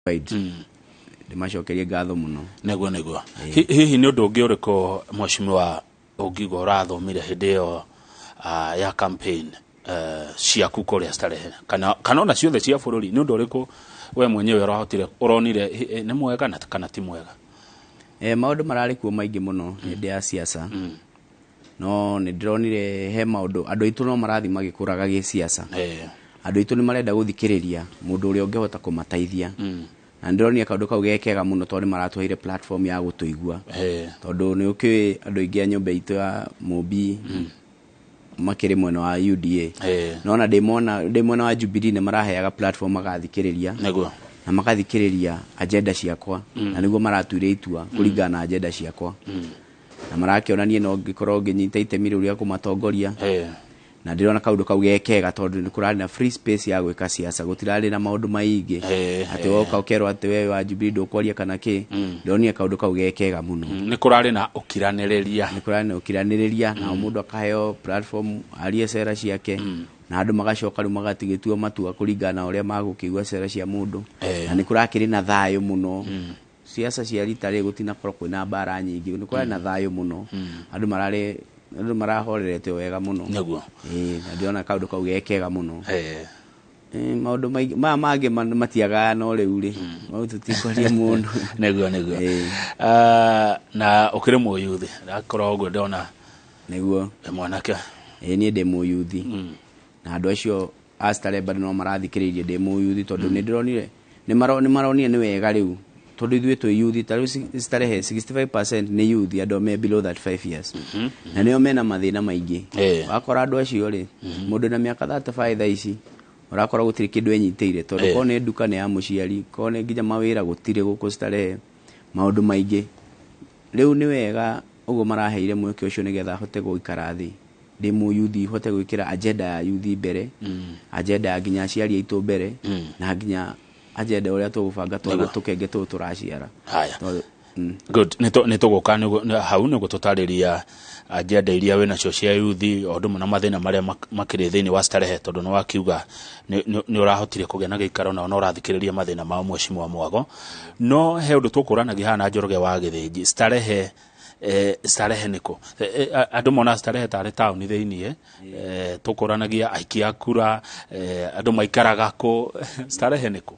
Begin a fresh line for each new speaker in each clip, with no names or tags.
Ndĩmacokerie ngatho mũno.
Nĩguo. Hihi nĩ ũndũ ũngĩ ũrĩkũ, mheshimiwa, ũngiuga ũrathomire hĩndĩ ĩyo ya campaign ciaku kũrĩa Starehe kana ona ciothe cia bũrũri? Nĩ ũndũ ũrĩkũ we mwenyewe ũrahotire ũronire nĩ mwega na kana ti mwega?
Maũndũ mararĩ kuo maingĩ mũno hĩndĩ ya siasa, no nĩ ndĩronire he maũndũ andũ aitũ no marathiĩ magĩkũraga gĩsiasa. Andũ aitũ nĩ marenda gũthikĩrĩria mũndũ ũrĩa ũngĩhota kũmateithia, na nĩ ndĩronire kaũndũ kau ge kega mũno tondũ nĩ maratũheire platform ya gũtũigua, tondũ nĩ ũkĩũĩ andũ aingĩ a nyũmba itũ ya Mũmbi makĩrĩ mwena wa UDA, no ona ndĩ mwena wa Jubilee nĩ maraheaga platform magathikĩrĩria na magathikĩrĩria agenda ciakwa, na nĩguo maratuire itua kũringana na agenda ciakwa, na marakĩona niĩ no ngĩkorwo ngĩnyita itemi rĩu rĩa kũmatongoria. Na ndĩrona kaũndũ kau ge kega tondũ nĩ kũrarĩ na free space ya gwĩka siasa, gũtirarĩ na maũndũ maingĩ atĩ woka ũkerwo atĩ we wa Jubilee ndũkwaria kana kĩ. Ndĩronire kaũndũ kau ge kega mũno.
Nĩ kũrarĩ na ũkiranĩrĩria.
Nĩ kũrarĩ na ũkiranĩrĩria, na o mũndũ akaheo platform arie cera ciake, na andũ magacoka rĩu magatigĩtua matua kũringana na ũrĩa magũkĩigua cera cia mũndũ. Na nĩ kũrakĩrĩ na thayũ mũno. Siasa cia rita rĩ gũtinakorwo kwĩna mbara nyingĩ, nĩ kũrarĩ na thayũ mũno, andũ mararĩ andũ marahorerete wega mũno. Ĩĩ, na ndĩrona kaũndũ kau ge kega mũno. Maũndũ maingĩ maya mangĩ matiagaga, no rĩu rĩ mau tũtikwaria mũno.
Nĩguo. Ah, na ũkĩrĩ mũyuthi, ndakorwo ũguo ndona.
Nĩguo.
Wĩ mwanake.
Ĩĩ, niĩ ndĩ mũyuthi, na andũ acio a Starehe bado no marathikĩrĩirie ndĩ mũyuthi, tondũ nĩ ndĩronire nĩ maronire nĩ wega rĩu, tondũ ithuĩ twĩ yuthi. Ta rĩu Starehe 65% nĩ yuthi, andũ me below 35 years, na nĩo mena mathĩna maingĩ. Wakora andũ acio rĩ, mũndũ na mĩaka 35 thaa ici ũrakora gũtirĩ kĩndũ enyitĩire, tondũ korwo nĩ nduka nĩ ya mũciari, korwo nĩ nginya mawĩra gũtirĩ gũkũ Starehe, maũndũ maingĩ. Rĩu nĩ wega ũguo maraheire mweke ũcio nĩgetha hote gũikara thĩ ndĩ mũyuthi, hote gwĩkĩra agenda ya yuthi mbere, agenda ya nginya aciari aitũ mbere, na nginya agenda ũrĩa tũgũbanga twana tũkenge tũũ tũraciara.
Haya.
Tondũ,
Good. Nĩ tũgũka hau nĩguo tũtarĩria agenda iria wĩ nacio cia yuthi, o ũndũ ũmwe na mathĩna marĩa makĩrĩ thĩinĩ wa Starehe, tondũ nĩ wakiuga nĩ ũrahotire kũgĩa na gĩikaro nao na ũrathikĩrĩria mathĩna mao, mheshimiwa Mwago. No he ũndũ tũkũranagia haha na Njoroge wa Gĩthĩnji. Starehe, Starehe nĩkũ? Andũ mona Starehe tarĩ taũni thĩiniĩ. Tũkũranagia aikia a kura, andũ maikaraga kũ? Starehe nĩkũ?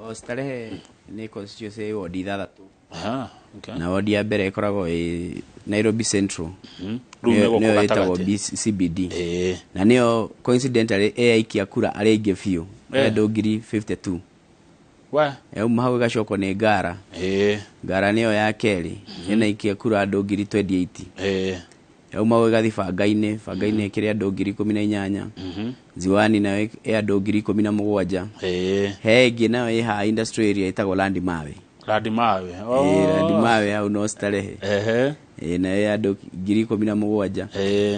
O Starehe nĩ constituency ĩ wodi ithathatũ.
Aha, okay.
Na wodi ya mbere ĩkoragwo ĩ Nairobi Central.
Rĩu nĩ
nĩyo
gũkũ
nĩyo ĩtagwo
gatagatĩ.
CBD, na nĩyo coincidentally ĩ aikia kura arĩa aingĩ biũ, andũ 52,000.
We.
Yauma hau ĩgacokwo nĩ Ngara. Ngara nĩyo ya kerĩ, ĩna aikia kura andũ 28,000. Yauma hau ĩgathiĩ Bangainĩ. Bangainĩ ĩkĩrĩ andũ 18,000. Ziwani nayo ĩ andũ 17,000. He ĩngĩ nayo ĩ haha industrial area ĩtagwo Landi Mawe.
Landi Mawe.
Ĩĩ, Landi Mawe hau no Starehe. Ĩĩ, nayo ĩ andũ 17,000.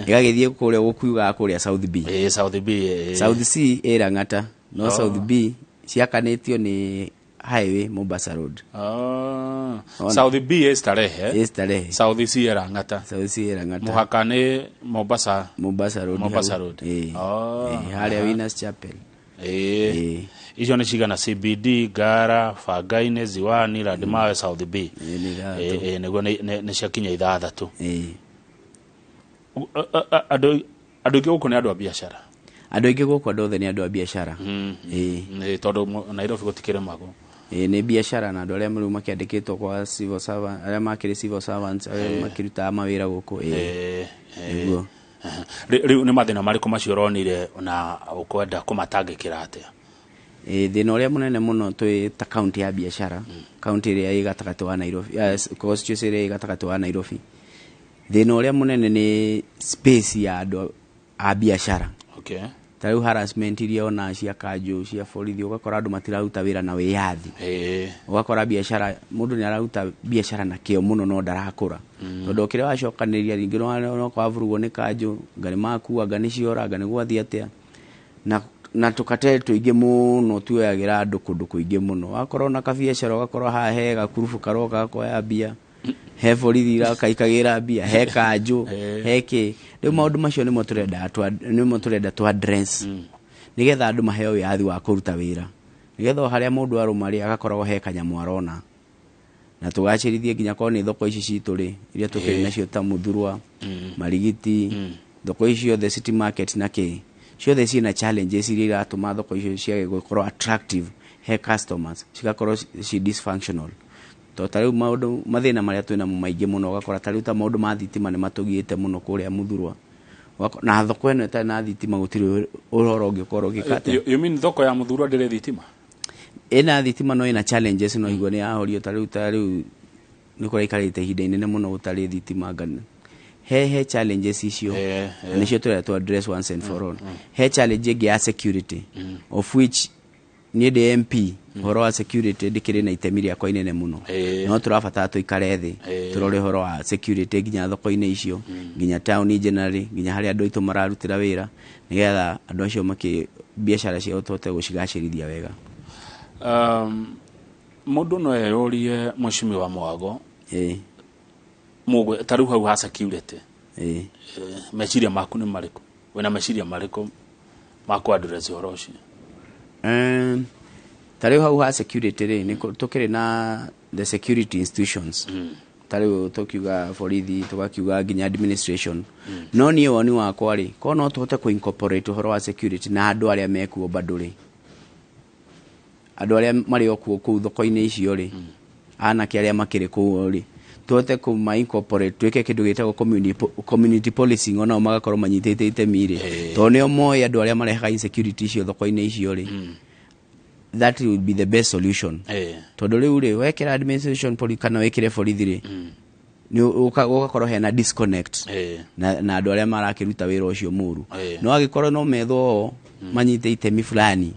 Ĩgagĩthiĩ kũrĩa gũkiugaga kũrĩa South B.
South B.
South C ĩ Lang'ata, no South B ciakanĩtio nĩ highway Mombasa Road.
Ah. South B ĩ Starehe.
Ĩ Starehe.
South C ĩ Lang'ata.
South C ĩ Lang'ata.
Mũhaka nĩ Mombasa.
Mombasa Road.
Mombasa
hau.
Road.
Ĩĩ.
Oh.
Ĩĩ, harĩa Winners Chapel.
Ĩĩ. Icio nĩ cigana? CBD, Ngara, Bangainĩ, Ziwani, Landimawe, South B.
Ĩĩ, nĩ ithathatũ.
Ĩĩ, nĩguo nĩ ciakinya ithathatũ.
Ĩĩ.
Andũ aingĩ gũkũ nĩ andũ a biacara.
Andũ aingĩ gũkũ, andũ othe nĩ andũ a biacara. Ĩĩ.
Ĩĩ, tondũ Nairobi gũtikĩrĩmagwo.
Ĩĩ, nĩ biacara, na andũ arĩa rĩu makĩandĩkĩtwo kwa civil servant, arĩa makĩrĩ civil servants, arĩa makĩrutaga mawĩra gũkũ. Ĩĩ. Nĩguo.
Rĩu nĩ mathĩna marĩkũ macio ũronire na ũkwenda kũmatangĩkĩra atĩa?
Ĩĩ, thĩna ũrĩa mũnene mũno twĩ ta kaunti ya biacara, kaunti ĩrĩa ĩ gatagatĩ wa Nairobi, constituency ĩrĩa ĩ gatagatĩ wa Nairobi, thĩna ũrĩa mũnene nĩ space ya andũ a biacara. Ta rĩu harassment iria ona cia kanjũ, cia borithi, ũgakora andũ matiraruta wĩra na wĩyathi. Ũgakora biacara, mũndũ nĩ araruta biacara na kĩo mũno no ndarakũra, tondũ o kĩrĩa wacokanĩrĩria rĩngĩ no wavurugwo nĩ kanjũ, anga nĩ makua, anga nĩ ciora, anga nĩ gwathiĩ atĩa, na tũkateri tũingĩ mũno tuoyagĩra andũ kũndũ kũingĩ mũno. Wakorwo na kabiacara, ũgakorwo haha he gakurubu karoka gakoya mbia, he borithi irakaikagĩra mbia, he kanjũ, he kĩ. Rĩu maũndũ macio nĩmo tũrenda tũ address nĩgetha andũ maheo wĩyathi wa kũruta wĩra. Nĩgetha o harĩa mũndũ arũma rĩ, agakoragwo he kanyamũ arona. Na tũgacĩrithie nginya korwo nĩ thoko ici citũ rĩ, iria tũkĩrĩ nacio ta Muthurwa, Marigiti, thoko ici ciothe, City Market na kĩ, ciothe ciĩna challenges iria iratũma thoko icio ciage gũkorwo attractive he customers, cigakorwo ci dysfunctional. To ta rĩu maũndũ mathĩna marĩa twĩnamo maingĩ mũno, ũgakora ta rĩu ta maũndũ ma thitima nĩ matũgiĩte mũno kũrĩa Muthurwa. Na thoko ĩno ĩtarĩ na thitima gũtirĩ ũhoro ũngĩkorwo ũgĩka atĩa.
You mean thoko ya Muthurwa ndĩrĩ thitima?
Ĩna thitima no ĩna challenges, no igua nĩ yahorio. Ta rĩu nĩ kũraikarĩte ihinda inene mũno gũtarĩ thitima ngana he challenges icio. Na nĩcio tũrenda to address once and for all. He challenge ĩngĩ ya security, of which niĩ ndĩ MP, ũhoro wa security ndĩkĩrĩ na itemi rĩakwa inene mũno. No tũrabatara tũikare thĩ, tũrore ũhoro wa security nginya thoko-inĩ icio, nginya town generally, nginya harĩa andũ aitũ mararutĩra wĩra, nĩgetha andũ acio makĩ biacara ciao tũhote gũcigacĩrithia wega.
Mũndũ no eyũrie, Mheshimiwa Mwago, mũgwe ta rĩu hau ha security, meciria maku nĩ marĩkũ? Wĩna meciria marĩkũ ma kũ address ũhoro ũcio?
Ta rĩu hau ha security rĩ, nĩ tũkĩrĩ na the security institutions, ta rĩu tũkiuga borithi, tũgakiuga nginya administration. No niĩ woni wakwa rĩ, korwo no tũhote kũ incorporate ũhoro wa security na andũ arĩa mekuo bado rĩ, andũ arĩa marĩ o kuo kũu thoko-inĩ icio rĩ, anake arĩa makĩrĩ kũu rĩ, tũhote kũma incorporate, twĩke kĩndũ gĩtagwo community policing, onao magakorwo manyitĩte itemi rĩ, tondũ nĩo moĩ andũ arĩa marehaga insecurity icio thoko-inĩ icio rĩ, that will be the best solution. Tondũ rĩu rĩ, wekĩra administration kana wĩkĩre borithi rĩ, nĩ ũgakorwo hena disconnect na andũ arĩa marakĩruta wĩra ũcio mũru. No angĩkorwo no methwo o manyite itemi fulani,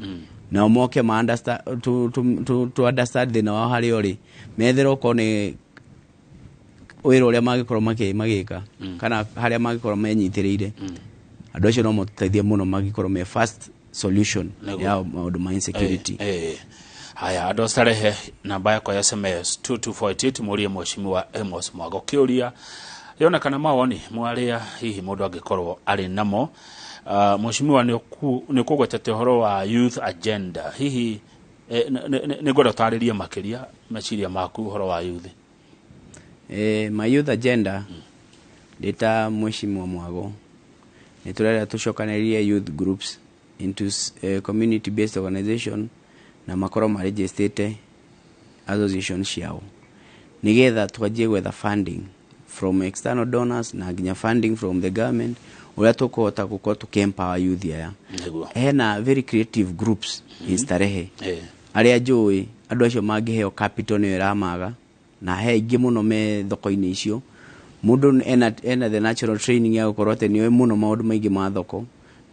nao moke ma understand, to understand thĩna wao harĩa ũrĩ, metherwo okorwo nĩ wĩra ũrĩa mangĩkorwo magĩka kana harĩa mangĩkorwo menyitĩrĩire, andũ acio no matũteithie mũno mangĩkorwo me first solution ya maũndũ ma insecurity.
Haya, andũ a Starehe, namba yakwa ya SMS 22488, mũrie Mheshimiwa Amos Mwago kĩũria yonekana mawoni mwarĩa hihi mũndũ angĩkorwo arĩ namo. Mheshimiwa, nĩ ũkũgwetete ũhoro wa youth agenda. Hihi nĩ ngwenda ũtarĩrie makĩria meciria maku ũhoro wa youth.
My youth agenda, ndĩ ta Mheshimiwa Mwago, nĩ tũrenda tũcokanĩrĩrie youth groups into community based organization na makorwo marejistĩte association ciao, nigetha twanjie gwetha funding from external donors na nginya funding from the government, ũrĩa tũkũhota gũkorwo tũkĩ-empower youth aya. Hena very creative groups in Starehe arĩa njũĩ andũ acio mangĩheo capital nĩyo ĩramaga, na he aingĩ mũno me thoko-inĩ icio. Mũndũ ena the natural training ya gũkorwo atĩ nĩoĩ mũno maũndũ maingĩ ma thoko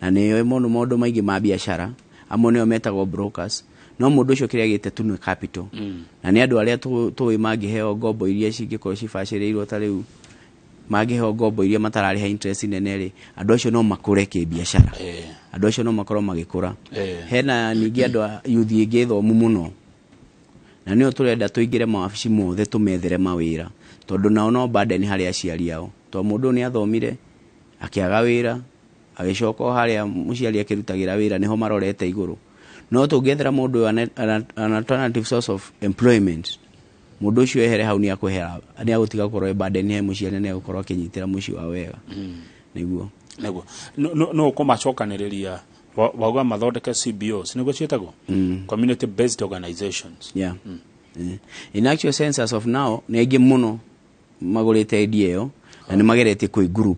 na nĩoĩ mũno maũndũ maingĩ ma biacara, amwe nĩo metagwo brokers. No mũndũ ũcio kĩrĩa agĩte tu nĩ capital, na nĩ andũ arĩa tũĩ mangĩheo ngombo iria cingĩkorwo cibacĩrĩirwo, ta rĩu mangĩheo ngombo iria matararĩha interest nene rĩ, andũ acio no makũre kĩbiacara. Andũ acio no makorwo magĩkũra. Hena ningĩ andũ a youth ĩngĩ thomu mũno, na nĩo tũrenda tũingĩre mawabici mothe tũmethere mawĩra, tondũ nao no burden harĩ aciari ao, tondũ mũndũ ũyũ nĩ athomire akĩaga wĩra, agĩcoka o harĩa mũciari akĩrutagĩra wĩra nĩho marorete igũrũ. No tũngĩethera mũndũ ũyũ an alternative source of employment, mũndũ ũcio ehere hau, nĩ akwehera, nĩ agũtiga gũkorwo e burden he mũciari na nĩ agũkorwo akĩnyitĩra mũciĩ wao wega nĩguo.
Nĩguo no ũkũmacokanĩrĩria, wauga mathondeke CBOs, nĩguo ciĩtagwo community based organizations?
Yeah. In actual sense, as of now nĩ aingĩ mũno magũrĩte idea ĩyo na nĩ mageretie kwĩ group,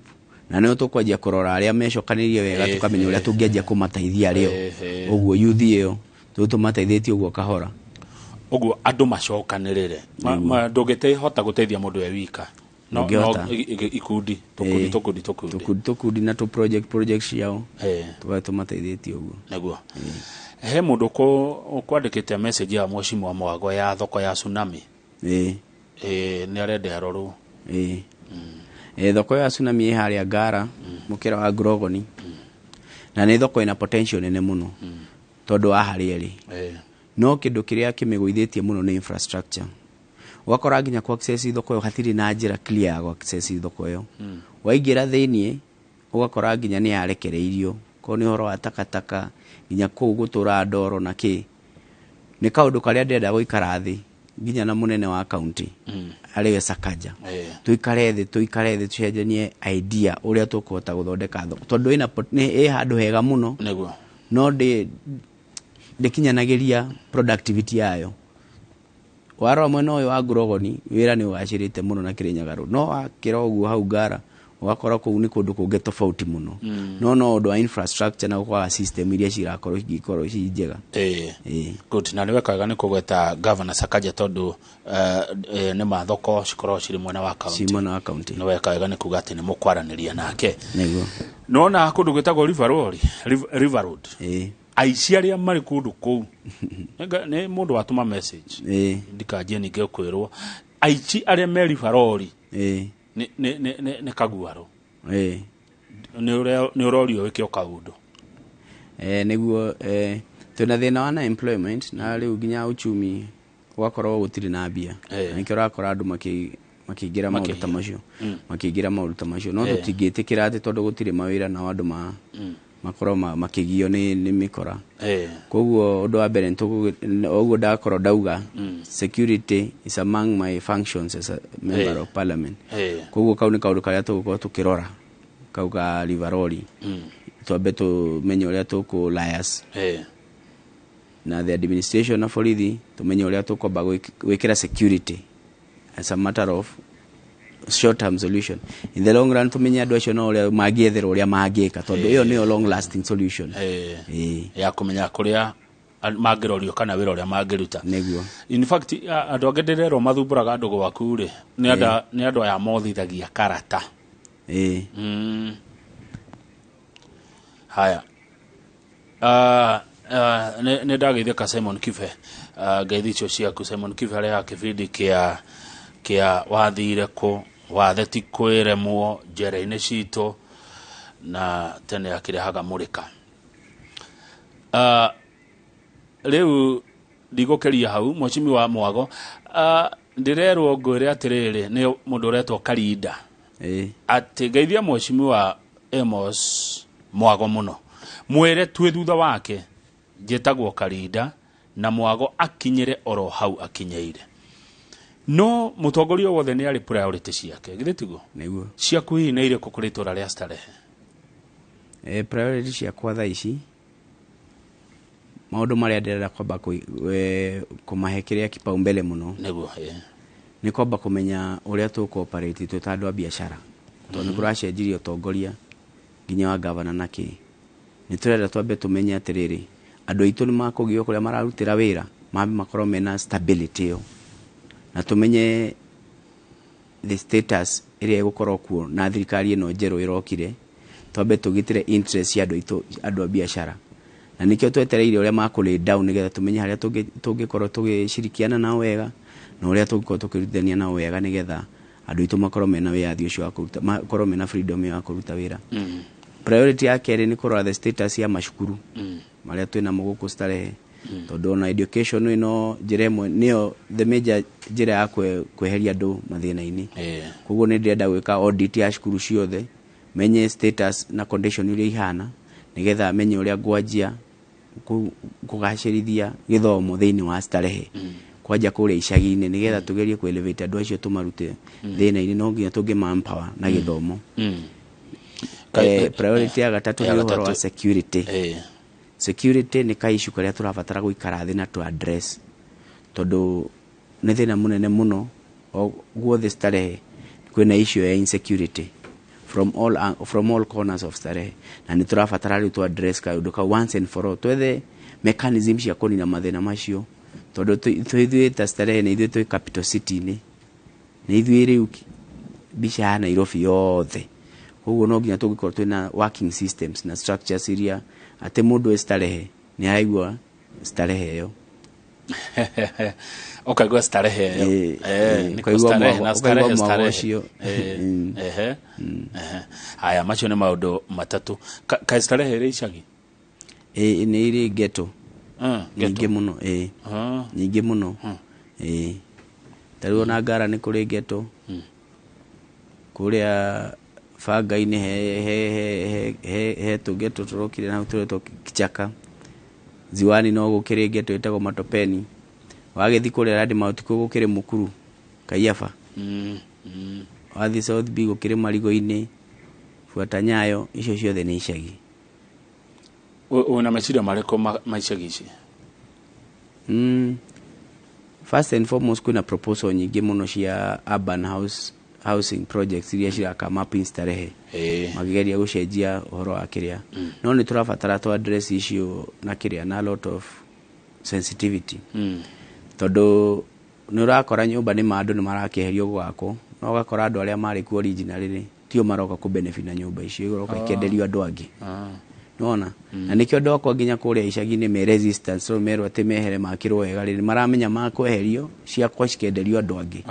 na nĩo tũkwanjia kũrora arĩa mecokanĩrie wega, tũkamenya ũrĩa tũngĩanjia kũmateithia arĩo. Ũguo youth ĩyo tũ tũmateithĩtie ũguo kahora.
Ũguo andũ macokanĩrĩre. Ndũngĩhota gũteithia mũndũ e wika, no
Ndũngĩhota.
No ikundi, tũkundi, tũkundi, tũkundi.
Tũkundi, tũkundi na tũ project, project ciao, tũgakorwo tũmateithĩtie ũguo.
Nĩguo he mũndũ ũkwandĩkĩte message ya Mheshimiwa Mwago ya thoko ya Tsunami. Nĩ arenda ĩrorwo.
Thoko ya Tsunami ĩ harĩa Ngara, mũkĩra wa Grogoni, na nĩ thoko ĩna potential nene mũno tondũ wa harĩa ĩrĩ. No kĩndũ kĩrĩa kĩmĩgũithĩtie mũno nĩ infrastructure. Ũgakora nginya ku access thoko ĩyo hatirĩ na njĩra clear ya ku access thoko ĩyo. Waingĩra thĩiniĩ ũgakora nginya nĩ yarekereirio, korwo nĩ ũhoro wa takataka, nginya kũu gũtũra ndoro na kĩ. Nĩ kaũndũ karĩa ndĩrenda gũikara thĩ nginya na mũnene wa kaunti arĩwe Sakaja, tũikare thĩ tũcenjanie idea ũrĩa tũkũhota gũthondeka thoko, tondũ ĩna nĩ ĩ handũ hega mũno, no ndĩkinyanagĩria productivity yayo. Warora mwena ũyũ wa Ngurogoni, wĩra nĩ ũgacĩrĩte mũno na Kĩrĩnyaga Road, no wakĩra ũguo hau Ngara ũgakora kũu nĩ kũndũ kũngĩ tofauti mũno, no ũndũ wa infrastructure na gũkwaga system iria cirakorwo ingĩkorwo ci njega.
Good, na nĩ weka wega nĩ kũgweta Governor Sakaja, tondũ nĩ ma thoko cikoragwo cirĩ mwena wa
ci
county.
Mwena wa county.
Nĩ weka wega nĩ kuga atĩ nĩ mũkwaranĩria nake.
Nĩguo.
Nona kũndũ gwĩtagwo River Road, River Road, aici arĩa marĩ kũndũ kũu, nĩ mũndũ watũma message, ndikanjie ningĩ kwĩrwo aici arĩa me River Road nĩ kaguaro. Nĩ ũrorio wĩke o kaũndũ.
Nĩguo, twĩna thĩna wa unemployment na rĩu nginya uchumi ũgakorwo gũtirĩ na mbia. Na nĩkĩo ũrakora andũ makĩingĩra maũndũ ta
Makĩiya.
macio, makĩingĩra maũndũ ta macio, no tũtingĩtĩkĩra atĩ tondũ gũtirĩ mawĩra nao andũ makorwo makĩgio nĩ mĩkora. Koguo ũndũ wa mbere ũguo ndakorwo ndauga, security is among my functions as a member of parliament. Koguo kau nĩ kaũndũ karĩa tũgũkorwo tũkĩrora, kau ka Rivaroli, twambe tũmenye ũrĩa tũkũ liaise na the administration na borithi, tumenye ũrĩa tũkwamba gwĩkĩra security as a matter of short term solution. In the long run, tumenye andũ acio no ũrĩa mangĩetherwo ũrĩa mangĩka, tondũ ĩyo nĩyo long lasting solution.
Ya kũmenya kũrĩa mangĩrorio kana wĩra ũrĩa mangĩruta.
Nĩguo.
In fact, andũ angĩ ndĩrerwo mathumbũraga andũ gwaku rĩ, nĩ andũ aya mothithagia karata. Haya. Nĩ ndageithĩka Simon Kibe, ngeithi icio ciaku Simon Kibe arehaga kĩbindi kĩa wathire kũ wathe ti kwĩremwo njera-inĩ citũ, na tene akĩrehaga mũrĩka. Rĩu ndigũkĩria hau, mwecimi wa Mwago, ndĩrerwo ngwĩre atĩrĩrĩ, nĩ mũndũ ũretwo Karinda, atĩ ngeithia mwecimi wa Amos Mwago mũno, mwĩre twĩ thutha wake. Njĩtagwo Karinda na Mwago akinyĩre oro hau akinyĩire, no mũtongoria wothe nĩ arĩ priority ciake, githĩ tiguo?
Nĩguo.
Ciaku hihi nĩ irĩkũ kũrĩ itũra rĩa Starehe?
Priority ciakwa thaa ici, maũndũ marĩa ndĩrenda kwamba kũmahe kĩrĩa kipaumbele mũno, nĩ kwamba kũmenya ũrĩa tũkũ-operate twĩ ta andũ a biacara, tondũ nĩ kũracenjirie ũtongoria nginya wa gavana na kĩ. Nĩ tũrenda twambe tũmenye atĩrĩrĩ, andũ aitũ nĩ makũgio kũrĩa mararutĩra wĩra, mambe makorwo mena stability ĩyo, na tũmenye the status ĩrĩa ĩgũkorwo kuo na thirikari ĩno njerũ ĩrokire, twambe tũgitĩre interest cia andũ aitũ, andũ a biacara, na nĩkĩo twetereire ũrĩa makũ lay down, nĩgetha tũmenye harĩa tũngĩkorwo tũgĩcirikiana nao wega na ũrĩa tũngĩkorwo tũkĩrutithania nao wega, nĩgetha andũ aitũ makorwo mena wĩyathi ũcio wa kũruta, makorwo mena freedom ĩyo ya kũruta wĩra. Priority ya kerĩ nĩ kũrora the status ya macukuru marĩa twĩnamo gũkũ Starehe, tondũ ona education ĩno njĩra ĩmwe nĩyo the major njĩra ya kweheria andũ mathĩna-inĩ. Koguo nĩ ndĩrenda gwĩka audit ya cukuru ciothe, menye status na condition iria ihana, nĩgetha menye ũrĩa ngwanjia kũgacĩrithia gĩthomo thĩinĩ wa Starehe, kwanja kũrĩa icagi-inĩ, nĩgetha tũgerie kũ elevate andũ acio, tũmarute thĩna-inĩ. No nginya tũngĩ manpower na gĩthomo. Priority ya gatatũ
Ya
nĩ ũhoro wa
gatatũ.
security. Security nĩ ka issue karĩa tũrabatara gũikara thĩ na tũ address, tondũ nĩ thĩna mũnene mũno. O guothe Starehe kwĩna issue ya insecurity from all corners of Starehe, na nĩ tũrabatara rĩu tũ address kaũndũ kau once and for all, twethe mechanism cia kũnina mathĩna macio, tondũ ithuĩ ta Starehe nĩ ithuĩ twĩ capital city-inĩ, nĩ ithuĩ rĩu mbica ya Nairobi yothe. Koguo no nginya tũngĩkorwo twĩna working systems na structures iria atĩ mũndũ wĩ Starehe nĩ araigua Starehe ĩyo.
Ũkaigua Starehe ĩyo. Nĩkuo
ũkaigua
Starehe na
ũkaigua
Starehe,
mwago
Starehe.
ũcio.
Ehe, ehe. Haya, macio nĩ maũndũ matatũ. Kaĩ Starehe ĩrĩ icagi?
Ĩ, nĩ irĩ ghetto.
Ghetto.
Nyingĩ mũno, ĩ. Nyingĩ mũno, ĩ. Ta rĩu ona Ngara nĩ kũrĩ ghetto, kũrĩa banga-inĩ he tũghetto tũrokire na tũretwo Kichaka. Ziwani no gũkĩrĩ ghetto ĩtagwo Matopeni. Wagĩthiĩ kũrĩa Ladimount kuo gũkĩrĩ Mukuru Kaiyaba. Wathiĩ South B gũkĩrĩ Marigo-inĩ, Fuata Nyayo, icio ciothe nĩ icagi.
Wĩna meciria marĩkũ ma icagi ici?
First and foremost, kwĩna proposal nyingĩ mũno cia urban housing projects iria ciraka up in Starehe, makĩgeria gũcenjia ũhoro wa kĩrĩa, no nĩ tũrabatara tũ address icio na kĩrĩa na a lot of sensitivity, tondũ nĩ ũrakora nyũmba nĩ ma andũ nĩ marakĩeherio gwakwo, no ũgakora andũ arĩa marĩ kuo original rĩ tio maroka kũ benefit na nyũmba icio, iroka ikenderio andũ angĩ. Nona na nĩkĩo andũ akwa nginya kũrĩa icagi-inĩ me resistance, tondũ merwo atĩ mehere makĩrwo wega rĩ, maramenya makweherio ciakwa cikenderio andũ angĩ.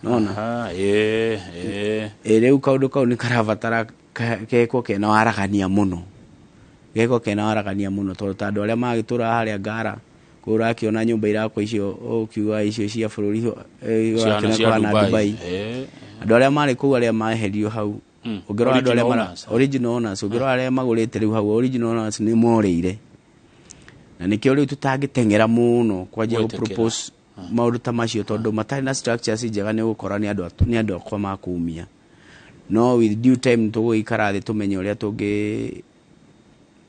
Nona?
Aha, ĩĩ.
Ĩ rĩu kaũndũ kau nĩ karabatara gekwo kena waragania mũno, gekwo kena waragania mũno, tondũ ta andũ arĩa magĩtũraga harĩa Ngara kũu, ũrakĩona nyũmba irakwo icio ũkiuga icio cia bũrũri,
Ciana
ũrakĩona
cia
kũhana
Dubai.
Dubai. Andũ arĩa marĩ kũu, arĩa maeheririo hau, ũngĩrora andũ arĩa
Original owners.
Original owners, ũngĩrora arĩa magũrĩte rĩu hau, original owners nĩ morĩire, na nĩkĩo rĩu tũtangĩteng'era mũno kwanjia
Gwĩtĩkĩra.
gũ-propose maũndũ ta macio, tondũ matarĩ na structures njega nĩ ũgũkora nĩ andũ akwa makumia. No with due time tũgũgĩikara thĩ tũmenye ũrĩa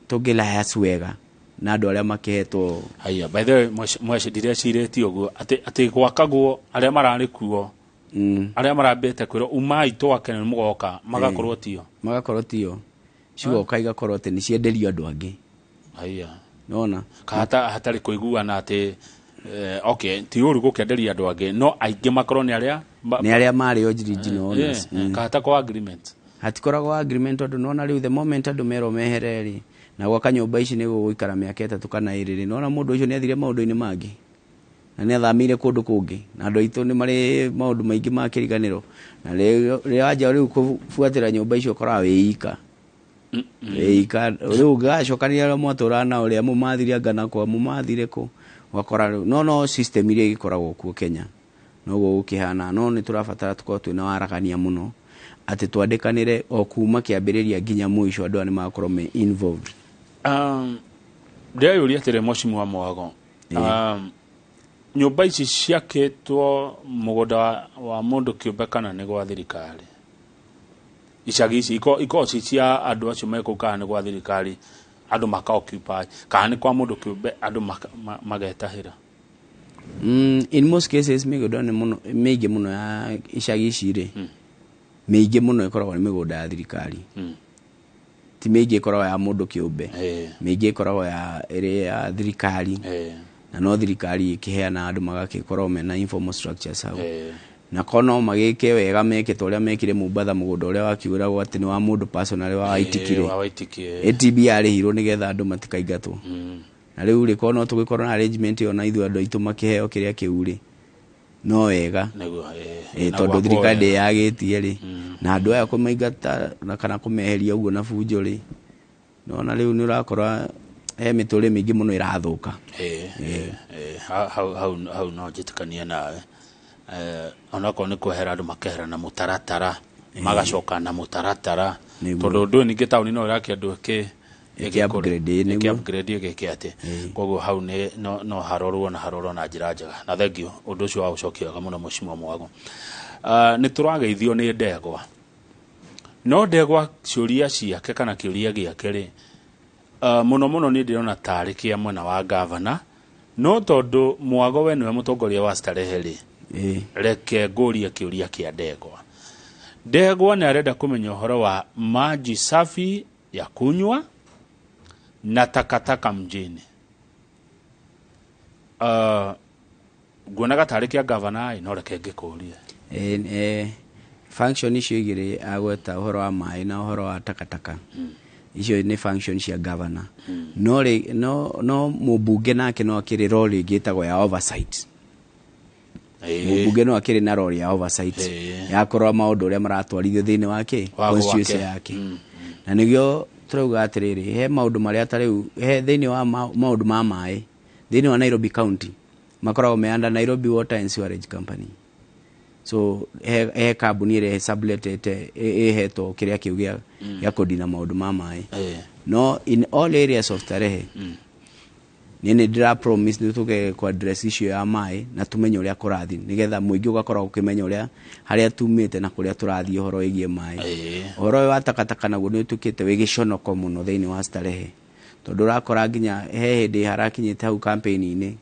tũngĩ liaise wega na andũ arĩa makĩhetwo.
Haya, by the way, mweci ndirecirĩtie ũguo atĩ gwakagwo arĩa mararĩ kuo, arĩa marambĩte kwĩrwo umai twake nĩ mũgoka, magakorwo tio.
Magakorwo tio, cigoka igakorwo atĩ nĩ cienderio andũ angĩ.
Haya.
Nona?
Kahata hatarĩ kũiguana atĩ okay, ti ũru gũkĩenderia andũ angĩ, no aingĩ makorwo nĩ arĩa
nĩ arĩa marĩ original owners.
Kahata kwa agreement.
Hatikoragwo agreement, tondũ nona rĩu the moment andũ merwo mehere rĩ, na gwaka nyũmba ici nĩ gũgũikara mĩaka 3 kana 2 rĩ, nona mũndũ ũcio nĩ athire maũndũ-inĩ mangĩ na nĩ athamĩire kũndũ kũngĩ, na andũ aitũ nĩ marĩ maũndũ maingĩ ma kĩriganĩro, na rĩrĩa wanjia rĩu kũbuatĩra nyũmba icio ũkoraga wĩ ika rĩu ũngĩgacokanĩria arĩa mwatũraga nao, rĩa mũmathire anga nakwa mũmathire kũ, ũgakora rĩu no system iria igĩkoragwo kuo Kenya noguo gũkĩhana. No nĩ tũrabatara tũkorwo twĩna waragania mũno atĩ twandĩkanĩre o kuma kĩambĩrĩria nginya mũico, andũ aya nĩ magakorwo me involved.
Ndĩreyũria atĩrĩ, mheshimiwa Mwago, nyũmba ici ciakĩtwo mũgũnda wa mũndũ kĩũmbe kana nĩ gwa thirikari? Icagi ici ikoragwo ci cia andũ acio me kũu kana nĩ gwa thirikari andũ maka occupy, kana nĩ kwa mũndũ kĩũmbe andũ magetahĩra?
In most cases mĩgũnda nĩ mũno mĩingĩ mũno ya icagi ici rĩ, mĩingĩ mũno ĩkoragwo nĩ mĩgũnda ya thirikari. Ti mĩingĩ ĩkoragwo ya mũndũ kĩũmbe. Mĩingĩ ĩkoragwo ya ĩrĩ ya thirikari, na no thirikari ĩkĩheana andũ magagĩkorwo mena informal structures hau. Na korwo no magĩke wega meke ta ũrĩa mekire Mombatha, mũgũnda ũrĩa wakiugĩragwo atĩ nĩ wa mũndũ personally wa Waitikire.
Wa Waitiki, ĩĩ.
ATB yarĩhirwo nĩgetha andũ matikaingatwo. Na rĩu rĩ, korwo no tũgĩkorwo na arrangement ĩyo na ithuĩ andũ aitũ makĩheo kĩrĩa kĩu rĩ, no wega.
Nĩguo, ĩĩ.
Ĩ,
Na
tondũ
gwakwo
thirikari
wega.
ndĩyagĩtie rĩ, na andũ aya kũmaingata na kana kũmeheria ũguo na bunjo rĩ, nona rĩu nĩ ũrakora he mĩtũrĩre mĩingĩ mũno ĩrathũka.
Ĩĩ, hau no njĩtĩkanie nawe. Onakorwo nĩ kwehera andũ makehera na mũtaratara, magacoka na mũtaratara, tondũ ũndũ ũyũ ningĩ taũni no ĩrake andũ ĩkĩ
Ĩkĩ upgrade, ĩĩ, nĩguo.
Ĩkĩ upgrade ĩgĩke atĩ koguo hau nĩ no harorwo na harorwo na njĩra njega. Na thengiũ ũndũ ũcio wa gũcokia wega mũno, mheshimiwa Mwago. Nĩ tũrageithio nĩ ndegwa, no ndegwa ciũria ciake kana kĩũria gĩake rĩ, mũno mũno niĩ ndĩrona tarĩ kĩa mwena wa gavana, no tondũ Mwago we nĩwe mũtongoria wa Starehe rĩ, reke ngũrie kĩũria kĩa ndegwa. Ndegwa nĩ arenda kũmenya ũhoro wa maji safi ya kunywa na takataka mjini. Nguonaga tarĩ kĩa gavana ĩ, no reke ngĩkũrie.
Function icio igĩrĩ agweta, ũhoro wa maĩ na ũhoro wa takataka, icio nĩ function cia governor. No rĩ, no mũmbunge nake no akĩrĩ role ĩngĩ ĩtagwo ya oversight. Mũmbunge no akĩrĩ na role ya oversight ya kũrora maũndũ ũrĩa maratwarithio thĩinĩ wa kĩ
Wa
constituency
gwake.
yake. Na nĩgĩo tũrauga atĩrĩrĩ, he maũndũ marĩa ta rĩu he thĩinĩ wa maũndũ ma maĩ thĩinĩ wa Nairobi County makoragwo me under Nairobi Water and Sewerage Company. So he kambuni ĩrĩa subletete ĩhetwo kĩrĩa kĩu gĩa kũdina maũndũ ma maĩ. No in all areas of Starehe. Niĩ nĩ ndĩra promise nĩ tũke ku address issue ya maĩ na tumenye ũrĩa kũrathiĩ, nĩgetha mũingĩ ũgakorwo ũkĩmenya ũrĩa harĩa tumĩte na kũrĩa tũrathiĩ ũhoro wĩgiĩ maĩ. Ũhoro ũyũ wa takataka naguo nĩ ũtuĩkĩte wĩ gĩconoko mũno thĩinĩ wa Starehe, tondũ ũrakora nginya he hĩndĩ harakinyĩte hau campaign-inĩ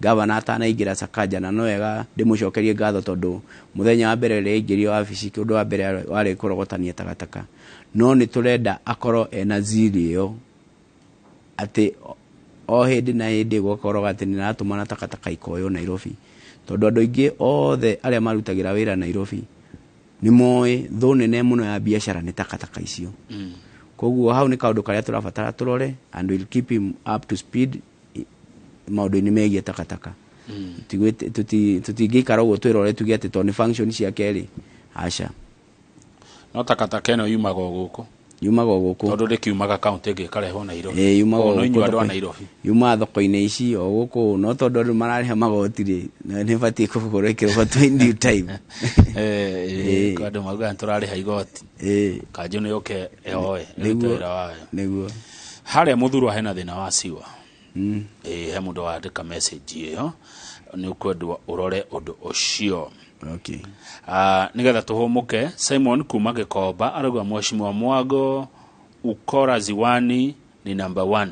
gavana atanaingĩra Sakaja, na no wega ndĩmũcokerie ngatho tondũ mũthenya wa mbere rĩrĩa aingĩrio wabici ũndũ wa mbere warĩ kũrogotania takataka. No nĩ tũrenda akorwo ena zili ĩyo atĩ o hĩndĩ na hĩndĩ gũgakorwo atĩ nĩ aratũmana takataka ikoywo Nairobi, tondũ andũ aingĩ othe arĩa marutagĩra wĩra Nairobi nĩ moĩ thũ nene mũno ya biacara nĩ takataka icio. Koguo hau nĩ kaũndũ karĩa tũrabatara tũrore, and we'll keep him up to speed maũndũ-inĩ megiĩ takataka. Tũtingĩikara ũguo twĩrore tuge atĩ tondũ nĩ function ciake rĩ, aca.
No takataka ĩno yumaga o gũkũ?
Yumaga o gũkũ.
Tondũ ndĩkiumaga kaunti ĩngĩ ĩkarehwo Nairobi?
Ĩĩ, yumaga o
no
gũkũ
inyuĩ andũ a Nairobi.
Yumaga thoko-inĩ ici o gũkũ, no tondũ andũ mararĩha magoti rĩ, nĩ batiĩ kũgũrwo ĩkĩrogotwo in due time.
Kwa andũ maugaga nĩ tũrarĩha igoti. Kanjũ nĩ yũke ĩhoe, ĩrute wĩra wayo.
Nĩguo.
Harĩa Mũthurwa hena thĩna wa siwa. He mũndũ wandĩka message ĩyo, nĩ ũkwendwo ũrore ũndũ ũcio.
Okay.
Nĩgetha tũhũmũke, Simon kuma Gĩkomba arauga Mheshimiwa Mwago ukora ziwani ni number 1.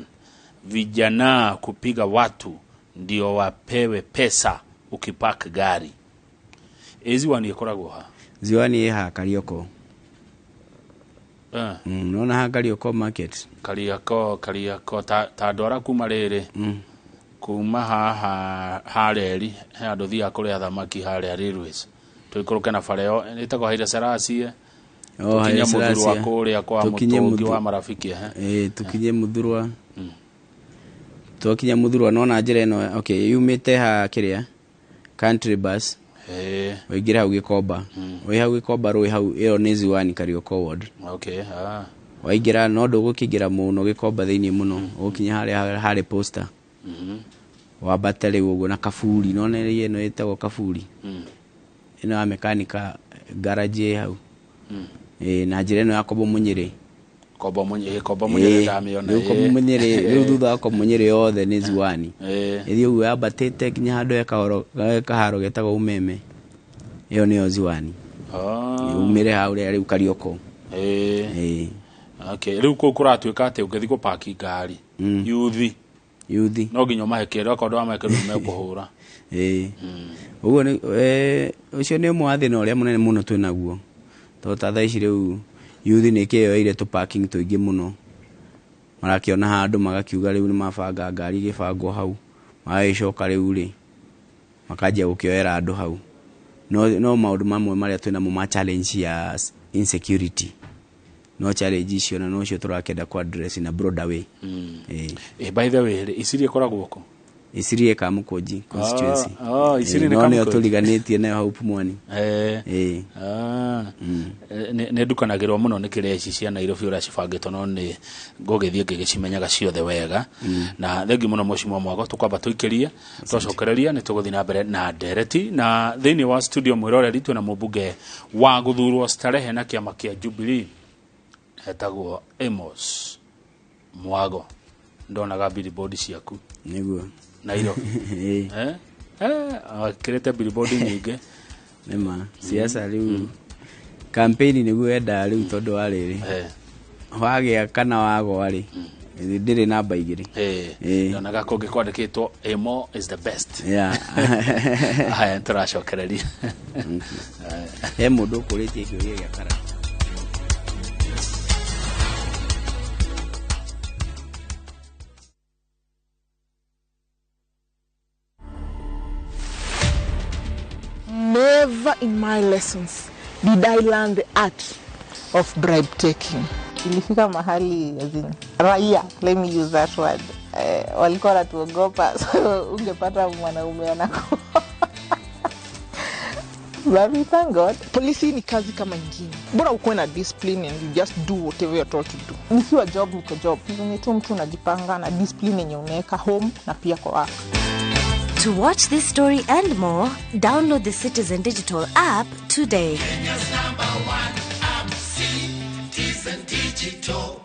Vijana kupiga watu ndio wapewe pesa ukipark gari. Ziwani ĩkoragwo ha?
Ziwani ĩ ha Karioko. Nona ha Karioko market.
Karioko ta andũ arĩa kuma rĩrĩ. Kuma haha hareri he andũ thiaga kũrĩa thamaki harĩa railways. Tũikũrũke na bara ĩyo ĩtagwo Haile Selassie. Tũkinye Mũthurwa kũrĩa kwa Mũtũngi wa marafiki,
Tũkinye Mũthurwa. Twakinya Mũthurwa nona njĩra ĩno, okay, yumĩte ha kĩrĩa country bus. Waingĩra hau Gĩkomba. Wĩ hau Gĩkomba rũĩ hau, ĩyo nĩ Ziwani Karioko ward.
Okay,
Waingĩra no ndũgũkĩingĩra mũno Gĩkomba thĩinĩ mũno, ũgũkinya harĩa harĩ posta. Wambate rĩu ũguo na kaburi, nona ĩno ĩtagwo kaburi. Ĩno ya mekanika garage ĩ hau. Na njĩra ĩno ya Kombo Mũnyĩrĩ.
Kombo Mũnyĩrĩ, Kombo Mũnyĩrĩ ndamĩona,
Rĩu Kombo Mũnyĩrĩ, rĩu thutha wa Kombo Mũnyĩrĩ yothe nĩ Ziwani. Ĩthiĩ ũguo yambatĩte nginya handũ he kaharo getagwo Umeme. Ĩyo nĩyo Ziwani. Umĩre hau rĩu Karioko.
Okay, rĩu kũu kũratuĩka atĩ ũngĩthiĩ gũpaki ngari, yuthi.
Yuthi.
No nginya ũmahe kĩndũ, okorwo ndũramahe kĩndũ nĩmekũhũra.
Ũguo nĩ, ũcio nĩ ũmwe wa thĩna ũrĩa mũnene mũno twĩnaguo. Tondũ ta thaa ici rĩu yuthi nĩ ĩkĩyoeire tũ parking tũingĩ mũno. Marakĩona handũ magakiuga rĩu nĩmabanga ngari igĩbangwo hau. Magagĩcoka rĩu rĩ, makanjia gũkĩoera andũ hau. No maũndũ mamwe marĩa twĩnamo ma challenge ya insecurity. No challenge icio na nocio tũrakĩenda ku address in a broader way.
By the way, Isiri ĩkoragwo kũ?
Isiri ĩ Kamũkũnji constituency.
Isiri nĩ
No nĩyo
Kamũkũnji.
tũriganĩtie nayo hau Pumwani.
Nĩ ndukanagĩrwo mũno nĩ kĩrĩa ici cia Nairobi ũrĩa cibangĩtwo, no nĩ ngũgĩthiĩ ngĩgĩcimenyaga ciothe wega. Na thengi mũno Mheshimiwa Mwago, tũkwamba tũikĩrie, twacokereria nĩ tũgũthiĩ na mbere na ndereti. Na thĩinĩ wa studio mwĩroreri twĩna mũmbunge wa gũthurwo Starehe na kĩama kĩa Jubilee etagwo Amos Mwago. Ndonaga billboard ciaku.
Nĩguo.
Nairobi. Akĩrĩte billboard nyingĩ.
Nĩma, siasa rĩu campaign nĩguo wendaga rĩu tondũ wa rĩrĩ. Wagĩa kana wagwa rĩ, ndĩrĩ namba igĩrĩ.
Ndonaga kũngĩ kwandĩkĩtwo Amo is the best. Haya, nĩtũracokereria.
He mũndũ ũkũrĩtie kĩũria gĩa karata.
Never in my lessons did I learn the art of bribe taking.
Ilifika mahali, as in, raia, let me use that word, walikuwa wanatuogopa, so ungepata mwanaume anakuwa. But we thank God.
Polisi ni kazi kama ingine. Bora ukuwe na discipline and you just do whatever you're told to do.
Nikiwa job, niko job. Ni tu mtu unajipanga na discipline yenye unaweka home na pia kwa work.
To watch this story and more, download the Citizen Digital app today.
Kenya's number one app, Citizen Digital.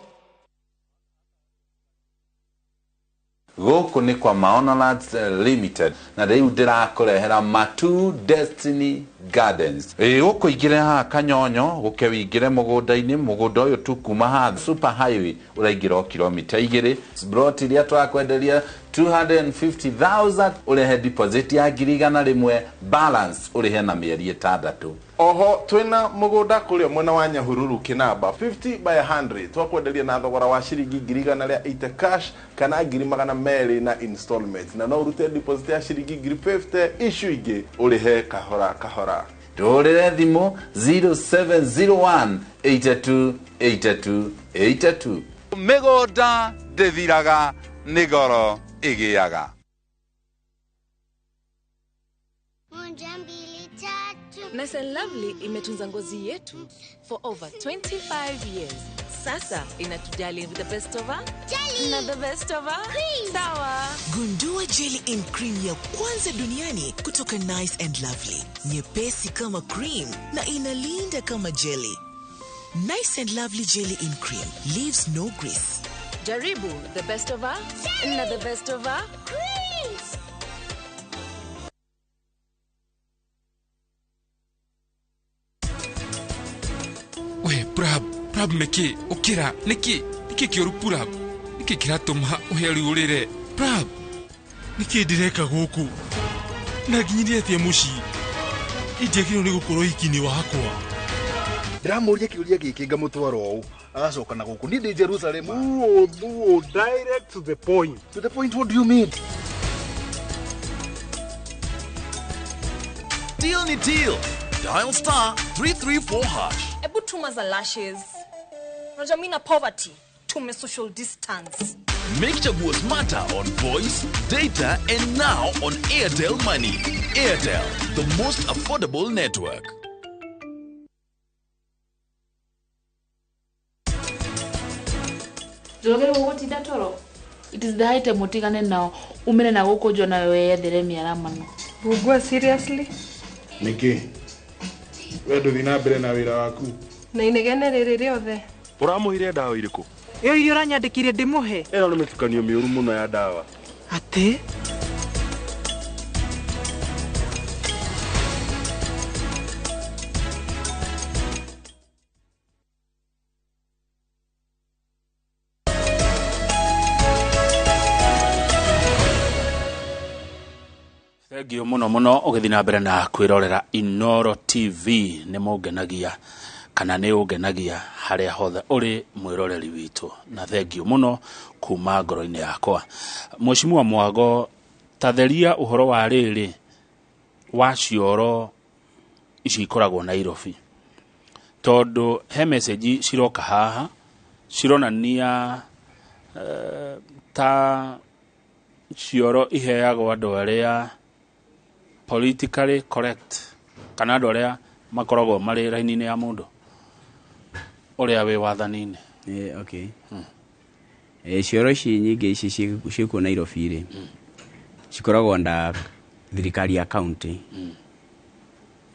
Gũkũ nĩ kwa Maono Lands Limited, na rĩu ndĩrakũrehera Matu Destiny Gardens. Ĩ gũkũ ingĩre haha Kanyonyo, gũke wĩingĩre mũgũnda-inĩ. Mũgũnda ũyũ tu kuma haha super highway ũraingĩra o kilomita 2. Plot iria twakwenderia 250,000, ũrehe deposit ya 100,000, balance ũrĩhe na mĩeri 6.
Oho twina mugunda kuria mwena wa Nyahururu Kinamba, 50 by 100, twakwenderia na thogora wa ciringi 180,000 cash kana 200,000 na installment, na no urute deposit ya ciringi 50,000, icio ingĩ ũrĩhe kahora kahora.
Tũhũrĩre thimũ 0701 82 82 82. Mĩgũnda ndĩthiraga, nĩ goro ĩgĩaga.
Moja, mbili, tatu.
Nice and Lovely imetunza ngozi yetu for over 25 years. Sasa inatujali with the best of her
Jelly.
Na the best of her
Cream.
Sawa.
Gundua jelly in cream ya kwanza duniani kutoka Nice and Lovely. Nyepesi kama cream na inalinda kama jelly. Nice and Lovely jelly in cream leaves no grease.
Jaribu the best of her na the best of her
Creams.
We Prab, Prab, nĩkĩ ũkĩra, nĩkĩ nĩkĩ kĩũru Prab, nĩkĩ kĩratũma ũhe rĩũrĩre Prab, nĩkĩ ndĩreka gũkũ na nginyirie atĩa mũciĩ? Indiagĩrĩirwo nĩ gũkorwo ikinĩ wakwa.
Ndĩramũria kĩũria gĩkĩ ngamũtwara ũũ agacoka na gũkũ niĩ ndĩ Jerusalem. Thuo thuo,
direct to the point.
To the point, what do you mean?
Deal ni deal. Dial star 334 hash.
Ebu tuma za lashes. Unajua mimi na poverty, tume social distance.
Make Chaguo smarter on voice, data, and now on Airtel Money. Airtel, the most affordable network.
Njoroge gũgũtinda toro. It is the high time ũtigane nao umire na gũkũ njo nawe weyethere mĩaramano.
Bugua, seriously?
Nĩkĩ we ndũthiĩ na mbere na wĩra waku?
Na inegene rĩrĩ rĩothe.
Ũramũhire ndawa irĩkũ?
Ĩyo irio ũranyandĩkire ndĩmũhe.
Ĩno nĩ mĩtukanio mĩũru mũno ya ndawa.
Atĩ?
Thengio muno muno ũgĩthiĩ na mbere na kwĩrorera Inoro TV. Nĩ mũngenagia kana nĩ ũngenagia harĩa hothe ũrĩ mwĩroreri witũ, na thengio mũno kuma ngoro-inĩ yakwa. Mheshimiwa Mwago, tatheria ũhoro wa rĩrĩ wa cioro ici ikoragwo Nairobi, tondũ he message ciroka haha cironania ta cioro iheagwo andũ arĩa politically correct kana andũ arĩa makoragwo marĩ raini-inĩ ya mũndũ ũrĩa wĩ wathani-inĩ.
Okay. Cioro ici nyingĩ ici ciĩkuo Nairobi rĩ, cikoragwo nda thirikari ya county,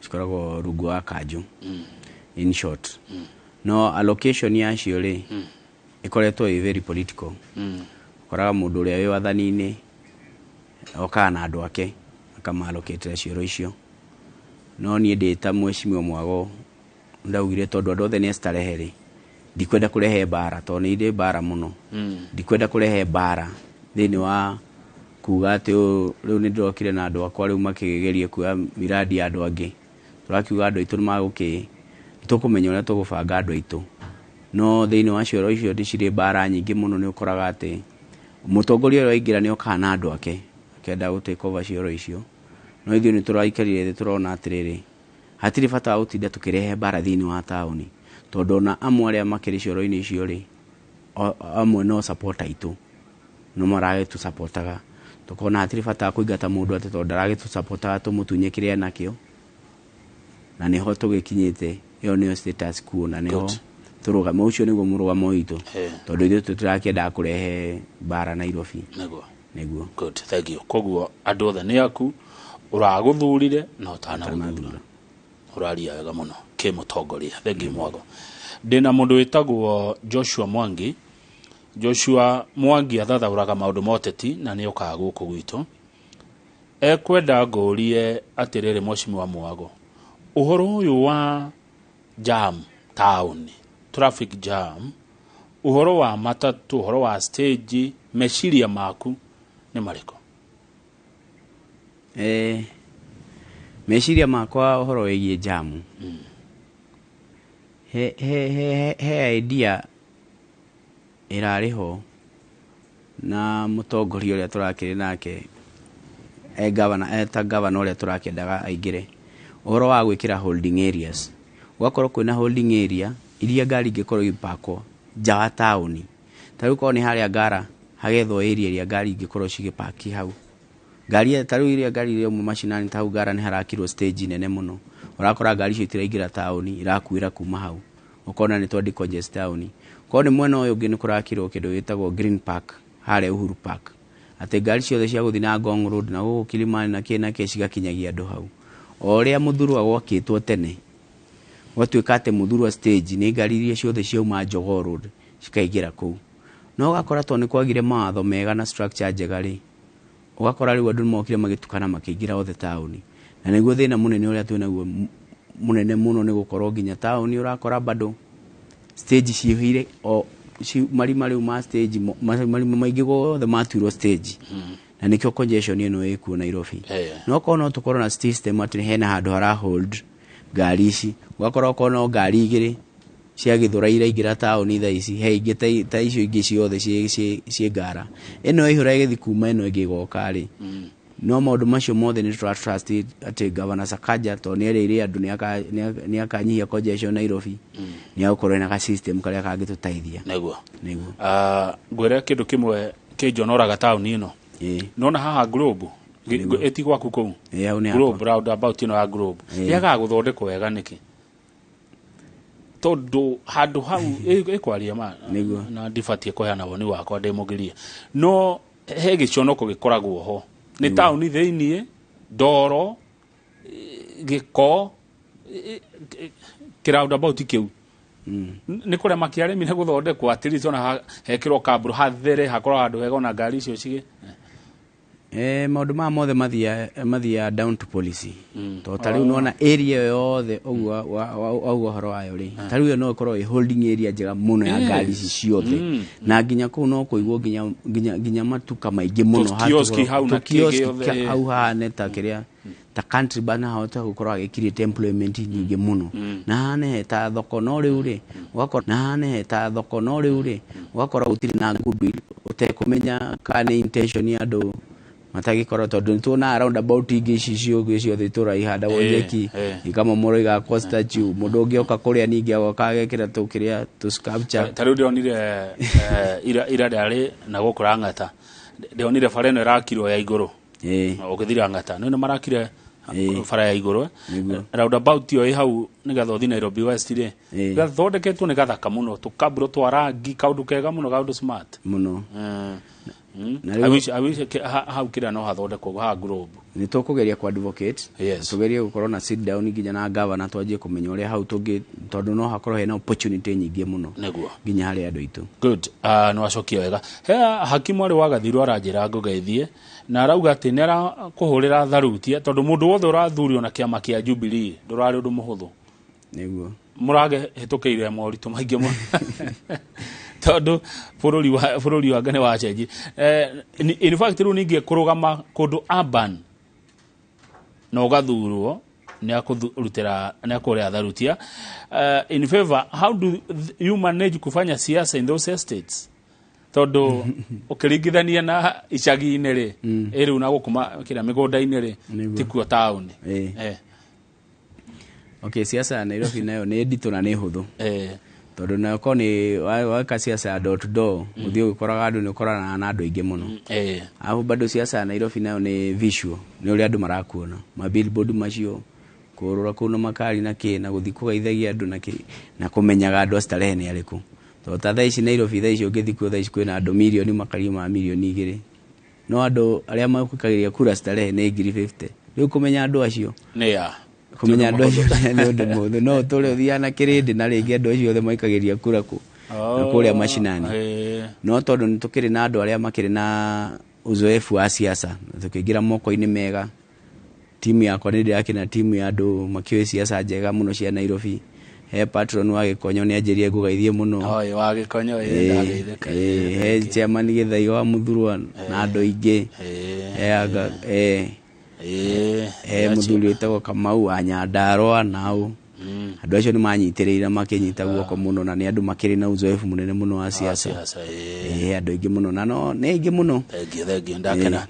cikoragwo rungu wa kanjũ, in short. No allocation yacio rĩ, ĩkoretwo ĩ very political. Ũkoraga mũndũ ũrĩa wĩ wathani-inĩ okaga na andũ ake akamalocatĩra cioro icio. No niĩ ndĩ ta Mheshimiwa Mwago ndaugire tondũ andũ othe nĩ starehe rĩ, ndikwenda kũrehe mbara tondũ nĩ irĩ mbara mũno. Ndikwenda kũrehe mbara thĩinĩ wa kuga atĩ rĩu nĩ ndĩrokire na andũ akwa rĩu makĩgerie kuoya miradi ya andũ angĩ. Tũrakiuga andũ aitũ nĩ tũkũmenya ũrĩa tũgũbanga andũ aitũ. No thĩinĩ wa cioro icio nĩ cirĩ mbara nyingĩ mũno. Nĩ ũkoraga atĩ mũtongoria ũrĩa waingĩra nĩ okaga na andũ ake akĩenda gũ take over cioro icio. No ithuĩ nĩ tũraikarire thĩ tũrona atĩrĩrĩ, hatirĩ bata wa gũtinda tũkĩrehe mbara thĩinĩ wa taũni, tondũ ona amwe arĩa makĩrĩ cioro-inĩ icio rĩ, amwe no supporter aitũ, no maragĩtũsupportaga. Tũkona hatirĩ bata wa kũingata mũndũ atĩ tondũ ndaragĩtũsupportaga tũmũtunye kĩrĩa enakĩo. Na nĩho tũgĩkinyĩte, ĩyo nĩyo status quo, na nĩho tũrũgamo ũcio nĩguo mũrũgamo witũ, tondũ ithuĩ tũtirakĩendaga kũrehe mbara Nairobi.
Nĩguo.
Nĩguo.
Good, thank you. Koguo andũ othe nĩ aku ũragũthurire na ũtanagũthura. Ũraria wega mũno kĩmũtongoria. Thank you Mwago. Ndĩna mũndũ wĩtagwo Joshua Mwangi. Joshua Mwangi athathaũraga maũndũ ma ũteti na nĩ okaga gũkũ gwitũ. Ekwenda ngũrie atĩrĩrĩ, Mheshimiwa Mwago, ũhoro ũyũ wa jam town, traffic jam, ũhoro wa matatũ, ũhoro wa stage, meciria maku nĩ marĩkũ?
Meciria makwa ũhoro wĩgiĩ jamu, he idea ĩrarĩ ho na mũtongoria ũrĩa tũrakĩrĩ nake, e governor, ta governor ũrĩa tũrakĩendaga aingĩre, ũhoro wa gwĩkĩra holding areas. Gũgakorwo kwĩna holding area iria ngari ingĩkorwo igĩpakwo nja wa taũni. Ta rĩu korwo nĩ harĩa Ngara, hagethwo area ĩrĩa ngari ingĩkorwo cigĩpaki hau. Ngari ta rĩu iria ngari iria uma macinani, ta hau Ngara nĩ harakirwo stage nene mũno. Ũrakora ngari icio itiraingĩra taũni, irakuĩra kuma hau. Ũkona nĩ twa decongest taũni. Korwo nĩ mwena ũyũ ũngĩ, nĩ kũrakirwo kĩndũ gĩtagwo Green Park harĩa Uhuru Park, atĩ ngari ciothe cia gũthiĩ na Ngong Road na gũkũ Kilimani na kĩ na kĩ cigakinyagia andũ hau. O ũrĩa Mũthurwa gwakĩtwo tene, gwatuĩka atĩ Mũthurwa stage nĩ ngari iria ciothe ciauma Jogoo Road cikaingĩra kũu. No ũgakora tondũ nĩ kwagire mawatho mega na structure njega rĩ, ũgakora rĩu andũ nĩmokire magĩtukana makĩingĩra othe taũni. Na nĩguo thĩna mũnene ũrĩa twĩnaguo mũnene mũno, nĩ gũkorwo nginya taũni ũrakora bado stage cihũire o marima rĩu ma stage, marima maingĩ gothe matuirwo stage, na nĩkĩo congestion ĩno ĩkuo Nairobi. No korwo no tũkorwo na system atĩ hena handũ hara hold ngari ici, ũgakora okorwo no ngari igĩrĩ cia Gĩthũrai iraingĩra taũni thaa ici, he ingĩ ta icio ingĩ ciothe ciĩ Ngara, ĩno ĩihũra ĩgĩthiĩ kuma ĩno ĩngĩ ĩgoka rĩ. No maũndũ macio mothe nĩ tũra trust atĩ Governor Sakaja, tondũ nĩ erĩire andũ nĩ akanyihia congestion Nairobi, nĩ agũkorwo ena ga system karĩa kangĩtũteithia.
Nĩguo.
Nĩguo.
Ngwĩre kĩndũ kĩmwe kĩnjonoraga taũni ĩno. Nona haha Globe, ĩti gwaku kũu?
Ĩĩ, hau nĩ hakwa.
Globe, roundabout ĩno ya Globe yagaga gũthondekwo wega nĩkĩ? Tondũ handũ hau ĩkwaria ma na ndibatiĩ kũheana woni wakwa ndĩmũgirie, no he gĩconoko gĩkoragwo ho nĩ taũni thĩiniĩ, ndoro, gĩko, kĩroundabout kĩu nĩ kũrema kĩaremire gũthondekwo, at least ona hekĩrwo kamburu hathere, hakorwo handũ hega ona ngari icio cigĩ.
Maũndũ maya mothe mathia down to policy. Tondũ ta rĩu nĩwona area ĩyo yothe ũguo wauga ũhoro wayo rĩ, ta rĩu ĩyo no ĩkorwo ĩ holding area njega mũno ya ngari ici ciothe. Na nginya kũu no kũigwo nginya matuka maingĩ mũno.
Tũkioski hau na
tũkioski
kĩngĩ othe.
Hau hahane ta kĩrĩa ta country bar, na hahota gũkorwo agĩ create employment nyingĩ mũno, na hahane he ta thoko. No rĩu rĩ, ũgakora na hahane he ta thoko, no rĩu rĩ, ũgakora gũtirĩ na goodwill, ũtekũmenya kana nĩ intention ya andũ matagĩkorwo, tondũ nĩ tuonaga roundabout ingĩ ici ciũngĩ ciothe itũra ihandagwo nyeki, ikamomorwo, igakwo statue, mũndũ ũngĩ oka kũrĩa ningĩ agoka agekĩra tũkĩrĩa tũ sculpture.
Ta rĩu ndĩronire ira ndarĩ na gũkũ Lang'ata, ndĩronire bara ĩno ĩrakirwo ya igũrũ ũgĩthiĩ Lang'ata, nĩ marakire bara ya igũrũ. Roundabout ĩyo ĩ hau nĩgetha ũthiĩ Nairobi West rĩ, gathondeketwo nĩ gathaka mũno, tũkamburo twa rangi, kaũndũ kega mũno, kaũndũ smart.
Mũno. Na
I wish hau kĩrĩa no hathondekwo haha Globe.
Nĩ tũkũgeria ku advocate, tũgerie gũkorwo na sit down nginya na governor, twanjie kũmenya ũrĩa hau tũngĩ, tondũ no hakorwo hena opportunity nyingĩ mũno nginya harĩ andũ aitũ.
Good. Nĩ wacokia wega. He hakimu arĩ wa Gathirũ aranjĩra ngũgeithie na arauga atĩ nĩ arakũhũrĩra tharutia, tondũ mũndũ wothe ũrathurio na kĩama kĩa Jubilee ndũrarĩ ũndũ mũhũthũ. Mũragĩhĩtũkĩire moritũ maingĩ mũno, tondũ bũrũri wa nĩ wacenjie. In fact, rĩu ningĩ kũrũgama kũndũ urban na ũgathurwo, nĩ akũrutĩra, nĩ akũrĩa tharutia in favor. How do you manage kufanya siasa in those estates, tondũ ũkĩringithania na icagi-inĩ rĩ, ĩ rĩu na gũkũ kĩrĩa mĩgũnda-inĩ rĩ, tikuo taũni?
Okay, siasa ya Nairobi nayo nĩ nditũ na nĩ hũthũ, tondũ nayo korwo nĩ weka siasa ya door to door, ũthiĩ ũgĩkoraga andũ, nĩ ũkoranaga na andũ aingĩ mũno. Alafu bado siasa ya Nairobi nayo nĩ visual, nĩ ũrĩa andũ marakuona, ma billboard macio, kũrũra kũu na makari na kĩ, na gũthiĩ kũgeithagia andũ na kĩ, na kũmenyaga andũ a Starehe nĩ arĩkũ. Tondũ ta thaa ici Nairobi, thaa ici ũngĩthiĩ kuo thaa ici, kwĩna andũ mirioni makĩria ma 2 mirioni, no andũ arĩa maikagĩria kura Starehe nĩ 50,000. Rĩu kũmenya andũ acio,
nĩ ya
kũmenya andũ acio nĩ ũndũ mũhũthũ, no ũtũre ũthiaga na kĩrĩndĩ na rĩngĩ andũ acio othe maikagĩria kura kũ na kũrĩa macinani. No tondũ nĩ tũkĩrĩ na andũ arĩa makĩrĩ na uzoefu wa siasa na tũkĩingĩra moko-inĩ mega. Timu yakwa nĩ ndĩrakĩna timu ya andũ makĩũĩ siasa njega mũno cia Nairobi. He patron wa Gĩkonyo nĩ anjĩrire ngũgeithie mũno.
Oi wa Gĩkonyo, ĩ, ndageithĩka.
He chairman Gĩthaiga wa Mũthurwa na andũ aingĩ. He anga he mũthuri wĩtagwo Kamau wa Nyandarũa nao. Andũ acio nĩ manyitĩrĩire makĩnyita guoko mũno na nĩ andũ makĩrĩ na uzoefu mũnene mũno wa siasa. Ĩ, andũ aingĩ mũno na no nĩ aingĩ mũno.
Thengiũ, thengiũ, ndakena.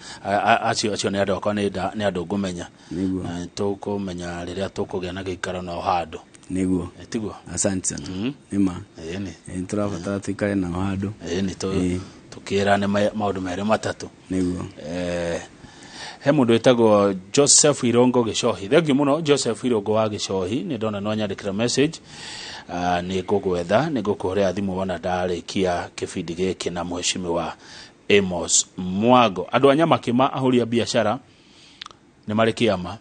Acio nĩ andũ akwa, nĩ andũ ngũmenya.
Nĩguo.
Na tũkũmenya rĩrĩa tũkũgĩa na gĩikaro nao handũ.
Nĩguo.
Tiguo?
Asante sana. Nĩma.
Ĩni.
Nĩ tũrabatara tũikare nao handũ.
Ĩni, tũkĩrane maũndũ merĩ matatũ.
Nĩguo.
He mũndũ wĩtagwo Joseph Irongo Gĩcohi, thengiũ mũno Joseph Irongo wa Gĩcohi, nĩ ndona no nyandĩkĩra message. Nĩ ngũgwetha, nĩ ngũkũhũrĩra thimũ wona ndarĩkia kĩbindi gĩkĩ na mheshimiwa Amos Mwago. Andũ a Nyamakĩma ahũri a biacara nĩ marĩ kĩama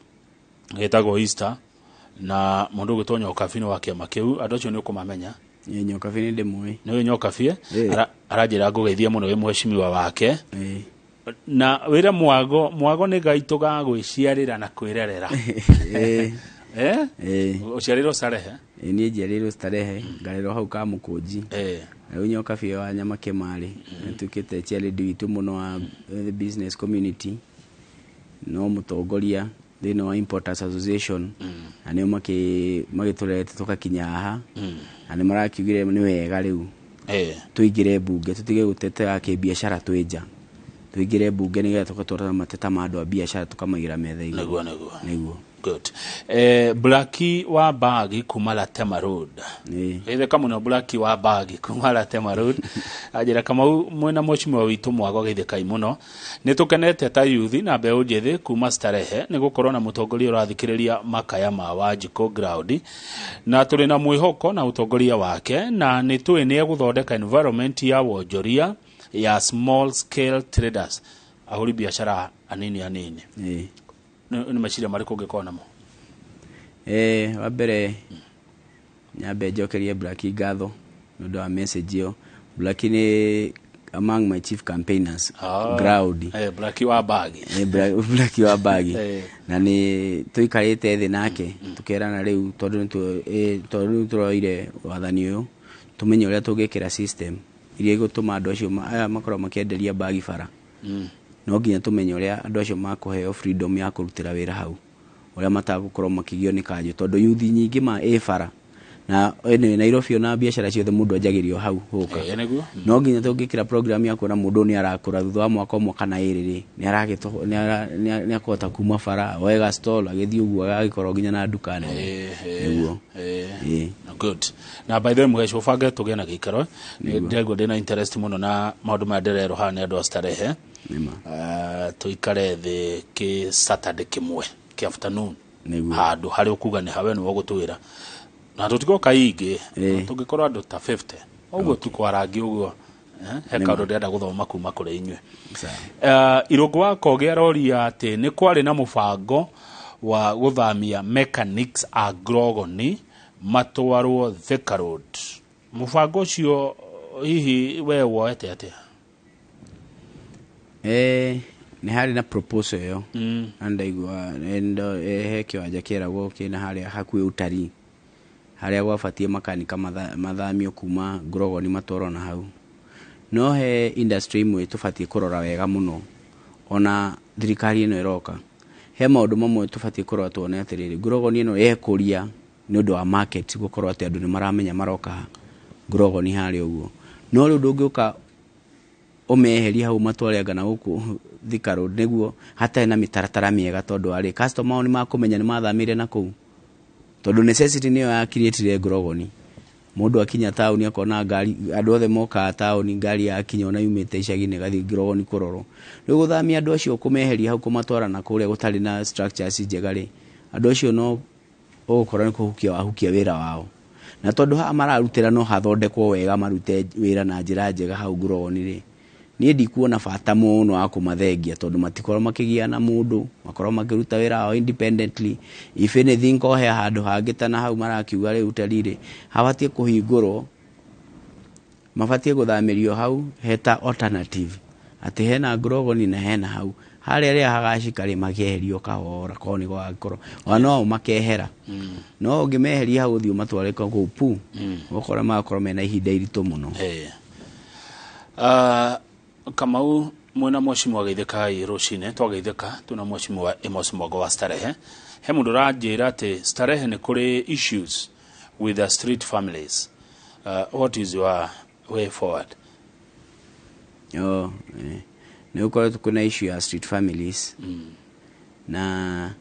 gĩtagwo Easter, na mũndũ ũgwĩtwo Nyokabi nĩ wa kĩama kĩu. Andũ acio nĩ ũkũmamenya?
Ĩ, Nyokabi nĩ ndĩmũĩ.
Nĩ ũĩ Nyokabi? Aranjĩra ngũgeithie mũno wĩ mheshimiwa wake. Na wĩre Mwago, Mwago nĩ gaitũ ga gwĩciarĩra na kwĩrerera. Ũciarĩrwo Starehe?
Ĩ, niĩ njiarĩirwo Starehe, ngarerwo hau Kamũkũnji. Rĩu Nyokabi wa Nyamakĩma rĩ, nĩtuĩkĩte chairlady witũ mũno wa the business community, no mũtongoria thĩinĩ wa Importers Association, na nĩo magĩtũrerete tũgakinya haha, na nĩ marakiugire nĩ wega rĩu tũingĩre mbunge, tũtige gũtetera kĩbiacara twĩ nja, tũingĩre mbunge nĩgetha tũgatwara mateta ma andũ a biacara tũkamaigĩra metha igũrũ.
Nĩguo, nĩguo.
Nĩguo.
Good. Blaki wa Bagi kuma Latema Road. Geithĩka mũno Blaki wa Bagi kuma Latema Road. Anjĩra Kamau mwena mheshimiwa witũ Mwago, geithĩkai mũno. Nĩ tũkenete ta youth na mbeũ njĩthĩ kuma Starehe nĩ gũkorwo na mũtongoria ũrathikĩrĩria makaya ma Wanjikũ ground, na tũrĩ na mwĩhoko na ũtongoria wake, na nĩ tũĩ nĩ egũthondeka environment ya wonjoria ya small scale traders, ahũri biacara anini anini. Nĩ meciria marĩkũ ũngĩkorwo namo?
Wa mbere nyambe njokerie Blaki ngatho nĩ ũndũ wa message ĩyo. Blaki nĩ among my chief campaigners ground.
Blaki wa Bagi.
Blaki wa Bagi. Na nĩ tũikarĩte thĩ nake tũkerana rĩu tondũ rĩu tũroire wathani ũyũ, tũmenye ũrĩa tũngĩkĩra system iria igũtũma andũ acio aya makorwo makĩenderia bagi bara. No nginya tũmenye ũrĩa andũ acio makũheo freedom ya kũrutĩra wĩra hau, ũrĩa matagũkorwo makĩgio nĩ kanjũ, tondũ yuthi nyingĩ ma ĩ bara na anyway, Nairobi ona biacara ciothe mũndũ anjagĩrio hau hũka.
Nĩguo.
No nginya tũngĩkĩra program ya kuona mũndũ nĩ arakũra thutha wa mwaka ũmwe kana ĩrĩ rĩ, nĩ akũhota kuma bara oe ga stall agĩthiĩ ũguo agagĩkorwo nginya na nduka nene. Nĩguo.
Good. Na by the way mũgeco ũbange tũgĩe na gĩikaro. Ndĩraigua ndĩna interest mũno na maũndũ maya ndĩrerwo haha nĩ andũ a Starehe. Tũikare thĩ kĩ Saturday kĩmwe kĩ afternoon. Handũ harĩa ũkuga nĩ hawe nĩwe ũgũtwĩra. Na tũtigoka ingĩ, tũngĩkorwo andũ ta 50. Ũguo tukwarangi ũguo. He kaũndũ ndĩrenda gũthoma kuma kũrĩ inyuĩ. Irũngũ wa Kogi aroria atĩ nĩ kwarĩ na mũbango wa gũthamia mechanics a Grogoni matwarwo Thika Road. Mũbango ũcio hihi we woete atĩa?
Nĩ harĩ na proposal ĩyo. Na ndaigua, he kĩwanja kĩeragwo kĩna harĩa hakuhĩ utarii, harĩa gwabatiĩ makanika mathamio kuma Grogoni matwarwo na hau. No he industry imwe tũbatiĩ kũrora wega mũno, ona thirikari ĩno ĩroka. He maũndũ mamwe tũbatiĩ kũrora tuone atĩrĩrĩ, Grogoni ĩno yekũria nĩ ũndũ wa market gũkorwo atĩ andũ nĩ maramenya maroka ha Grogoni harĩa ũguo. No rĩu ndũngĩũka ũmeherie hau matware anga na gũkũ Thika Road nĩguo hatarĩ na mĩtaratara mĩega, tondũ arĩ customer ao nĩ makũmenya nĩ mathamĩire na kũu, tondũ necessity nĩyo ya create Grogoni. Mũndũ akinya taũni akona ngari, andũ othe mokaga taũni, ngari yakinya ona yumĩte icagi-inĩ ĩgathiĩ Grogoni kũrorwo. Rĩu gũthamia andũ acio kũmeheria hau kũmatwara na kũrĩa gũtarĩ na structures njega rĩ, andũ acio no ũgũkora nĩ kũhukia wahukia wĩra wao. Na tondũ haha mararutĩra no hathondekwo wega, marute wĩra na njĩra njega hau Grogoni rĩ, niĩ ndikuona bata mũno wa kũmathengia, tondũ matikorwo makĩgia na mũndũ, makorwo makĩruta wĩra wao independently. If anything ko he handũ hangĩ ta na hau marakiuga rĩu teri rĩ, habatiĩ kũhingũrwo Mabatiĩ gũthamĩrio hau heta alternative atĩ hena Ngurogoni na hena hau harĩa rĩa hagacika rĩ, makeherio kahora korwo nĩ gwagĩkorwo ona no makehera, no ũngĩmeheria hau ũthiĩ ũmatware kũu pu, ũgakora magakorwo mena ihinda iritũ mũno.
Kamau mwena mheshimiwa geithĩkai rũcinĩ, twageithĩka twĩna Mheshimiwa Amos Mwago wa Starehe. He mũndũ ũranjĩra atĩ Starehe nĩ kũrĩ issues with the street families. What is your way forward?
Oh, nĩ gũkoretwo kwĩna issue ya street families, na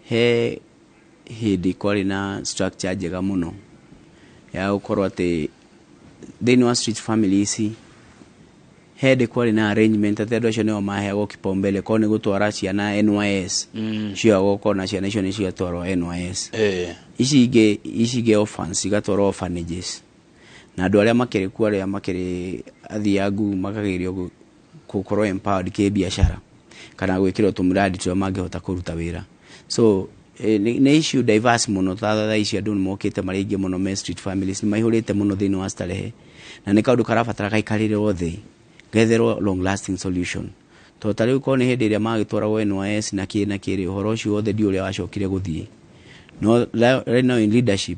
he hĩndĩ kwarĩ na structure njega mũno ya gũkorwo atĩ thĩinĩ wa street families he hĩndĩ kwarĩ na arrangement atĩ andũ acio nĩo maheagwo kipaumbele korwo nĩ gũtwara ciana NYS, cioyagwo ũkona ciana icio nĩ ciatwarwo NYS, ici ingĩ orphans cigatwarwo orphanages, na andũ arĩa makĩrĩ kuo, arĩa makĩrĩ athiangu, makagerio gũkorwo empowered kĩbiacara kana gwĩkĩrwo tũmĩradi tũrĩa mangĩhota kũruta wĩra. So nĩ issue diverse mũno. Ta thaa ici andũ nĩ mokĩte marĩ aingĩ mũno me street families, nĩ maihũrĩte mũno thĩinĩ wa Starehe, na nĩ kaũndũ karabatara gaikarĩrwo thĩ getherwo long lasting solution, tondũ ta rĩu korwo nĩ hĩndĩ ĩrĩa magĩtwaragwo NYS na kĩ na kĩrĩ, ũhoro ũcio wothe ndi ũrĩa wacokire gũthiĩ. No right now in leadership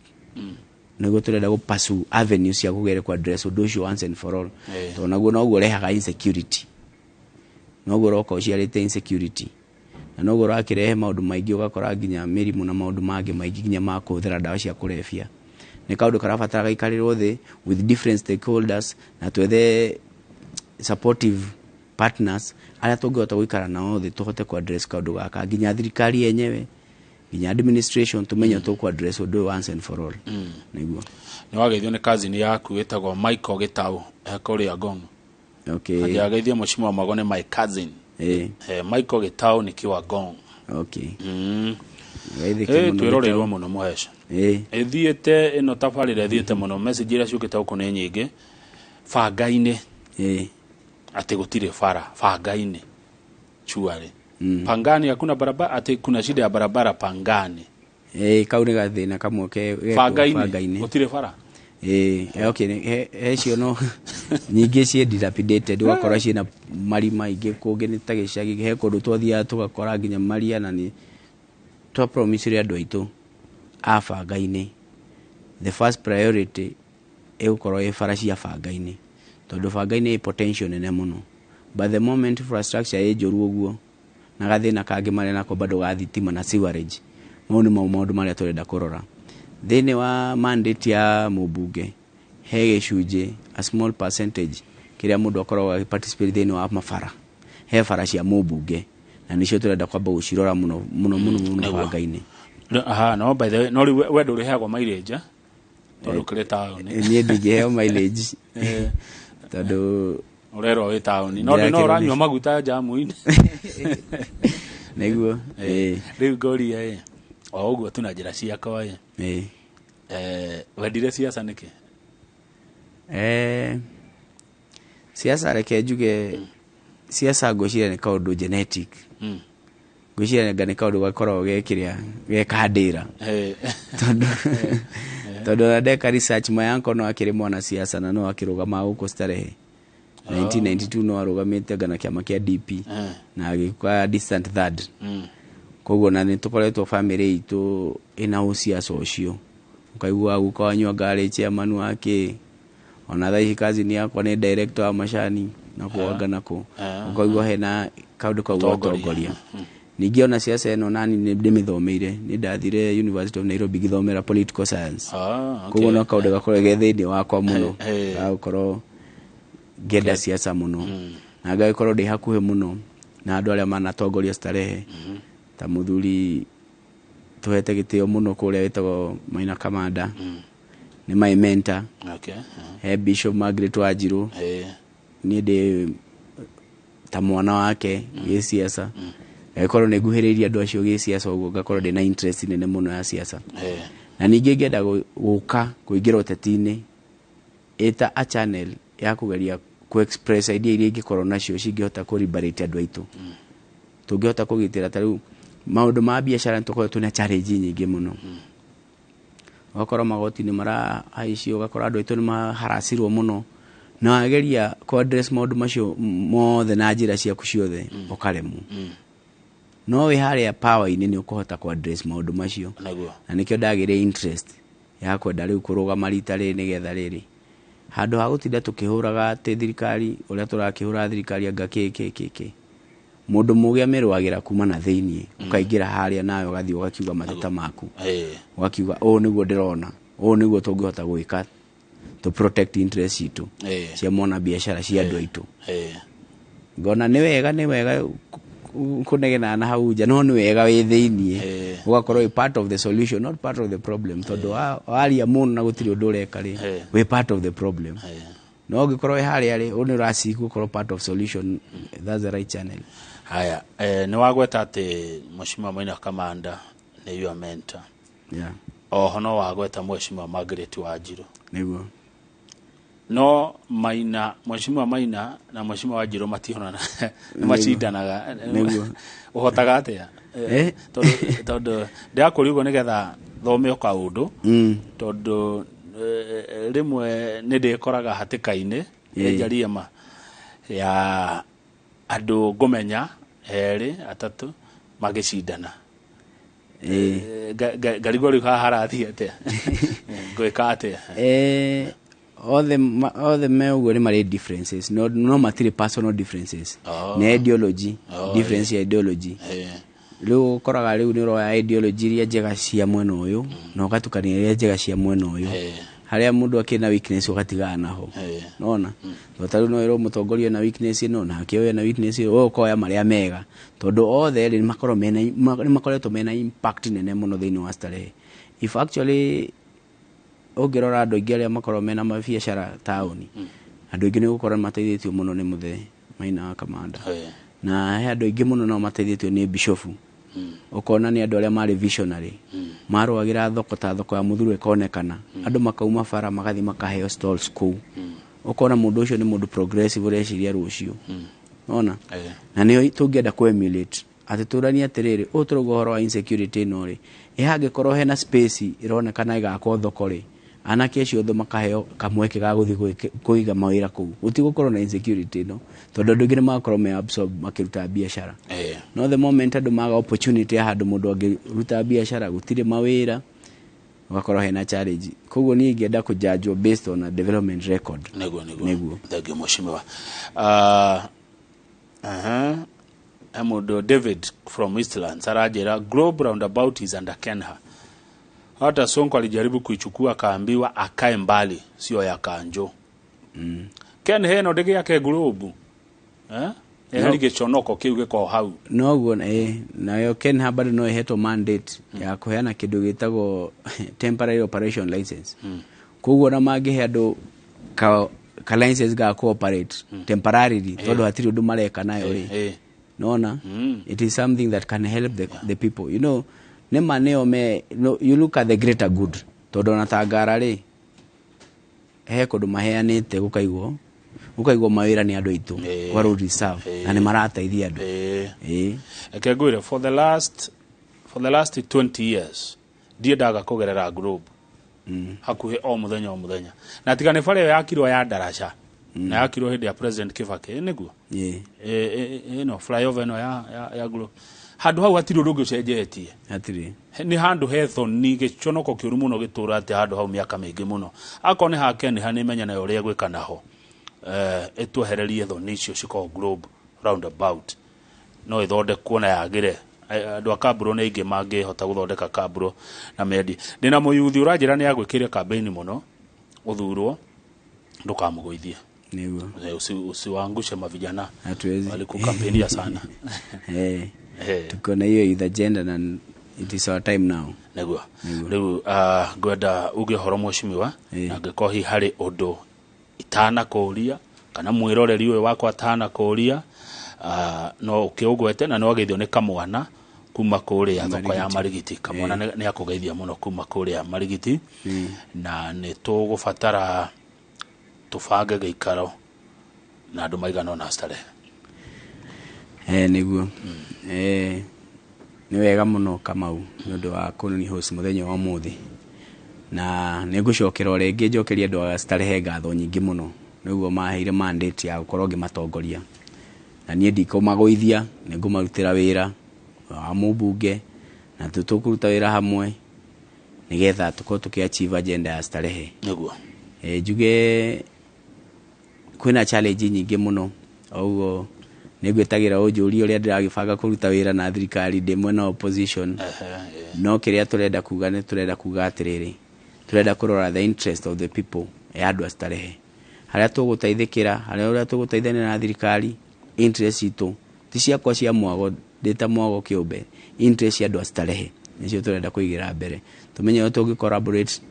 nĩguo tũrenda gũ pursue avenues cia kũgeria ku address ũndũ ũcio once and for all, tondũ naguo noguo ũrehaga insecurity, noguo ũroka ũciarĩte insecurity, na noguo ũrakĩrehe maũndũ maingĩ, ũgakora nginya mĩrimũ na maũndũ mangĩ maingĩ, nginya ma kũhũthĩra ndawa cia kũrebia. Nĩ kaũndũ karabatara gaikarĩrwo thĩ with different stakeholders na twethe supportive partners arĩa tũngĩhota gũikara nao thĩ tũhote ku address kaũndũ gaka, nginya thirikari yenyewe, nginya administration, tũmenye tũkũ address ũndũ ũyũ once and for all, nĩguo.
Nĩ wageithio nĩ cousin yaku ĩtagwo Michael Gĩtaũ kũrĩa Ngong. Ageithie Mheshimiwa Mwago, nĩ my cousin. Michael Gĩtaũ nikiwa Ngong.
Geithĩke mũno.
Twĩroreirwo
Gĩtaũ.
Mũno mũhesha ĩthiĩte ĩno tabarĩra ĩthiĩte mũno, message iria ciũkĩte gũkũ nĩ nyingĩ banga-inĩ, atĩ gũtirĩ bara banga-inĩ chuarĩ. Pangani hakuna barabara, atĩ kuna shida ya barabara Pangani.
Kau nĩ gathĩna kamwe ke gekuo
Banga-inĩ
banga-inĩ.
Gũtirĩ bara.
Okay, he cio no nyingĩ ciĩ dilapidated, ũgakora ciĩna marima ingĩ, kũngĩ nĩ ta gĩcagi, he kũndũ twathiaga tũgakora nginya maria, na nĩ twa promisire andũ aitũ a banga-inĩ the first priority ĩgũkorwo ĩ bara cia banga-inĩ, tondũ banga-inĩ ĩ potential nene mũno, but the moment infrastructure ĩ njũru ũguo, na gathĩna kangĩ marĩa nako bado ga thitima na sewerage, mau nĩ mau maũndũ marĩa tũrenda kũrora thĩinĩ wa mandate ya mũmbunge. He gĩcunjĩ, a small percentage, kĩrĩa mũndũ akoragwo agĩparticipate thĩinĩ wa mabara, he bara cia mũmbunge, na nĩcio tũrenda kwamba gũcirora mũno mũno mũno mũno banga-inĩ.
Aha, no by the way, no rĩu we ndũrĩheagwo mileage, eh? Tondũ kũrĩ taũni.
Niĩ ndingĩheo mileage tondũ
ũrerwo wĩ taũni, no no ũranyua maguta njamu-inĩ.
Nĩguo.
Rĩu ngũria ĩ o ũguo tu na njĩra ciakwa ĩ, wendire siasa nĩkĩ?
Siasa, reke njuge siasa ngwĩciria nĩ kaũndũ genetic. Ngwĩciria anga nĩ kaũndũ gakoragwo gekĩrĩa gekandĩra, tondũ ona ndeka research, my uncle no akĩrĩ mwana siasa na no akĩrũgama gũkũ Starehe 1992, no arũgamĩte anga na kĩama kĩa DP na agĩũka distant third. Koguo na nĩ tũkoretwo family itũ ĩna ũciaca ũcio, ũkaigua guka wanyu anga arĩ chairman wa kĩ, ona thaa ici cousin yakwa nĩ director wa macani na kũ anga nakũ, ũkaigua hena kaũndũ kau ga ũtongoria. Ningĩ ona siasa ĩno nani nĩ ndĩmĩthomeire, nĩ ndathire University of Nairobi ngĩthomera political science. Koguo no kaũndũ gakorwo ge thĩinĩ wakwa mũno ga gũkorwo ngĩenda siasa mũno, na ngagĩkorwo ndĩ hakuhĩ mũno na andũ arĩa manatongoria Starehe, ta mũthuri tũhete gĩtĩo mũno kũrĩa wĩtagwo Maina Kamanda, nĩ my mentor. He Bishop Margaret Wanjirũ, niĩ ndĩ ta mwana wake gĩciaca, ngagĩkorwo nĩ nguhĩrĩirie andũ acio gĩciaca, ũguo ngakorwo ndĩ na interest nene mũno ya siasa. Na ningĩ ngĩenda gũka kũingĩra ũteti-inĩ ĩta a channel ya kũgeria kũ express idea iria ingĩkorwo nacio cingĩhota kũ liberate andũ aitũ, tũngĩhota kũgitĩra ta rĩu maũndũ ma biacara. Nĩ tũkoragwo twĩna challenge nyingĩ mũno, ũgakora magoti nĩ marahaicio, ũgakora andũ aitũ nĩ maharacirwo mũno. Na wageria kũ address maũndũ macio mothe na njĩra ciaku ciothe, ũkaremwo. No wĩ harĩa power-inĩ nĩ ũkũhota kũ address maũndũ macio. Na nĩkĩo ndagĩire interest ya kwenda rĩu kũrũgama rita rĩrĩ, nĩgetha rĩrĩ handũ ha gũtinda tũkĩhũraga atĩ thirikari, ũrĩa tũrakĩhũra thirikari, anga kĩ kĩ kĩ kĩ, mũndũ mũgĩ amĩrũagĩra kuma na thĩiniĩ. Ũkaingĩra harĩa nawe ũgathiĩ ũgakiuga mateta maku, ũgakiuga ũũ nĩguo ndĩrona, ũũ nĩguo tũngĩhota gwĩka to protect interest citũ cia mwana biacara, cia andũ aitũ. Ngona nĩ wega kũnegena na hau nja, no nĩ wega wĩ thĩiniĩ ũgakorwo wĩ part of the solution, not part of the problem, tondũ waria mũno na gũtirĩ ũndũ ũreka rĩ, wĩ part of the problem. No ũngĩkorwo wĩ harĩa rĩ, ũũ nĩ ũraci gũkorwo part of solution. That's the right channel.
Haya, nĩ wagweta atĩ Mheshimiwa Maina Kamanda nĩ your mentor.
Yeah.
Oho no wagweta Mheshimiwa Margaret Wanjiru.
Nĩguo.
No Maina, Mheshimiwa Maina na Mheshimiwa Wanjiru matihonana, nĩ macindanaga.
Nĩguo.
Ũhotaga atĩa?
Eh?
Tondũ ndĩrakũria ũguo nĩgetha thome o kaũndũ, tondũ rĩmwe nĩ ndĩkoraga hatĩka-inĩ njarie ma ya andũ ngũmenya erĩ atatũ magĩcindana. Ngarigwo rĩu haha harathiĩ atĩa, ngwĩka atĩa?
Othe me ũguo nĩ marĩ differences, no matirĩ personal differences. Nĩ ideology. Difference ya ideology. Rĩu ũkoraga rĩu nĩ ũroya ideology iria njega cia mwena ũyũ na ũgatukania iria njega cia mwena ũyũ. Harĩa mũndũ akĩrĩ na weakness, ũgatigana naho. Nona to ta rĩu no ĩrwo mũtongoria na weakness ĩno, nake ũyũ na weakness ĩyo, ũyũ ũkoya marĩa mega, tondũ othe rĩ nĩ makoretwo mena impact nene mũno thĩinĩ wa Starehe. If actually ũngĩrora andũ aingĩ arĩa makoragwo mena mabiacara taũni, andũ aingĩ nĩ gũkorwo nĩ mateithĩtio mũno nĩ mũthee Maina wa Kamanda, na he andũ aingĩ mũno nao mateithĩtio nĩ bishofu. Ũkona nĩ andũ arĩa marĩ visionary, marũagĩra thoko ta thoko ya Mũthuro ĩkonekana, andũ makauma bara magathiĩ makaheo stalls kũu. Ũkona mũndũ ũcio nĩ mũndũ progressive, ũreciria rũciũ ona. Na nĩyo tũngĩenda kũ emulate, atĩ tũranie atĩrĩrĩ, ũũ tũrauga ũhoro wa insecurity ĩno rĩ, ĩ hangĩkorwo hena space ĩronekana ĩgakwo thoko rĩ, anake acio othe makaheo kamweke ga gũthiĩ kũiga mawĩra kũu, gũtigũkorwo na insecurity ĩno, tondũ andũ aingĩ nĩ magakorwo me absorb makĩruta biacara. No the moment andũ maga opportunity ya handũ mũndũ angĩruta biacara, gũtirĩ mawĩra, ũgakorwo hena challenge. Koguo niĩ ingĩenda kũjanjwo based on a development record.
Nĩguo.
Nĩguo.
Thank you, mheshimiwa. He mũndũ David from Eastlands aranjĩra Globe roundabout is under Kenha. Hata Sonko alijaribu kuichukua, akaambiwa akae mbali, sio ya Kanjo. Kenha ĩno ndĩgĩake Globe, eh? Eheri gĩconoko kĩu gĩkorwo hau.
Noguo, nayo Kenha bado no ĩhetwo mandate ya kũheana kĩndũ gĩtagwo temporary operation license. Koguo ona mangĩhe andũ ka license ga cooperate temporarily, tondũ hatirĩ ũndũ mareka nayo rĩ, nona it is something that can help the people. Nĩma nĩo me no, you look at the greater good, tondũ ona Tangara rĩ, he kũndũ maheanĩte gũkaigwo mawĩra nĩ andũ aitũ kwa road reserve, na nĩ marateithia andũ.
Reke ngwĩre, for the last 20 years ndiendaga kũgerera Globe hakuhĩ o mũthenya o mũthenya, na tiga nĩ bara ĩyo yakirwo ya ndaraca na yakirwo hĩndĩ ya President Kibaki, nĩguo?
Ĩĩ.
Ĩno flyover ĩno ya Globe, handũ hau hatirĩ ũndũ ũngĩ ũcenjetie.
Hatirĩ.
Nĩ handũ he thoni, gĩconoko kĩũru mũno gĩtũra atĩ handũ hau mĩaka mĩingĩ mũno. Akorwo nĩ hake nĩ hanĩmenya nayo ũrĩa gwĩka naho, ĩtwehererie thoni icio cikoragwo Globe roundabout. No ĩthondekwo na yagĩre. Andũ a kamburo nĩ aingĩ mangĩhota gũthondeka kamburo na mendie. Ndĩna mũyuthi ũranjĩra nĩ agwĩkĩire kambĩini mũno ũthurwo, ndũkamũgũithie.
Nĩguo.
Usiwaangushe mavijana.
Hatuwezi.
Walikukampenia sana.
Tuko na hiyo youth agenda na it is our time now.
Nĩguo. Rĩu ngwenda uge ũhoro, mheshimiwa, na angĩkorwo hihi harĩ ũndũ itanakũria kana mwĩroreri ũyũ wakwa atanakũria, no ũkĩũgwete. Na nĩwageithio nĩ kamwana kuma kũrĩa thoko ya Marigiti. Kamwana nĩ akũgeithia mũno kuma kũrĩa Marigiti, na nĩ tũgũbatara tũbange gĩikaro na andũ maigana ũna Starehe.
Nĩguo. Nĩ wega mũno, Kamau, nĩ ũndũ wa kũni host mũthenya wa ũmũthĩ, na nĩ ngũcokera o rĩngĩ njokerie andũ a Starehe ngatho nyingĩ mũno. Nĩguo maheire mandate ya gũkorwo ngĩmatongoria. Na niĩ ndikũmagũithia, nĩ ngũmarutĩra wĩra wa mũmbunge na tũkũruta wĩra hamwe nĩgetha tũkorwo tũkĩ achieve agenda ya Starehe.
Nĩguo.
Njuge kwĩna challenge nyingĩ mũno, ũguo nĩngwĩtagĩra ũnjũrie ũrĩa ndĩragĩbanga kũruta wĩra na thirikari ndĩ mwena wa opposition. No kĩrĩa tũrenda kuga nĩ tũrenda kuga atĩrĩrĩ, tũrenda kũrora the interest of the people ya andũ a Starehe, harĩa tũgũteithĩkĩra, harĩa ũrĩa tũgũteithania na thirikari, interest citũ ti ciakwa cia Mwago, ndĩ ta Mwago kĩũmbe, interest cia andũ a Starehe nĩcio tũrenda kũigĩra mbere. Tũmenye ũrĩa tũngĩ collaborate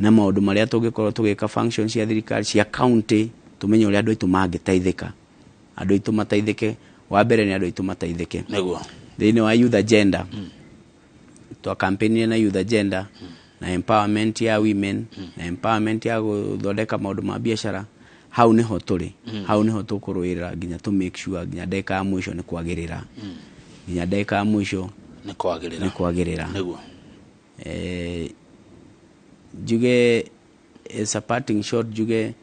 na maũndũ marĩa tũngĩkorwo tũgĩka function cia thirikari cia county, tũmenye ũrĩa andũ aitũ mangĩteithĩka, andũ aitũ mateithĩke. Wa mbere nĩ andũ aitũ mateithĩke.
Nĩguo.
Thĩinĩ wa youth agenda, twa campaign na youth agenda na empowerment ya women na empowerment ya gũthondeka maũndũ ma biacara, hau nĩho tũrĩ. Hau nĩho tũkũrũĩrĩra nginya tũ make sure nginya ndagĩka ya mũico nĩ kwagĩrĩra, nginya ndagĩka ya mũico
nĩ kwagĩrĩra,
nĩ kwagĩrĩra.
Nĩguo.
Njuge as a parting shot, njuge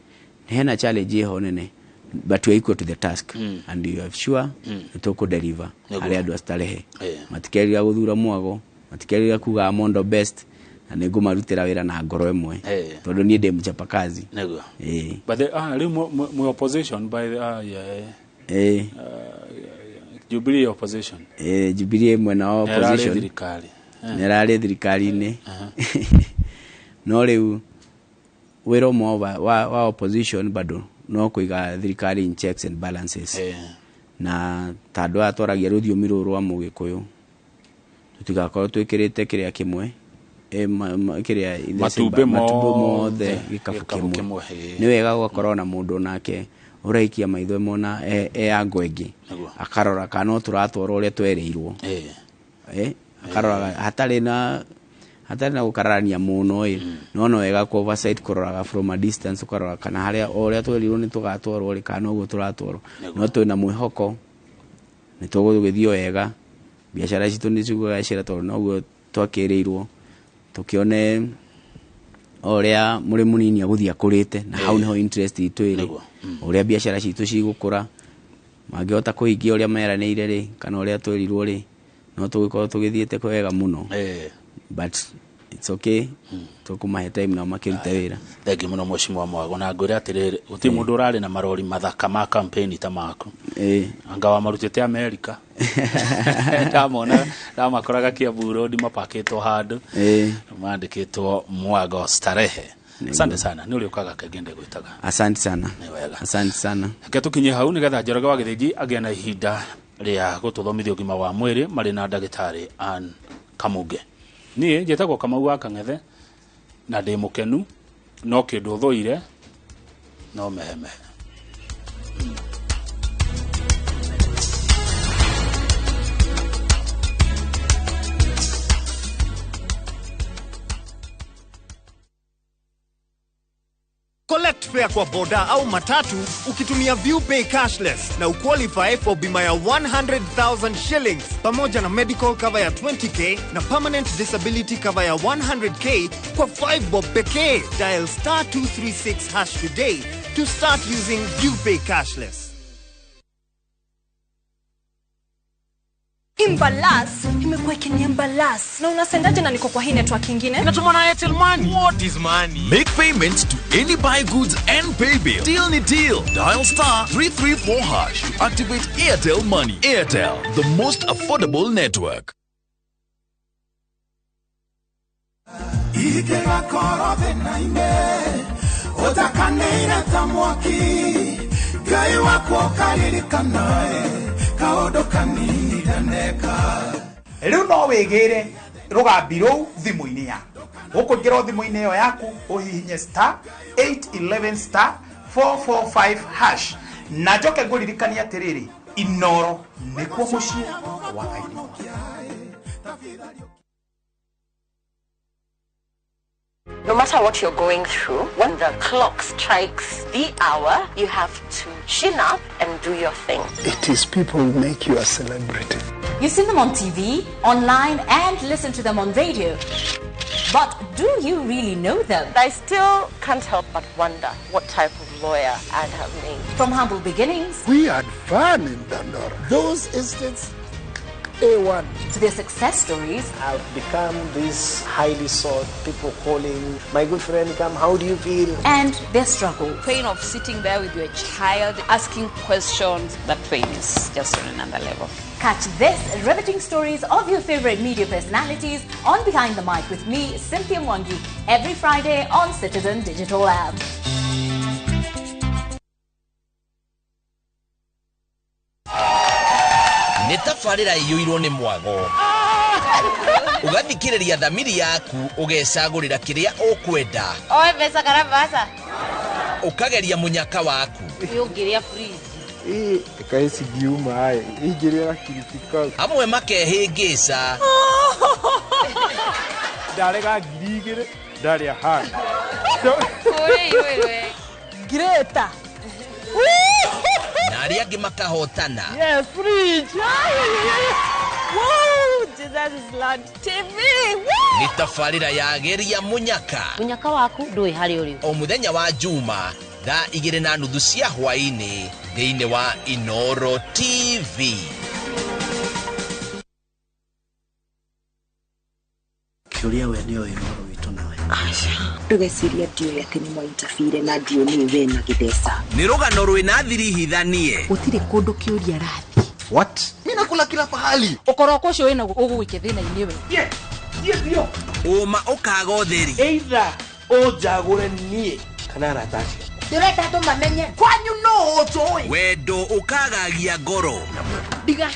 hena challenge ĩho nene, but we are equal to the task and you are sure nĩ tũkũ deliver harĩ andũ a Starehe. Matikerira gũthura Mwago, matikerira kuga Mondo best, na nĩ ngũmarutĩra wĩra na ngoro ĩmwe tondũ niĩ ndĩ mchapakazi.
Nĩguo. But the, rĩu mwe opposition by the, yeah. Jubilee opposition.
Jubilee mwena wa opposition.
Thirikari.
Nĩrarĩ thirikari-inĩ. No rĩu wĩra ũmwe wa opposition bado no kũiga thirikari in checks and balances. Na ta andũ aya twaragia rũthiomi rũrũ rwa mũgĩkũyũ, tũtigakorwo twĩkĩrĩte kĩrĩa kĩmwe, kĩrĩa
matumbĩ
mothe gĩkabũ kĩmwe. Nĩ wega gũgakorwo na mũndũ nake ũraikia maitho mona e ango ĩngĩ, akarora kana no tũratwarwo ũrĩa twerĩirwo. Akarora hatarĩ na gũkararania mũno ĩ, no no wega ku oversight, kũroraga from a distance, ũkarora kana harĩa o ũrĩa twerirwo nĩ tũgatwarwo rĩ, kana noguo tũratwarwo. No twĩna mwĩhoko nĩ tũgũgĩthiĩ wega, biacara citũ nĩ cigũgacĩra tondũ noguo twakĩrĩirwo, tũkĩone o ũrĩa mũrĩ mũnini agũthiĩ akũrĩte, na hau nĩho interest itũ ĩrĩ, ũrĩa biacara citũ cigũkũra, mangĩhota kũhingia ũrĩa meranĩire rĩ, kana ũrĩa twerirwo rĩ, no tũgĩkorwo tũgĩthiĩte wega mũno. But it's okay, tũkũmahe time nao makĩrute wĩra.
Thengiũ mũno Mheshimiwa Mwago, na ngwĩre atĩrĩrĩ, gũtirĩ mũndũ ũrarĩ na marori mathaka ma campaign ta maku. Anga wamarutĩte Amerika. Ndamona, ndamakoraga Kiambu Road mapakĩtwo handũ, mandĩkĩtwo Mwago Starehe. Asante sana, nĩ ũrĩũkaga kaingĩ ndĩgwĩtaga.
Asante sana.
Nĩ wega.
Asante sana.
Reke tũkinye hau nĩgetha Njoroge wa Gĩthĩnji agĩe na ihinda rĩa gũtũthomithia ũgima wa mwĩrĩ marĩ na ndagĩtarĩ Ann Kamunge. Niĩ njĩtagwo Kamau wa Kang'ethe na ndĩ mũkenu, no kĩndũ thũire no mehemehe.
Collect fare kwa boda au matatu ukitumia ViewPay cashless na uqualify for bima ya 100,000 shillings pamoja na medical cover ya 20k na permanent disability cover ya 100k kwa 5 bob pekee. Dial star 236 hash today to start using ViewPay cashless.
Imbalas imekuwa ikiniambalas. Na unasendaje na niko kwa hii network nyingine?
Natuma na Airtel Money. What is money?
Make payments to any buy goods and pay bill. Deal ni deal. Dial star 334 hash to activate Airtel Money. Airtel, the most affordable network.
Rĩu no wĩgĩre rũgambi rũu thimũ-inĩ yaku. Ũkũingĩra thimũ-inĩ ĩyo yaku ũhihinye star 811 star 445 hash. Na njoke ngũririkanie atĩrĩrĩ, Inoro nĩkuo mũciĩ wa aini.
No matter what you're going through, when the clock strikes the hour, you have to chin up and do your thing.
It is people who make you a celebrity.
You've seen them on TV, online, and listened to them on radio. But do you really know them?
I still can't help but wonder what type of lawyer I'd have made.
From humble beginnings
We had fun in Dandora. Those estates, A1.
to their success stories,
I've become this highly sought, people calling, my good friend, come, how do you feel?
and their struggle.
Pain of sitting there with your child, asking questions, that pain is just on another level.
Catch this riveting stories of your favorite media personalities on Behind the Mic with me, Cynthia Mwangi, every Friday on Citizen Digital App.
Nĩ tabarĩra ĩiyũirwo nĩ mwago, ũgathikĩrĩria thamiri yaku, ũgecagũrĩra kĩrĩa ũkwenda.
Oe mbeca kana mbaca?
Ũkageria mũnyaka waku.
Ũngĩrĩa fridge.
Ĩkaĩ cingiuma ĩ ingĩrĩa gakiriti kau.
Amwe makehĩngĩca.
Ndarega 2000 ndarĩa hana.
Greta.
Na arĩa angĩ makahotana.
Yes, fridge. Woo! Jesus is Lord TV. Woo!
Nĩ tabarĩra ya geria mũnyaka.
Mũnyaka waku ndũĩ harĩa ũrĩ.
O mũthenya wa Juma thaa 2:30 cia hwaĩ-inĩ thĩinĩ wa Inoro TV.
Kĩũria we nĩ oĩ ũhoro witũ nawe.
Ndũgeciria ndiũĩ atĩ nĩ mwaintabire na ndiũĩ nĩ we na gĩtheca.
Nĩ rũgano rwĩna thiri hithanie.
Gũtirĩ kũndũ kĩũria arathiĩ.
What? Mi nakula kila pahali.
Ũkoroko ũcio wĩna ũgũgũikia thĩna-inĩ we.
Ũma ũkaga ũtheri.
Either ũnjagũre niĩ kana arata acio.
Ndĩrenda andũ mamenye kwanyu no ũnjũĩ.
Wendo ũkagagia ngoro.
Ndiga.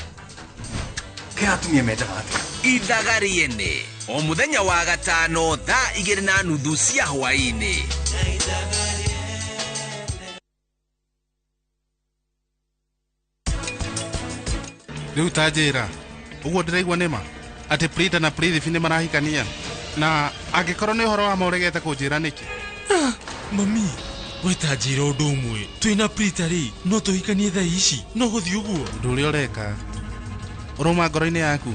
Kĩ atumia metaga atĩa?
Ithaga rĩene o mũthenya wa gatano thaa 2:30 cia hwaĩ-inĩ.
Rĩu ta njĩra, ũguo ndĩraigua nĩma atĩ Prita na Prithvi nĩ marahikania, na angĩkorwo nĩ ũhoro wa ma ũregete kũnjĩra nĩkĩ?
Mami, we ta njĩra ũndũ ũmwe, twĩna Prita rĩ, no tũhikanie thaa ici, no gũthiĩ ũguo?
Ũndũ ũrĩa ũreka ũrauma ngoro-inĩ yaku.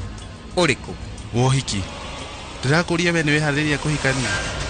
Ũrĩkũ?
Wohiki. Ndĩrakũria we nĩ wĩharĩrĩria kũhikania?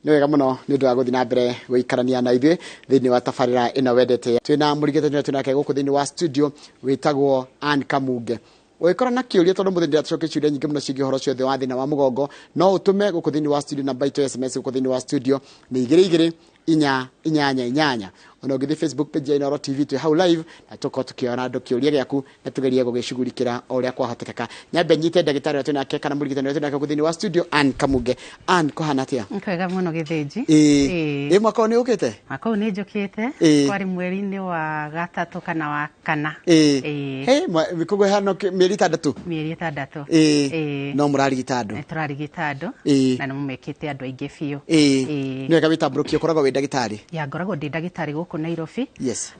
Nĩ wega mũno nĩ ũndũ wa gũthiĩ na mbere gũikarania na ithuĩ thĩinĩ wa tabarĩra ĩno wendete. Twĩna mũrigitani ũrĩa twĩnake gũkũ thĩinĩ wa studio wĩtagwo Ann Kamunge. Ũgĩkorwo na kĩũria, tondũ mũthĩ ndĩratũcokia ciũria nyingĩ mũno ciĩgiĩ ũhoro ciothe wa thĩna wa mũgongo, no ũtũme gũkũ thĩinĩ wa studio. Namba itũ ya SMS gũkũ thĩinĩ wa studio nĩ 2 2 4 8 8. Ona ũngĩthiĩ Facebook page ya Inooro TV twĩ hau live na tũkorwo tũkĩona andũ kĩũria gĩaku na tũgerie gũgĩcugurikĩra o ũrĩa kwahotekeka. Nyambe nyite ndagĩtarĩ ũrĩa twĩnake kana mũrigitani ũrĩa twĩnake gũkũ thĩinĩ wa studio, Ann Kamunge. Ann, kũhana atĩa?
Kwega mũno Gĩthĩnji.
Ĩĩ. Ĩ mwaka ũyũ nĩ ũkĩte?
Mwaka ũyũ nĩ njũkĩte.
Ĩĩ.
Kwarĩ mweri-inĩ wa gatatũ kana wa kana.
Ĩĩ.
Ĩĩ.
Hĩ, koguo hano mĩeri 6?
Mĩeri 6.
Ĩĩ.
Ĩĩ.
No mũrarigita andũ?
Nĩ tũrarigita andũ.
Ĩĩ.
Na nĩ mũmekĩte andũ aingĩ biũ.
Ĩĩ.
Ĩĩ.
Nĩ wega wĩtambũrũkie, ũkoragwo wĩ ndagĩtarĩ?
Ya, ngoragwo ndĩ ndagĩtarĩ gũkũ Nairobi.
Yes.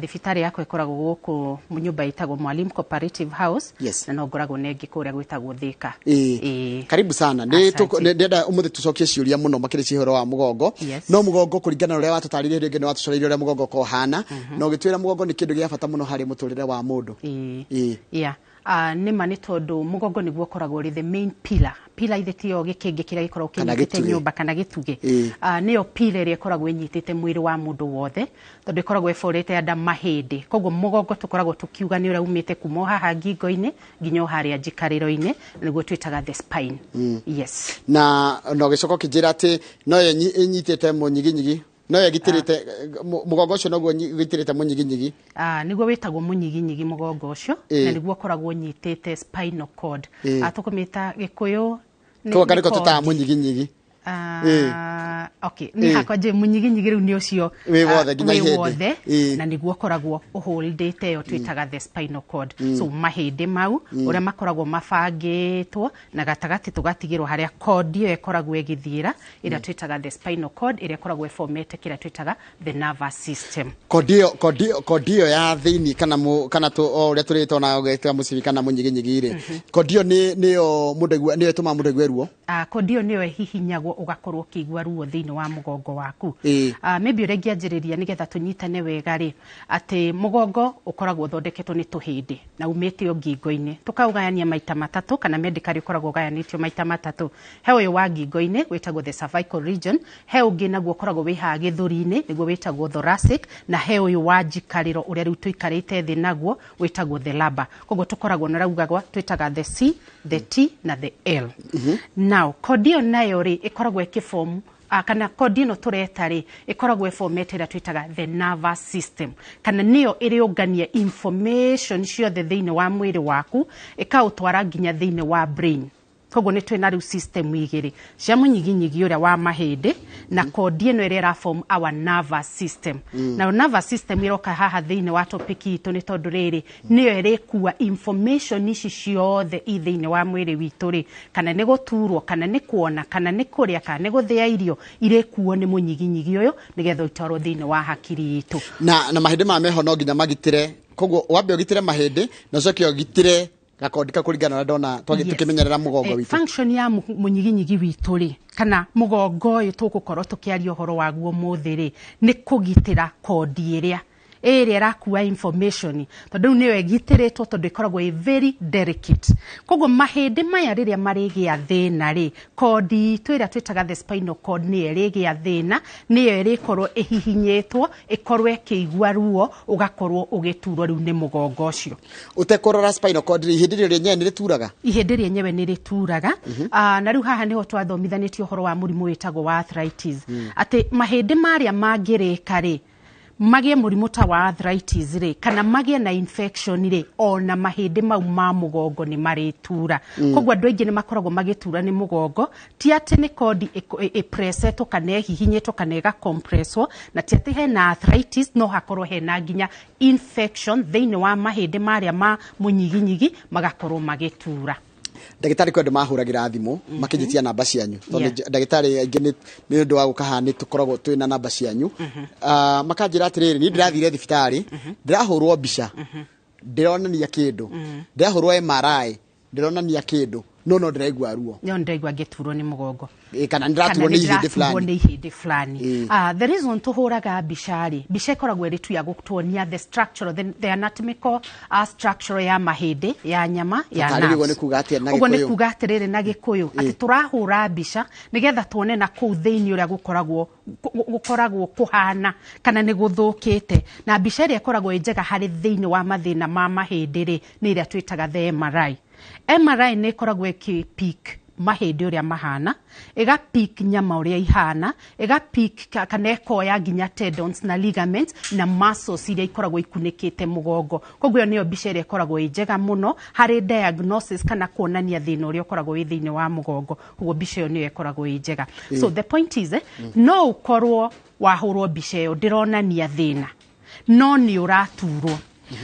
Thibitarĩ yakwa ĩkoragwo gũkũ nyũmba ĩtagwo Mwalimu Cooperative House.
Yes.
Na no ngoragwo na ĩngĩ kũrĩa gwĩtagwo Thika.
Ĩĩ.
Ĩĩ.
Karibu sana. Nĩ
Asante.
Ndĩrenda ũmũthĩ tũcokie ciũria mũno makĩria cia ũhoro wa mũgongo.
Yes.
No mũgongo kũringana na ũrĩa watũtarĩirie hĩndĩ ĩngĩ nĩ watũcoreirie ũrĩa mũgongo ũkoragwo ũhana. Na ũgĩtwĩra mũgongo nĩ kĩndũ gĩa bata mũno harĩ mũtũrĩre wa mũndũ.
Ĩĩ.
Ĩĩ.
Yeah. Nĩ ma nĩ tondũ mũgongo nĩguo ũkoragwo ũrĩ the main pillar. Pillar ithe tiyo gĩkĩngĩ kĩrĩa gĩkoragwo
Kana
kĩnyitĩte
gĩtugĩ.
nyũmba kana gĩtugĩ.
Ĩĩ.
Nĩyo pillar ĩrĩa ĩkoragwo ĩnyitĩte mwĩrĩ wa mũndũ wothe, tondũ ĩkoragwo ĩborete anda mahĩndĩ. Koguo mũgongo tũkoragwo tũkiuga nĩ ũrĩa umĩte kuma o haha ngingo-inĩ nginya o harĩa njikarĩro-inĩ, nĩguo twĩtaga the spine. Yes.
Na no gĩcoka ũkĩnjĩra atĩ no yo ĩnyitĩte mũnyiginyigi, no yo ĩgitĩrĩte mũgongo ũcio, noguo ũgitĩrĩte mũnyiginyigi.
Nĩguo wĩtagwo mũnyiginyigi mũgongo ũcio.
Ĩĩ.
Na nĩguo ũkoragwo ũnyitĩte spinal cord.
Ĩĩ.
Tũkũmĩta Gĩkũyũ
Koguo
nĩ
karĩko tũtaga
cord.
mũnyiginyigi.
Okay, nĩ hakwa njĩ mũnyiginyigi rĩu nĩ ũcio
Wĩ wothe nginya
wĩ
ihĩndĩ.
Wothe na nĩguo ũkoragwo ũhũldĩte ĩyo twĩtaga the spinal cord. So mahĩndĩ mau ũrĩa makoragwo mabangĩtwo na gatagatĩ tũgatigĩrwo harĩa cord ĩyo ĩkoragwo ĩgĩthiĩra, ĩrĩa twĩtaga the spinal cord, ĩrĩa ĩkoragwo ĩbomete kĩrĩa twĩtaga the nervous system.
Kondi ĩyo ya thĩinĩ kana kana o ũrĩa tũrĩtwo na ũgeta mũcibi kana mũnyiginyigi rĩ, kondi ĩyo nĩyo mũndũ aigua, nĩyo ĩtũmaga mũndũ aigue ruo?
Kondi ĩyo nĩyo ĩhihinyagwo ũgakorwo ũkĩigua ruo thĩinĩ wa mũgongo waku. Maybe ũrĩa ingĩanjĩrĩria nĩgetha tũnyitane wega rĩ, atĩ mũgongo ũkoragwo ũthondeketwo nĩ tũhĩndĩ na umĩte o ngingo-inĩ, tũkaũgayania maita matatũ, kana medically ũkoragwo ũgayanĩtio maita matatũ. He ũyũ wa ngingo-inĩ wĩtagwo the cervical region, he ũngĩ naguo ũkoragwo wĩ haha gĩthũri-inĩ nĩguo wĩtagwo thoracic, na he ũyũ wa njikarĩro ũrĩa rĩu tũikarĩte thĩ naguo wĩtagwo the lumbar. Koguo tũkoragwo na raugagwa twĩtaga the C, the T na the L. Now kondi ĩyo nayo rĩ ĩkoragwo ĩkĩform kana kondi ĩno tũreta rĩ ĩkoragwo ĩbomete ĩrĩa twĩtaga the nervous system, kana nĩyo ĩrĩũngania information ciothe thĩinĩ wa mwĩrĩ waku ĩkaũtwara nginya thĩinĩ wa brain. Koguo nĩ twĩna rĩu system igĩrĩ cia mũnyiginyigi ũrĩa wa mahĩndĩ na kondi ĩno ĩrĩa ĩraform our nervous system. Nayo nervous system ĩroka haha thĩinĩ wa topic itũ nĩ tondũ rĩrĩ nĩyo ĩrĩkua information ici ciothe i thĩinĩ wa mwĩrĩ witũ rĩ, kana nĩ gũturwo, kana nĩ kuona, kana nĩ kũrĩa, kana nĩ gũthĩa irio, irĩkuo nĩ mũnyiginyigi ũyũ nĩgetha itwarwo thĩinĩ wa hakiri itũ.
Na mahĩndĩ maya meho no nginya magitĩre, koguo wambe ũgitĩre mahĩndĩ na ũcoke ũgitĩre gakondi ka kũringana na ndona tũkĩmenyerera mũgongo witũ.
Function ya mũnyiginyigi witũ rĩ, kana mũgongo ũyũ tũgũkorwo tũkĩaria ũhoro waguo mũthĩ rĩ, nĩ kũgitĩra kondi ĩrĩa ĩrakua information, tondũ rĩu nĩyo ĩgitĩrĩtwo, tondũ ĩkoragwo ĩ very delicate. Koguo mahĩndĩ maya rĩrĩa marĩgĩa thĩna rĩ, kondi itũ ĩrĩa twĩtaga the spinal cord nĩyo ĩrĩgĩa thĩna, nĩyo ĩrĩkorwo ĩhihinyĩtwo, ĩkorwo ĩkĩigua ruo, ũgakorwo ũgĩturwo rĩu nĩ mũgongo ũcio.
Ũtekũrora spinal cord rĩ, ihĩndĩ rĩrĩ rĩenyewe nĩ rĩturaga?
Ihĩndĩ rĩenyewe nĩ rĩturaga. Na rĩu haha nĩho twathomithanĩtie ũhoro wa mũrimũ wĩtagwo wa arthritis, atĩ mahĩndĩ marĩa mangĩrĩka rĩ magĩe mũrimũ ta wa arthritis rĩ, kana magĩe na infection rĩ, ona mahĩndĩ mau ma mũgongo nĩ marĩtura. Koguo andũ aingĩ nĩ makoragwo magĩtura nĩ mũgongo, ti atĩ nĩ kondi ĩpressetwo kana ĩhihinyĩtwo kana ĩgacompresswo, na ti atĩ hena arthritis, no hakorwo hena nginya infection thĩinĩ wa mahĩndĩ marĩa ma mũnyiginyigi magakorwo magĩtura.
Ndagĩtarĩ, kwĩ andũ mahũragĩra thimũ makĩnjĩtia namba cianyu, tondũ ndagĩtarĩ aingĩ nĩ ũndũ wa gũka haha nĩ tũkoragwo twĩ na namba cianyu. Makanjĩra atĩrĩrĩ, niĩ ndĩrathire thibitarĩ, ndĩrahũrwo mbica ndĩronania kĩndũ, ndĩrahũrwo MRI ndĩronania kĩndũ, no ndĩraigua ruo.
No ndĩraigua ngĩturwo nĩ mũgongo.
Kana nĩndĩraturwo nĩ ihĩndĩ
ndĩraturwo
fulani.
Nĩ ihĩndĩ fulani. The reason tũhũraga mbica rĩ, mbica ĩkoragwo ĩrĩ tu ya gũtuonia the structure, the anatomical structure ya mahĩndĩ, ya nyama ya
Taarĩria ũguo
nerves.
nĩ kuga atĩa na
Ũguo nĩ
Gĩkũyũ?
kuga atĩrĩrĩ na Gĩkũyũ, atĩ tũrahũra mbica nĩgetha tuone na kũu thĩinĩ ũrĩa gũkoragwo kũhana kana nĩ gũthũkĩte. Na mbica ĩrĩa ĩkoragwo ĩ njega harĩ thĩinĩ wa mathĩna ma mahĩndĩ rĩ, nĩ ĩrĩa twĩtaga the MRI. MRI nĩ ĩkoragwo ĩkĩ-pick mahĩndĩ ũrĩa mahana, ĩga-pick nyama ũrĩa ihana, ĩga-pick kana ĩkoya nginya tendons na ligaments na muscles iria ikoragwo ikunĩkĩte mũgongo. Koguo ĩyo nĩyo mbica ĩrĩa ĩkoragwo ĩ njega mũno harĩ diagnosis kana kuonania thĩna ũrĩa ũkoragwo wĩ thĩinĩ wa mũgongo. Koguo mbica ĩyo nĩyo ĩkoragwo ĩ njega. So the point is, no ũkorwo wahũrwo mbica ĩyo ndĩronania thĩna, no nĩ ũraturwo.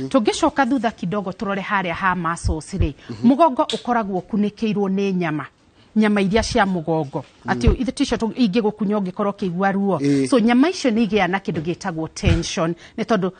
Tũngĩcoka thutha kidogo tũrore harĩa ha muscles rĩ, mũgongo ũkoragwo ũkunĩkĩirwo nĩ nyama iria cia mũgongo, atĩ ithe ticio ingĩgũkunya ũngĩkorwo ũkĩigua ruo. So nyama icio nĩ igĩaga na kĩndũ gĩtagwo tension, nĩ tondũ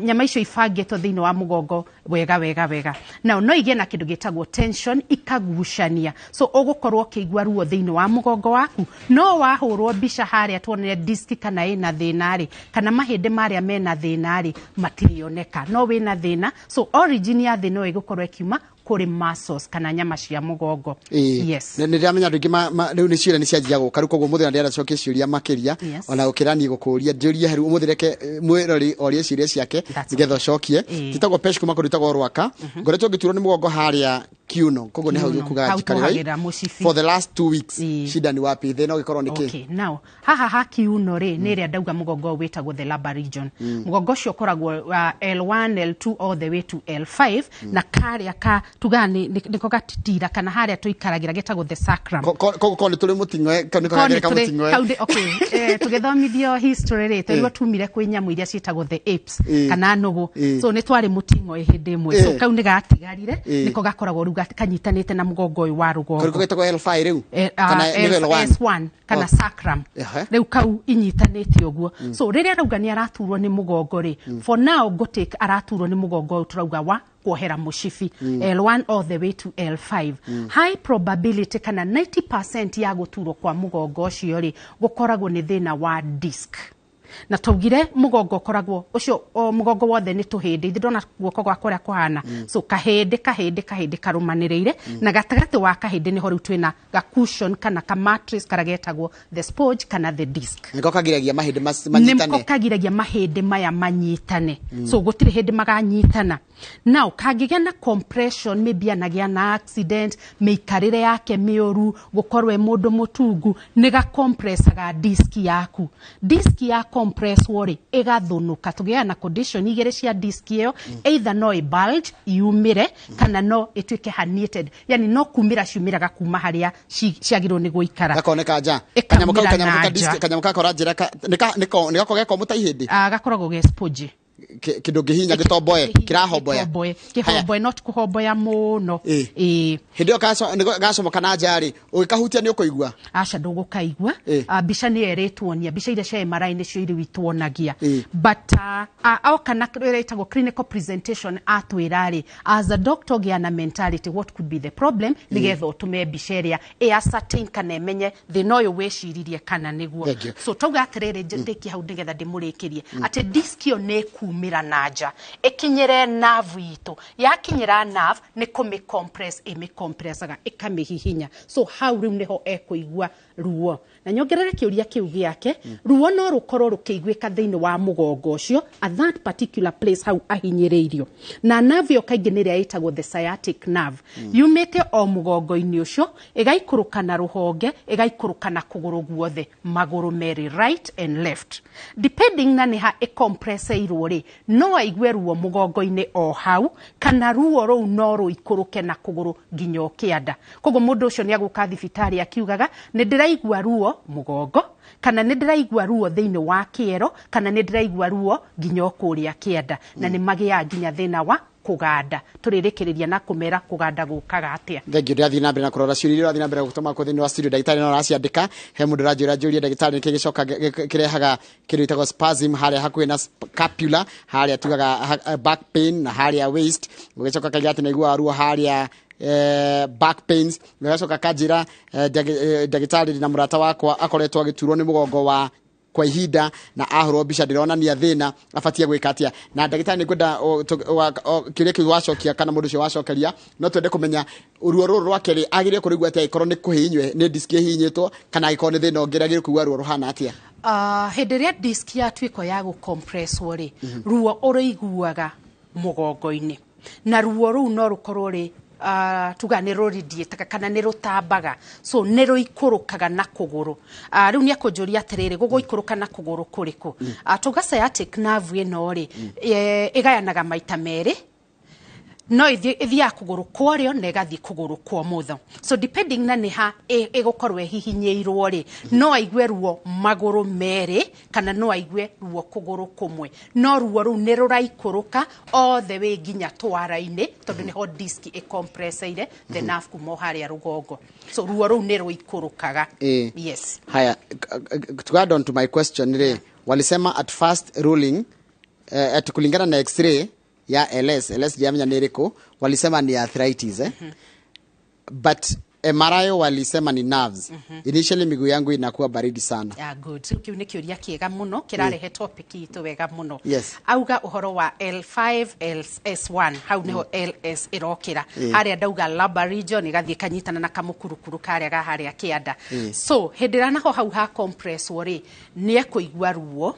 nyama icio ibangĩtwo thĩinĩ wa mũgongo wega wega wega. Now no igĩe na kĩndũ gĩtagwo tension, ikagucania, so ũgũkorwo ũkĩigua ruo thĩinĩ wa mũgongo waku. No wahũrwo mbica harĩa tuonere disc kana ĩna thĩna rĩ, kana mahĩndĩ marĩa mena thĩna rĩ, matirĩoneka, no wĩna thĩna. So origin ya thĩna ũyũ ĩgũkorwo ĩkiuma kũrĩ muscles kana nyama cia mũgongo. Yes.
Nĩ ndĩramenya andũ aingĩ rĩu nĩ ciũria nĩ cianjia gũka rĩu, koguo mũthenya ndĩracokia ciũria makĩria. Ona gũkĩra niĩ gũkũria njũrie rĩu ũmũthĩ, reke mwĩrori orie ciũria ciake nĩgetha ũcokie. Njĩtagwo Pesh kuma kũndũ ĩtagwo Rwaka, ngoretwo ngĩturwo nĩ mũgongo harĩa. Kiuno koguo nĩ hau
Kiuno,
kuga
hau
njikarĩra
twohagĩrĩra mũcibi.
For the last 2 weeks, shida ni wapi? Thĩna ũgĩkorwo nĩ kĩ?
Okay, now haha ha kiuno rĩ, nĩ ĩrĩa ndauga mũgongo ũyũ wĩtagwo the lumbar region. Mũgongo ũcio ũkoragwo L1, L2 all the way to L5, na karĩa ka tugaga nĩko gatitira kana harĩa tũikaragĩra getagwo the sacrum.
Koguo korwo nĩ tũrĩ mũting'oe, kau nĩko
Korwo nĩ
gagere ka mũting'oe.
Okay, tũgĩthomithio history rĩ, twerirwo tumire kwĩ nyamũ iria ciĩtagwo the apes kana nũgũ. So nĩ twarĩ mũting'oe hĩndĩ ĩmwe, so kau nĩ gatigarire. Nĩko gakoragwo rĩu kanyitanĩte na mũgongo ũyũ wa rũgongo.
Karĩko getagwo L5 rĩu? Kana nĩko L1?
S1 kana
Oh.
sacrum. Rĩu kau inyitanĩte ũguo. So rĩrĩa arauga nĩ araturwo nĩ mũgongo rĩ, for now ngũtake araturwo nĩ mũgongo ũyũ tũrauga wa kuohera mũcibi, L1 all the way to L5. High probability kana 90% ya gũturwo kwa mũgongo ũcio rĩ, gũkoragwo nĩ thĩna wa disc. Na twaugire mũgongo ũkoragwo ũcio o mũgongo wothe nĩ tũhĩndĩ. Ithe ndona guoko gwakwa ũrĩa kũhana? So kahĩndĩ, kahĩndĩ, kahĩndĩ karũmanĩrĩire, na gatagatĩ wa kahĩndĩ nĩho rĩu twĩna ga cushion kana ka mattress karĩa getagwo the sponge kana the disc.
Nĩko kagiragia mahĩndĩ manyitane.
Nĩko kagiragia mahĩndĩ maya manyitane. So gũtirĩ hĩndĩ maganyitana. Now kangĩgĩa na compression, maybe anagĩa na accident, mĩikarĩre yake mĩũru, gũkorwo e mũndũ mũtungu, nĩ gacompressaga disc yaku. Disc ya compresswo rĩ, ĩgathũnũka. Tũgĩaga na condition igĩrĩ cia disc ĩyo: either no ĩ bulge yumĩre, kana no ĩtuĩke herniated, yani no kumĩra ciumĩraga kuma harĩa ciagĩrĩirwo nĩ gũikara.
Gakoneka nja kanyamũ kau.
Ĩkaumĩra
Kanyamũ
na
ka
nja.
Disc, kanyamũ gakora njĩra nĩko geko mũta ihĩndĩ.
Ah, gakoragwo ge sponge.
Kĩndũ ngĩhinya gĩtomboe kĩrahomboya.
Kĩhomboe, kĩhomboe, not kũhomboya mũno. Ĩĩ.
Hĩndĩ ĩyo gacomoka na nja rĩ, ũgĩkahutia nĩ ũkũigua?
Aca, ndũgũkaigua. Ah, mbica nĩ ĩrĩtuonia, mbica iria cia MRI nĩcio irĩ ituonagia. But oka na ĩrĩa ĩtagwo clinical presentation, atwĩra rĩ, as a doctor gĩa na mentality what could be the problem, nĩgetha ũtũme mbica ĩrĩa ĩ ascertain kana ĩmenye thĩna ũyũ wĩciririe kana nĩguo.
Thank you.
So tauga atĩrĩrĩ, ndĩkie hau nĩgetha ndĩmũrĩkĩrie, atĩ disc ĩyo nĩ ĩkumĩra na nja ĩkinyĩre nerve itũ. Yakinyĩra nerve, nĩ kũmĩ-compress, ĩmĩ-compressaga, ĩkamĩhihinya. So hau rĩu nĩho ekũigua ruo. Na nyongerere kĩũria kĩu gĩake, ruo no rũkorwo rũkĩiguĩka thĩinĩ wa mũgongo ũcio at that particular place hau ahinyĩrĩirio na nerve ĩyo. Kaingĩ nĩ ĩrĩa ĩtagwo the sciatic nerve. Yumĩte o mũgongo-inĩ ũcio, ĩgaikũrũka na rũhonge, ĩgaikũrũka na kũgũrũ guothe, magũrũ merĩ, right and left. Depending na nĩ ha ĩcompresseirwo rĩ, no aigue ruo mũgongo-inĩ o hau, kana ruo rũu no rũikũrũke na kũgũrũ nginya o kĩanda. Koguo mũndũ ũcio nĩ agũka thibitarĩ akiugaga, nĩ ndĩraigua ruo mũgongo, kana nĩ ndĩraigua ruo thĩinĩ wa kĩero, kana nĩ ndĩraigua ruo nginya o kũrĩa kĩanda. Na nĩ magĩaga nginya thĩna wa kũganda. Tũrĩrĩkĩrĩria na kũmera kũganda gũkaga atĩa.
Thank you. Ndĩrathiĩ na mbere na kũrora ciũria iria ũrathiĩ na mbere gũtũma kũ thĩinĩ wa studio. Ndagĩtarĩ no araciandĩka. He mũndũ ũranjũra njũrie ndagĩtarĩ nĩkĩ gĩcoka kĩrehaga kĩndũ gĩtagwo spasm harĩa hakuhĩ na scapula, harĩa tugaga back pain, na harĩa waist. Ũgĩcoka kaiga atĩ naiguaga ruo harĩa back pains. Gagacoka kanjĩra, ndagĩtarĩ, ndĩna mũrata wakwa akoretwo agĩturwo nĩ mũgongo wa kwa ihinda, na ahũrwo mbica ndĩronania thĩna, abatie gwĩka atĩa? Na ndagĩtarĩ, nĩ ngwenda kĩũria kĩu wacokia, kana mũndũ ũcio wacokeria, no twende kũmenya ruo rũrũ rwake rĩ, agĩrĩire kũrũigua atĩa? Angĩkorwo nĩ kũhihinywo nĩ disk ĩhihinyĩtwo, kana angĩkorwo nĩ thĩna ũngĩ, agĩrĩire kũigua ruo rũhana atĩa?
Hĩndĩ ĩrĩa disk yatuĩka ya gũcompresswo rĩ, ruo ũrĩiguaga mũgongo-inĩ, na ruo rũu no rũkorwo rĩ tuga nĩ rũradiataga kana nĩ rũtambaga, so nĩ rũikũrũkaga na kũgũrũ. Rĩu nĩ akũnjũria atĩrĩrĩ, gũgũikũrũka na kũgũrũ kũrĩkũ? Tuga sciatic nerve ĩno rĩ, ĩgayanaga maita merĩ. No ĩthiaga kũgũrũ kwa ũrĩo na ĩgathiĩ kũgũrũ kwa ũmotho. So depending na nĩ ha ĩgũkorwo ĩhihinyĩirwo rĩ, no aigue ruo magũrũ merĩ, kana no aigue ruo kũgũrũ kũmwe. No ruo rũu nĩ rũraikũrũka all the way nginya twara-inĩ, tondũ nĩho disk ĩcompresseire the nerve kuma o harĩa rũgongo. So ruo rũu nĩ rũikũrũkaga. Yes.
Haya, to add on to my question rĩ, walisema at first ruling, at kulingana na X-ray ya LS, LS ndiamenya nĩ ĩrĩkũ, walisema ni arthritis, eh? But MRI walisema ni nerves. Initially miguu yangu inakuwa baridi sana.
Yeah, good. Kiu nĩ kĩũria kĩega mũno, kĩrarehe topic itũ wega mũno. Auga ũhoro wa L5 LS1, hau nĩho LS ĩrokĩra, harĩa ndauga lumbar region, ĩgathiĩ kanyitana na kamũkurukuru karĩa ga harĩa kĩanda. So hĩndĩ ĩrĩa naho hau ha compresswo rĩ, nĩ ekũigua ruo,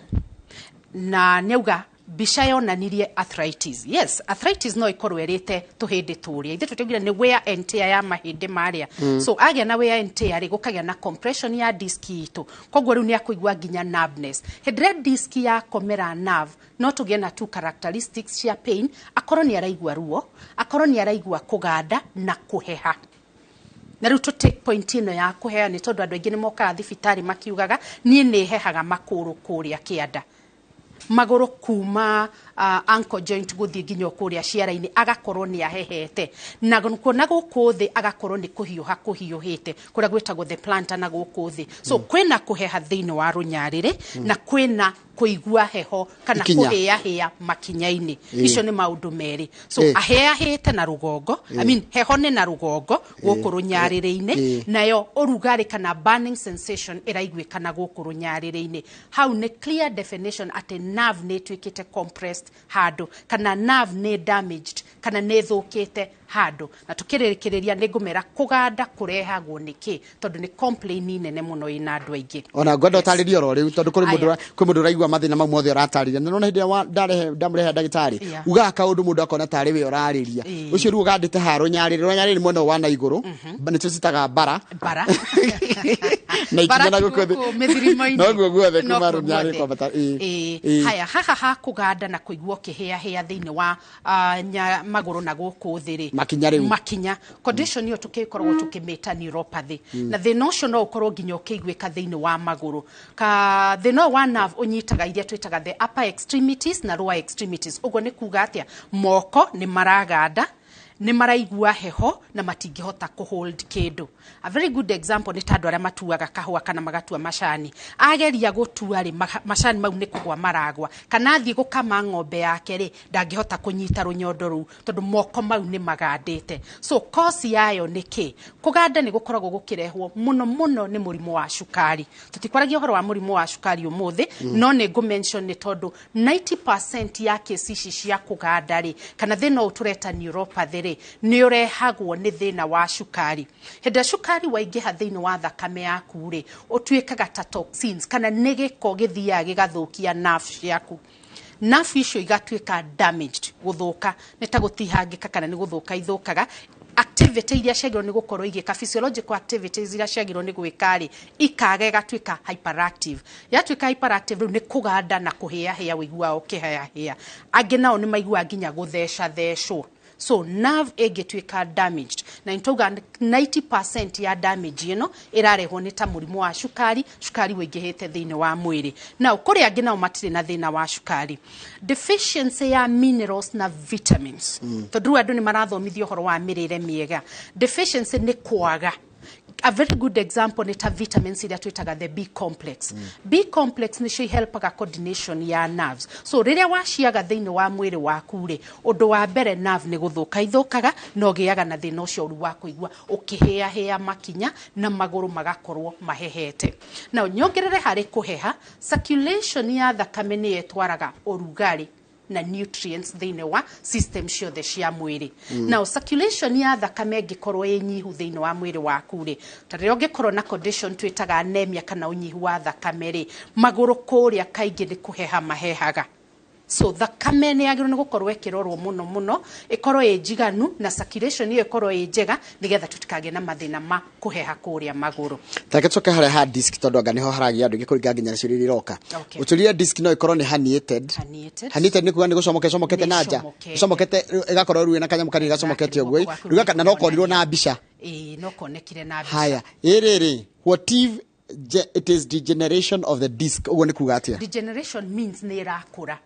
na nĩauga Mbica yonanirie arthritis. Yes, arthritis no ikorwo ĩrĩte tũhĩndĩ tũrĩa ithuĩ tũtĩugire nĩ wear and tear ya mahĩndĩ marĩa. So agĩa na wear and tear rĩ, gũkagĩa na compression ya disk itũ, koguo rĩu nĩ akũigua nginya numbness. Hĩndĩ ĩrĩa disk yakomera nerve, no tũgĩe na two characteristics cia pain: akorwo nĩ araigua ruo, akorwo nĩ araigua kũganda na kũheha. Na rĩu tũ take point ĩno ya kũheha, nĩ tondũ andũ aingĩ nĩ mokaga thibitarĩ makiugaga, "Niĩ nĩ hehaga makũrũ kũrĩa kĩanda, magũrũ kuma ankle joint gũthiĩ nginya kũrĩa ciara-inĩ," agakorwo nĩ ahehete na kuona gũkũ thĩ agakorwo nĩ kũhiũha kũhiũhĩte kũrĩa gwĩtagwo the plantar na gũkũ thĩ. So kwĩna kũheha thĩinĩ wa rũnyarĩrĩ na kwĩna kũigua heho kana
Ikinya.
kũhĩahĩa makinya-inĩ. Icio nĩ maũndũ merĩ. So ahĩahĩte na rũgongo, I mean, heho nĩ na rũgongo gũkũ rũnyarĩrĩ-inĩ, nayo ũrugarĩ kana burning sensation ĩraiguĩkana gũkũ rũnyarĩrĩ-inĩ. Hau nĩ clear definition atĩ nerve nĩ ĩtuĩkĩte compressed handũ, kana nerve nĩ damaged, kana nĩ ĩthũkĩte handũ. Na tũkĩrĩkĩrĩria nĩ ngũmera kũganda kũrehagwo nĩkĩ, tondũ nĩ complain nene mũno ĩna andũ aingĩ.
Ona ngwenda ũtarĩrie oro rĩu, tondũ kũrĩ mũndũ
Aya.
kwĩ mũndũ ũraigua mathĩna mau mothe ũratarĩria. Na nona hĩndĩ ĩrĩa ndarehe ndamũrehe ndagĩtarĩ, ugaga kaũndũ mũndũ akona tarĩ we ũrarĩria. Ũcio rĩu ũgandĩte haha rũnyarĩrĩ, rũnyarĩrĩ mwena ũyũ wa na igũrũ, nĩcio citaga bara
bara
na ikinya
Bara
na gũkũ thĩ.
gũkũ mĩthirimo-inĩ.
Noguo guothe
Noguo
kuma rũnyarĩrĩ
guothe.
kwambata.
Haya, haha ha kũganda na kũigua ũkĩhĩahĩa thĩinĩ wa magũrũ na gũkũ thĩ rĩ,
Makinya rĩu.
Makinya, condition ĩyo tũgĩkoragwo tũkĩmĩta neuropathy. Na thĩna ũcio no ũkorwo nginya ũkĩiguĩka thĩinĩ wa magũrũ. Ka thĩna ũyũ wa nerve ũnyitaga iria twĩtaga the upper extremities na lower extremities. Ũguo nĩ kuga atĩa? Moko nĩ maraganda, nĩ maraigua heho na matingĩhota kũhold kĩndũ. A very good example nĩ ta andũ arĩa matuaga kahũa kana magatua macani. Ageria gũtua rĩ, macani mau nĩ kũgwa maragwa, kana athiĩ gũkama ng'ombe yake rĩ, ndangĩhota kũnyita rũnyondo rũu tondũ moko mau nĩ magandĩte. So cause yayo nĩ kĩ? Kũganda nĩ gũkoragwo gũkĩrehwo mũno mũno nĩ mũrimũ wa cukari. Tũtikwaragia ũhoro wa mũrimũ wa cukari ũmũthĩ, no nĩ ngũ-mention nĩ tondũ 90% ya kesi ici cia kũganda rĩ, kana thĩna ũyũ tũreta neuropathy rĩ, nĩ ũrehagwo nĩ thĩna wa cukari. Hĩndĩ ĩrĩa cukari waingĩha thĩinĩ wa thakame yaku rĩ, ũtuĩkaga ta toxins, kana nĩ gĩko gĩthiaga gĩgathũkia nerve ciaku. Nerve icio igatuĩka damaged, gũthũka nĩ ta gũtihangĩka kana nĩ gũthũka ithũkaga. Activity iria ciagĩrĩirwo nĩ gũkorwo igĩka, physiological activities iria ciagĩrĩirwo nĩ gwĩka rĩ, ikaga, ĩgatuĩka hyperactive. Yatuĩka hyperactive, rĩu nĩ kũganda na kũhĩahĩa ũiguaga ũkĩhĩahĩa. Angĩ nao nĩ maiguaga nginya gũthecathecwo. So nerve ĩngĩtuĩka damaged, na nĩtauga 90% ya damage ĩno ĩrarehwo nĩ ta mũrimũ wa cukari, cukari wĩingĩhĩte thĩinĩ wa mwĩrĩ. Now kũrĩ angĩ nao matirĩ na thĩna wa cukari, deficiency ya minerals na vitamins, tondũ rĩu andũ nĩ marathomithio ũhoro wa mĩrĩre mĩega. Deficiency nĩ kwaga. A very good example nĩ ta vitamins iria twĩtaga the B complex. B complex nĩcio ihelpaga coordination ya nerves. So rĩrĩa waciaga thĩinĩ wa mwĩrĩ waku rĩ, ũndũ wa mbere nerve nĩ gũthũka ithũkaga, na ũgĩaga na thĩna ũcio ũru wa kũigua ũkĩhĩahĩa makinya na magũrũ magakorwo mahehete. Na nyongerere harĩ kũheha, circulation ya thakame nĩyo ĩtwaraga ũrugarĩ na nutrients thĩinĩ wa system ciothe cia mwĩrĩ. Now circulation ya thakame ĩngĩkorwo ĩ nyihu thĩinĩ wa mwĩrĩ waku rĩ, ta rĩrĩa ũngĩkorwo na condition twĩtaga anemia kana ũnyihu wa thakame rĩ, magũrũ kũrĩa kaingĩ nĩ kũheha mahehaga. So thakame nĩ yagĩrĩirwo nĩ gũkorwo ĩkĩrorwo mũno mũno, ĩkorwo ĩ njiganu na circulation ĩyo ĩkorwo ĩ njega, nĩgetha tũtikagĩe na mathĩna ma kũheha kũrĩa magũrũ.
Tareke tũcoke harĩa ha disc, tondũ anga nĩho haragia andũ aingĩ kũringa nginya na ciũria iria iroka.
Okay.
Ũtũrire disc no ĩkorwo nĩ herniated.
Herniated.
Herniated nĩ kuga nĩ gũcomoka ĩcomokete na nja.
Nĩ ĩcomokete.
Ĩcomokete ĩgakorwo rĩu ĩna kanyamũ kanini gacomokete ũguo.
Guoko
Rĩu gaka na no korirwo na mbica.
Ĩĩ, no konekire na mbica.
Haya, ĩrĩ what if it is degeneration of the disc? Ũguo nĩ kuga atĩa?
Degeneration means nĩ ĩrakũra.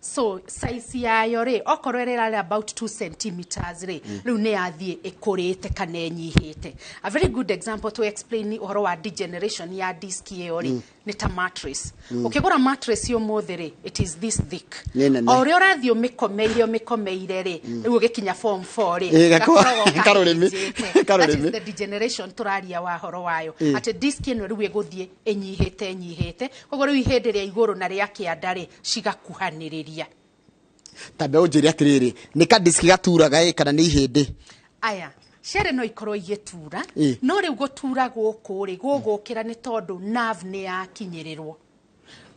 So size yayo rĩ, okorwo ĩrarĩ about 2 centimeters rĩ, rĩu nĩ yathiĩ ĩkũrĩte kana ĩnyihĩte. A very good example to explain ũhoro wa degeneration ya disc ĩyo rĩ, nĩ ta mattress. Ũkĩgũra mattress ũmũthĩ rĩ, it is this thick.
Nĩ nene.
O ũrĩa ũrathiĩ ũmĩkomeire ũmĩkomeire rĩ, rĩu ũgĩkinya form 4 rĩ,
Ĩ,
gakoragwo
karũrĩmĩ.
kahĩnjĩte. That
Karũrĩmĩ.
is the degeneration tũraria wa horo wayo, atĩ disc ĩno rĩu ĩgũthiĩ ĩnyihĩte ĩnyihĩte, koguo rĩu ihĩndĩ rĩa igũrũ na rĩa kĩanda rĩ, cigakuhanĩrĩria.
Tambe ũnjĩre atĩrĩrĩ, nĩ ka disc gaturaga ĩ kana nĩ ihĩndĩ?
Aya cierĩ no ikorwo igĩtura. No rĩu gũtura gũkũ rĩ, gũgũkĩra nĩ tondũ nerve nĩ yakinyĩrĩrwo.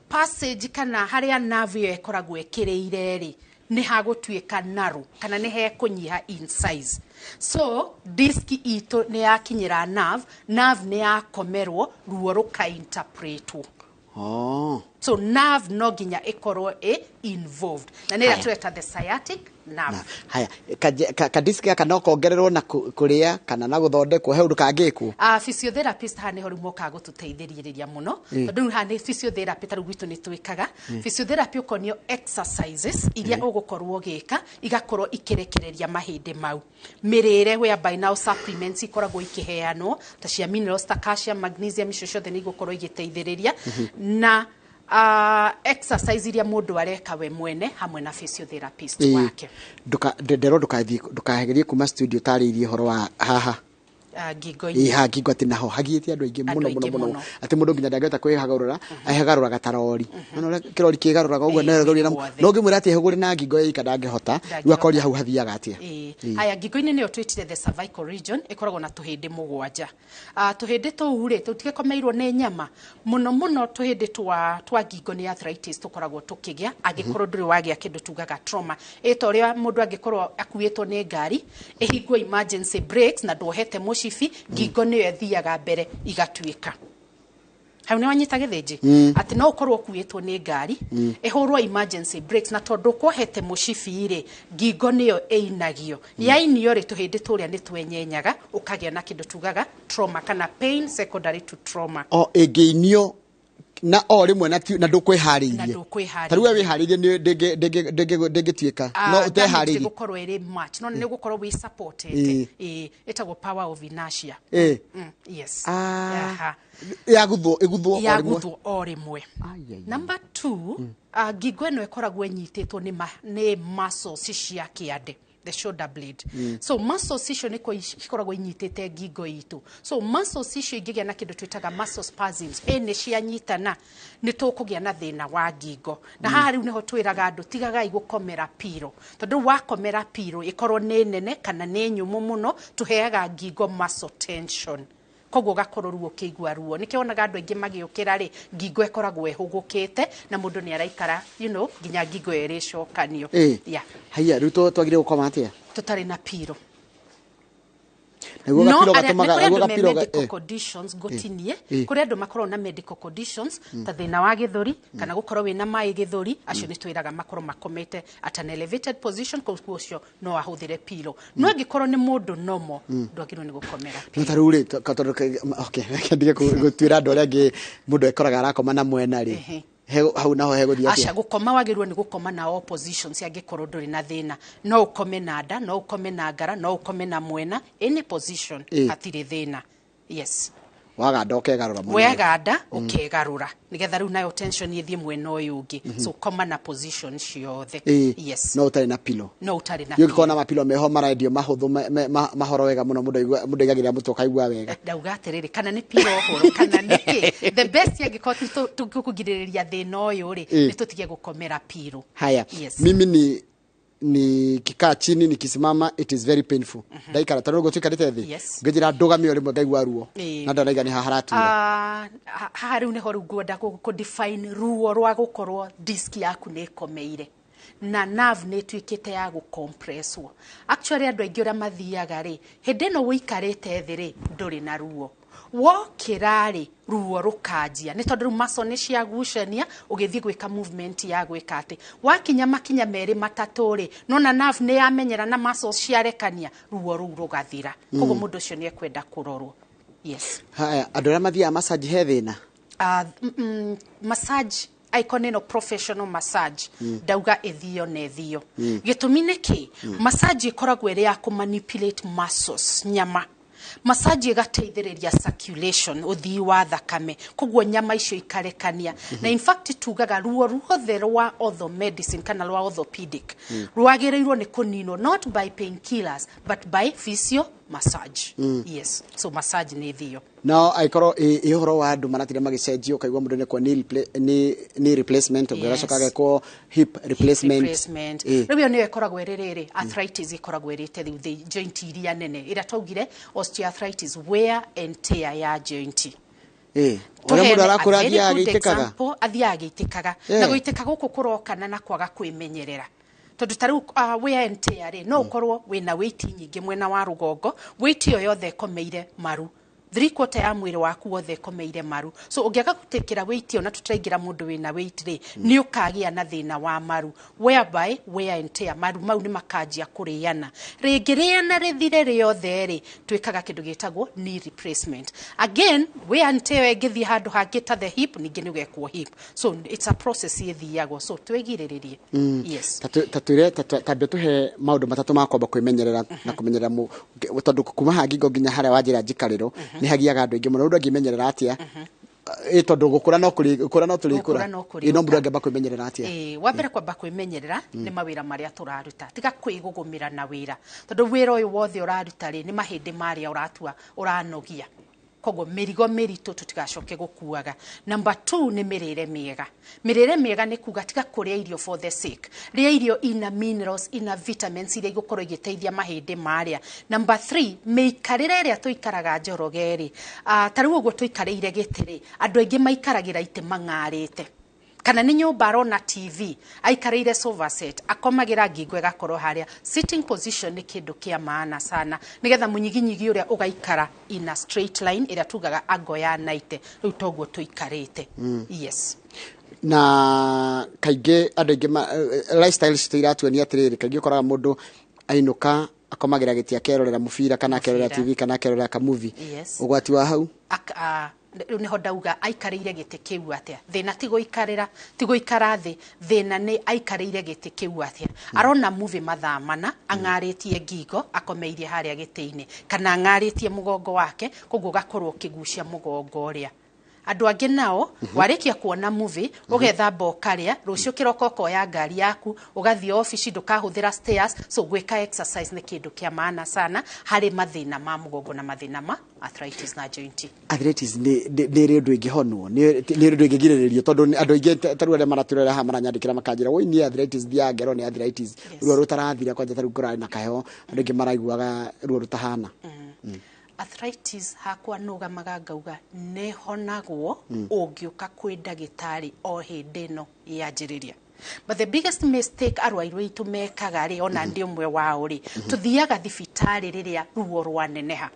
Passage kana harĩa nerve ĩyo ĩkoragwo ĩkĩrĩire rĩ, nĩ hagũtuĩka narrow kana nĩ hekũnyiha in size. So disc itũ nĩ yakinyĩra nerve, nerve nĩ yakomerwo, ruo rũkainterpretwo.
Oh.
So nerve no nginya ĩkorwo ĩ involved, na nĩ ĩrĩa
Haya.
tũreta the sciatic nerve.
Haya, kadisk gaka no kongererwo na kũrĩa kana na gũthondekwo, he ũndũ kangĩkwo?
Physiotherapist haha nĩho rĩu mokaga gũtũteithĩrĩria mũno, tondũ rĩu haha nĩ physiotherapy, ta rĩu gwitũ nĩ twĩkaga physiotherapy, ũkonio exercises iria ũgũkorwo ũgĩka igakorwo ikĩrekereria mahĩndĩ mau, mĩrĩre, whereby now supplements ikoragwo ikĩheanwo ta cia minerals, ta calcium, magnesium, icio ciothe nĩ igũkorwo igĩteithĩrĩria, na exercise iria mũndũ areka we mwene hamwe na physiotherapist wake.
Nderwo ndũkathiĩ, ndũkagerie kuma studio ũtarĩirie ũhoro wa haha
ngingo-inĩ.
Ĩ, ha ngingo, atĩ naho hagiĩte andũ aingĩ
Andũ
mũno mũno
aingĩ
mũno,
mũno.
atĩ mũndũ nginya ndangĩhota kwĩhagarũra, ehagarũraga ta rori. Nona ũrĩa kĩrori kĩgarũraga ũguo,
Ĩ,
no ĩgarũre na
gwothe.
no ũngĩmwĩra atĩ ehũgũre na ngingo ĩika, ndangĩhota. Rĩu akoria hau hathiaga atĩa?
Ĩĩ.
Ĩĩ.
Haya, ngingo-inĩ nĩyo twĩtire the cervical region, ĩkoragwo na tũhĩndĩ 7. Tũhĩndĩ tũu rĩ, tũtigĩkomeirwo nĩ nyama mũno mũno. Tũhĩndĩ twa ngingo nĩ arthritis tũkoragwo tũkĩgĩa angĩkorwo ndũrĩ wagĩa kĩndũ tugaga trauma, ĩ ta ũrĩa mũndũ angĩkorwo akuĩtwo nĩ ngari, ĩhingwo emergency brakes na nduohete mũcibi, ngingo nĩyo ĩthiaga mbere igatuĩka. Hau nĩ wanyita gĩthĩnji? Atĩ no ũkorwo ũkuĩtwo nĩ ngari, ĩhũrwo emergency brakes, na tondũ kuohete mũcibi rĩ, ngingo nĩyo ĩinagio. Yainio rĩ, tũhĩndĩ tũrĩa nĩ twenyenyaga, ũkagĩa na kĩndũ tugaga trauma kana pain secondary to trauma.
O ĩngĩinio na o rĩmwe na na ndũkwĩharĩirie.
Na ndũkwĩharĩirie.
Ta rĩu we wĩharĩirie nĩ ndĩngĩtuĩka no ũteharĩirie.
Gũkorwo ĩrĩ much, no nĩ gũkorwo wĩ supported. Ĩĩ, ĩtagwo power of inertia. Yes.
Ah.
Aha.
Yaguthwo, ĩguthwo o rĩmwe.
Yaguthwo o rĩmwe. Number two, ngingo ĩno ĩkoragwo ĩnyitĩtwo nĩ muscles cia kĩande, the shoulder blade. So muscles icio nĩko ikoragwo inyitĩte ngingo itũ. So muscles icio ingĩgĩa na kĩndũ twĩtaga muscle spasms, ĩ nĩ cianyitana, nĩ tũkũgĩa na thĩna wa ngingo. Na haha rĩu nĩho twĩraga andũ, tigagai gũkomera pillow, tondũ rĩu wakomera pillow, ĩkorwo nĩ nene kana nĩ nyũmũ mũno, tũheaga ngingo muscle tension, koguo ũgakorwo ruo, ũkĩigua ruo. Nĩkĩo wonaga andũ aingĩ magĩũkĩra rĩ, ngingo ĩkoragwo ĩhũgũkĩte na mũndũ nĩ araikara nginya ngingo ĩyo ĩrĩcokanio. Yeah.
Haiya, rĩu twagĩrĩire gũkoma atĩa?
Tũtarĩ na pillow.
Naguo
No
gapiro
arĩa nĩ
gatũmaga
kũrĩ
naguo
andũ me
gapiro
medical conditions ngũtinie. Kũrĩ andũ makoragwo na medical conditions ta thĩna wa gĩthũri kana gũkorwo wĩna maĩ gĩthũri, acio nĩ twĩraga makorwo makomete at an elevated position, koguo ũcio no ahũthĩre pillow. No angĩkorwo nĩ mũndũ normal, ndwagĩrĩirwo nĩ gũkomera.
No ta rĩu rĩ, tondũ okay, reke ndige gũtuĩra andũ arĩa angĩ. Mũndũ ekoraga arakoma na mwena rĩ, hau naho hegũthiĩ
Aca,
atĩa?
gũkoma wagĩrĩirwo nĩ gũkoma na all positions. Angĩkorwo ndũrĩ na thĩna, no ũkome na nda, no ũkome na ngara, no ũkome na mwena, any position, hatirĩ thĩna, yes.
Waganda ũkegarũra mwena.
Weganda ũkegarũra nĩgetha rĩu nayo tension ĩthiĩ mwena ũyũ ũngĩ. So koma na position ciothe. Yes.
No ũtarĩ na pillow.
No ũtarĩ na
Ũngĩkorwo na mapilo meho marendio mahũthũ, mahoro wega mũno, mũndũ mũndũ aigagĩrĩra mũtwe ũkaigua wega.
Ndauga atĩrĩrĩ, kana nĩ pillow hũrũ kana nĩkĩ, the best angĩkorwo tũkũgirĩrĩria thĩna ũyũ rĩ, nĩ tũtige gũkomera pillow.
Haya.
Yes.
Mimi ni nikikaa chini, nikisimama, it is very painful. Ndaikara ta rĩu tuikarĩte thĩ, ngĩnjĩra ndũgamie o rĩmwe ngaigua ruo, na ndanaiga nĩ haha haratura.
Ah, haha rĩu nĩho rĩu ngwenda kũ define ruo rwa gũkorwo disk yaku nĩ ĩkomeire na nerve nĩ ĩtuĩkĩte ya gũcompresswo. Actually, andũ aingĩ ũrĩa mathiaga rĩ, hĩndĩ ĩno ũikarĩte thĩ rĩ, ndũrĩ na ruo. Wokĩra rĩ, ruo rũkanjia, nĩ tondũ rĩu muscle nĩ ciagucania ũgĩthiĩ gwĩka movement ya gwĩka atĩ wakinya makinya merĩ matatũ rĩ, nona nerve nĩ yamenyera na muscles ciarekania, ruo rũu rũgathira. Koguo mũndũ ũcio nĩ ekwenda kũrorwo, yes.
Haya, andũ arĩa mathiaga massage, he thĩna?
Massage icon ĩno, professional massage, ndauga ĩthio na ĩthio. Gĩtũmi nĩ kĩ? Massage ĩkoragwo ĩrĩ ya kũ manipulate muscles, nyama. Massage ĩgateithĩrĩria circulation, ũthii wa thakame, koguo nyama icio ikarekania. Na in fact tugaga ruo ruothe rwa ortho medicine kana rwa orthopedic rwagĩrĩirwo nĩ kũninwo not by painkillers but by physio massage. Yes, so massage nĩ thio.
No angĩkorwo ĩ ũhoro wa andũ maratinda magĩcenjio, ũkaigua mũndũ nĩkwo knee replacement, ũngĩ agacoka agekwo hip replacement.
Replacement. Rĩu ĩyo nĩyo ĩkoragwo ĩrĩ rĩrĩ arthritis ĩkoragwo ĩrĩte rĩu thĩ joint iria nene, ĩrĩa twaugire osteoarthritis, wear and tear ya joint.
Ũrĩa mũndũ arakũra athiaga agĩitĩkaga.
Athiaga agĩitĩkaga. Na gũitĩka gũkũ kũrokana na kwaga kwĩmenyerera. Tondũ ta rĩu wear and tear rĩ, no ũkorwo wĩna weight nyingĩ mwena wa rũgongo, weight ĩyo yothe ĩkomeire maru. 3/4 ya mwĩrĩ waku wothe ĩkomeire maru. So ũngĩaga gũtĩkĩra weight ĩyo na tũtiraingĩra mũndũ wĩna weight rĩ, nĩ ũkagĩa na thĩna wa maru. Whereby wear and tear, maru mau nĩ makanjia kũrĩana. Rĩngĩrĩana rĩthire rĩothe rĩ, twĩkaga kĩndũ gĩtagwo knee replacement. Again, wear and tear ĩngĩthiĩ handũ hangĩ ta the hip, ningĩ nĩ ũgekwo hip. So it's a process ĩthiagwo. So twĩgirĩrĩrie. Yes.
Ta twĩre tambia tũhe maũndũ matatũ ma kwamba kwĩmenyerera na kũmenyerera tondũ kuma haha ngingo nginya harĩa wanjĩra njikarĩro nĩ hagiaga andũ aingĩ mũno. Mũndũ angĩmenyerera atĩa? Tondũ gũkũra no kũrĩ, gũkũra no tũrĩkũra.
Gũkũra no kũrĩũka.
No mũndũ angĩamba kwĩmenyerera atĩa?
Wa mbere kwamba kwĩmenyerera nĩ mawĩra marĩa tũraruta. Tiga kwĩgũgũmĩra na wĩra. Tondũ wĩra ũyũ wothe ũraruta rĩ, nĩ mahĩndĩ marĩa ũratua ũranogia. Koguo mĩrigo mĩritũ tũtigacoke gũkuaga. Number 2 nĩ mĩrĩre mĩega. Mĩrĩre mĩega nĩ kuga tiga kũrĩa irio for the sake. Rĩa irio ina minerals, ina vitamins iria igũkorwo igĩteithia mahĩndĩ marĩa. Number 3, mĩikarĩre ĩrĩa tũikaraga Njoroge rĩ. Ta rĩu ũguo tũikarĩire gĩtĩ rĩ, andũ aingĩ maikaragĩra itĩ mang'arĩte. Kana nĩ nyũmba arona TV, aikarĩire sofa set, akomagĩra ngingo ĩgakorwo harĩa. Sitting position nĩ kĩndũ kĩa maana sana, nĩgetha mũnyiginyigi ũrĩa ũgaikara in a straight line ĩrĩa tugaga angle ya 90. Rĩu toguo tũikarĩte. Yes.
Na kaingĩ andũ aingĩ lifestyle citũ iratuonia atĩrĩrĩ, kaingĩ ũkoraga mũndũ ainũka akomagĩra gĩtĩ akerorera mũbira kana akerorera TV kana akerorera kamuvi.
Yes.
Ũgwati wa hau?
Rĩu nĩho ndauga aikarĩire gĩtĩ kĩu atĩa. Thĩna ti gũikarĩra, ti gũikara thĩ, thĩna nĩ aikarĩire gĩtĩ kĩu atĩa. Arona movie mathaa mana, ang'arĩtie ngingo, akomeirie harĩa gĩtĩ-inĩ, kana ang'arĩtie mũgongo wake, koguo ũgakorwo ũkĩgucia mũgongo ũrĩa. Andũ angĩ nao, warĩkia kuona movie, ũgethamba ũkarĩa, rũciũ kĩroko ũkoya ngari yaku, ũgathiĩ obici, ndũkahũthĩra stairs. So gwĩka exercise nĩ kĩndũ kĩa maana sana harĩ mathĩna ma mũgongo na mathĩna ma arthritis na joint.
Arthritis nĩ ĩrĩ ũndũ ĩngĩhonwo, nĩ ũndũ ĩngĩgirĩrĩrio, tondũ andũ aingĩ ta rĩu arĩa maratũrora haha maranyandĩkĩra makanjĩra, woi niĩ arthritis thiaga ngerwo nĩ arthritis, ruo rũtarathira kwanja ta rĩu kũrarĩ na kaheho, andũ aingĩ maraiguaga ruo rũtahana.
Arthritis hakwa nũgamaga ngauga nĩhonagwo ũngĩũka kwĩ ndagĩtarĩ o hĩndĩ ĩno yanjĩrĩria. But the biggest mistake arwaru aitũ mekaga rĩ, ona ndĩ ũmwe wao rĩ, tũthiaga thibitarĩ rĩrĩa ruo rwaneneha.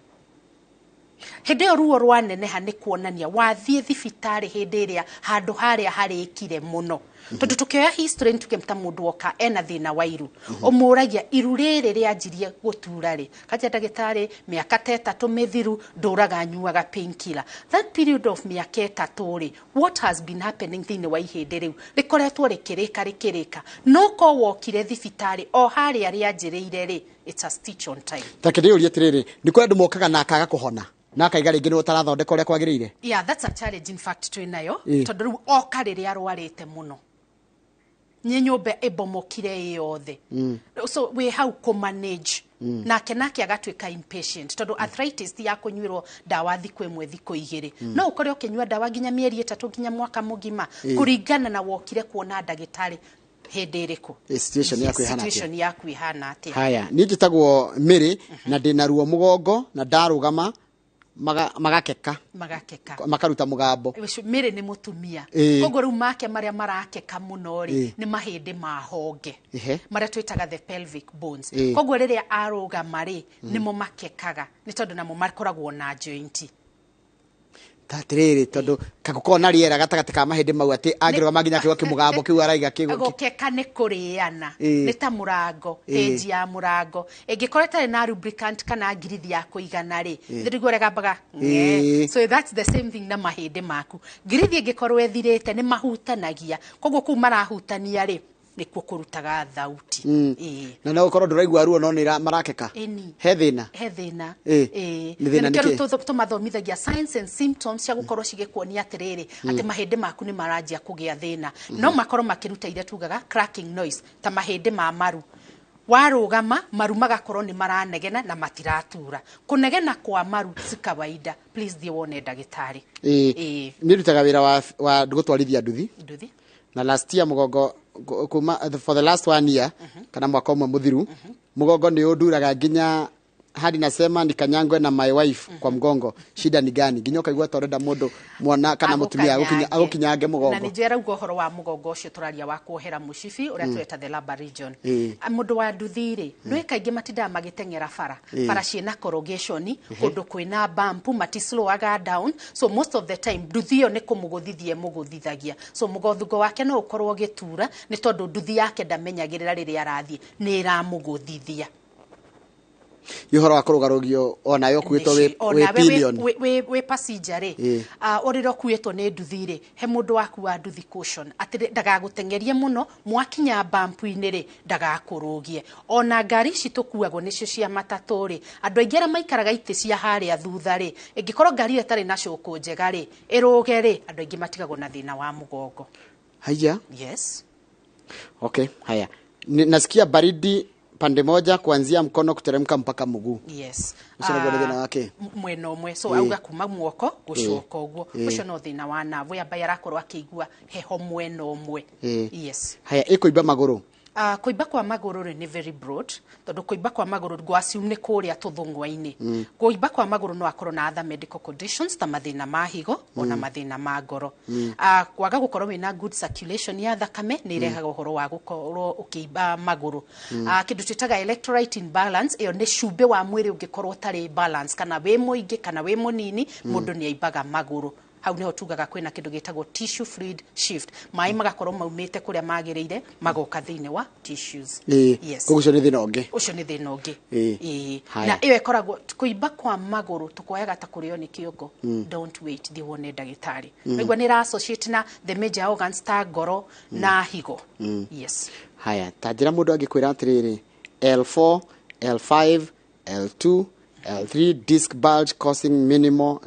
Hĩndĩ ĩyo ruo rwaneneha nĩ kuonania wathiĩ thibitarĩ hĩndĩ ĩrĩa handũ harĩa harĩkire mũno. Tondũ tũkĩoya history nĩtuge ta mũndũ oka ena thĩna wa iru, ũmũragia iru rĩrĩ rĩanjirie gũtura rĩ, kanja ndagĩtarĩ mĩaka ta 3 mĩthiru ndũraga nyuaga painkiller. That period of mĩaka 3 rĩ, what has been happening thĩinĩ wa ihĩndĩ rĩu rĩkoretwo rĩkĩrĩka rĩkĩrĩka, no ko wokire thibitarĩ o harĩa rĩanjĩrĩire rĩ, it's a stitch on time.
Ta kĩndĩ ũrie atĩrĩrĩ, nĩ kũrĩ andũ mokaga na akaga kũhona na akaiga rĩngĩ nĩ ũtarathondeka ũrĩa kwagĩrĩire?
Yeah, that's a challenge in fact twĩ nayo, tondũ rĩu oka rĩrĩa arwarĩte mũno, nĩ nyũmba ĩbomokire ĩ yothe. So wĩ hau kũ manage. Nake agatuĩka impatient, tondũ arthritis ti ya kũnyuĩrwo ndawa thikũ 1 thikũ 2. No ũkore ũkĩnyua ndawa nginya mĩeri 3 nginya mwaka mũgima, kũringana na wokire kuona ndagĩtarĩ hĩndĩ ĩrĩkũ.
Situation yaku ĩhana atĩa?
Situation yaku ĩhana atĩa?
Haya, niĩ njĩtagwo Mary na ndĩna ruo mũgongo na ndarũgama magakeka.
Magakeka.
Makaruta mũgambo.
Mary nĩ mũtumia. Koguo rĩu make marĩa marakeka mũno rĩ, nĩ mahĩndĩ ma honge. Marĩa twĩtaga the pelvic bones. Koguo rĩrĩa arũgama rĩ, nĩmo makekaga, nĩ tondũ namo makoragwo na joint.
Ta atĩrĩrĩ, tondũ kagũkorwo na rĩera gatagatĩ ka mahĩndĩ mau atĩ angĩrũgama nginya akĩigua kĩmũgambo kĩu araiga kĩu.
Gũkeka nĩ kũrĩana, nĩ ta mũrango, hinge ya mũrango. Ĩngĩkorwo ĩtarĩ na lubricant kana ngirithi ya kũigana rĩ, nĩguo ũrĩa So that's the same thing na mahĩndĩ maku. Ngirithi ĩngĩkorwo ĩthirĩte nĩ mahutanagia, koguo kũu marahutania rĩ, nĩkuo kũrutaga thauti.
Na no ũkorwo ndũraigua ruo no nĩ marakeka. He thĩna?
He thĩna.
Nĩ thĩna
Na nĩkĩo
nĩkĩ?
rĩu tũmathomithagia signs and symptoms cia gũkorwo cigĩkuonia atĩrĩrĩ, atĩ mahĩndĩ maku nĩ maranjia kũgĩa thĩna. No makorwo makĩruta iria tugaga cracking noise, ta mahĩndĩ ma maru. Warũgama, maru magakorwo nĩ maranegena na matiratura. Kũnegena kwa maru si kawaida. Please thiĩ wone ndagĩtarĩ.
Niĩ ndutaga wĩra wa gũtwarithia nduthi.
Nduthi.
Na last year mũgongo kuma for the last 1 year, kana mwaka ũmwe mũthiru, mũgongo nĩ ũnduraga nginya Hadi nasema nikanyangwe na my wife kwa mgongo. Shida ni gani? Nginya ukaigua ta urenda mundu mwana kana mutumia agukinyange mugongo.
Na nijera rauga uhoro wa mugongo ucio turaria wa kuohera mucibi uria tweta the lumbar region. Mundu wa nduthi ri nwi kaingi matindaga magiteng'era bara. Bara ciina corrugation kundu kwina bump mati slowaga down, so most of the time nduthi iyo ni kumuguthithia muguthithagia, so mugongo wake no ukorwo ugitura ni tondu nduthi yake ndamenyagirira riria arathie ni iramuguthithia.
Ihoro wa kũrũgarũgio onawe ũkuĩtwo wĩ pillion
wĩ passenger rĩ, ũrĩra ũkuĩtwo nĩ nduthi rĩ, he mũndũ waku wa nduthi caution atĩ ndagagũteng'erie mũno, mwakinya bump-inĩ rĩ ndagakũrũgie. Ona ngari ici tũkuagwo nĩcio cia matatũ rĩ, andũ aingĩ arĩa maikaraga itĩ cia harĩa thutha rĩ, ĩngĩkorwo ngari ĩyo ĩtarĩ na cũkũ njega rĩ, ĩrũge rĩ, andũ aingĩ matigagwo na thĩna wa mũgongo.
Haya.
Yes.
Okay, haya. Nasikia baridi pande moja kuanzia mkono kuteremka mpaka mguu.
Yes.
Ucio niguo thina wake.
Mwena umwe so auga kuma muoko gucoka uguo. Ucio no thina wa nerve ya mbaye arakorwo akiigua heho mwena umwe. Yes.
Haya, ikuimba maguru.
Kuimba kwa maguru ri ni very broad tondu kuimba kwa maguru ngo assume ni kuria tuthungwa-ini. Kuimba kwa maguru no akorwo na other medical conditions ta mathina ma higo ona mathina ma ngoro. Kwaga gukorwo wina good circulation ya thakame ni irehaga uhoro wa gukorwo ukiimba maguru. Kindu twitaga electrolyte imbalance, iyo ni cumbi wa mwiri ungikorwo utari balance kana wi muingi kana wi munini, mundu ni aimbaga maguru. Hau niho tugaga kwina kindu gitagwo tissue fluid shift, mai magakorwo maumite kuria magiriire magoka thiini wa tissues.
Yes. Koguo ucio ni thina ungi.
Ucio ni thina ungi. Na iyo ikoragwo kuimba kwa maguru tukoyaga ta kurio ni kiongo. Don't wait, thi wone ndagitari. Niguo ni ra associate na the major organs ta ngoro na higo. Yes.
Haya, ta njira mundu angikwira atiriri L4 L5 L2 L3 disc bulge causing minimal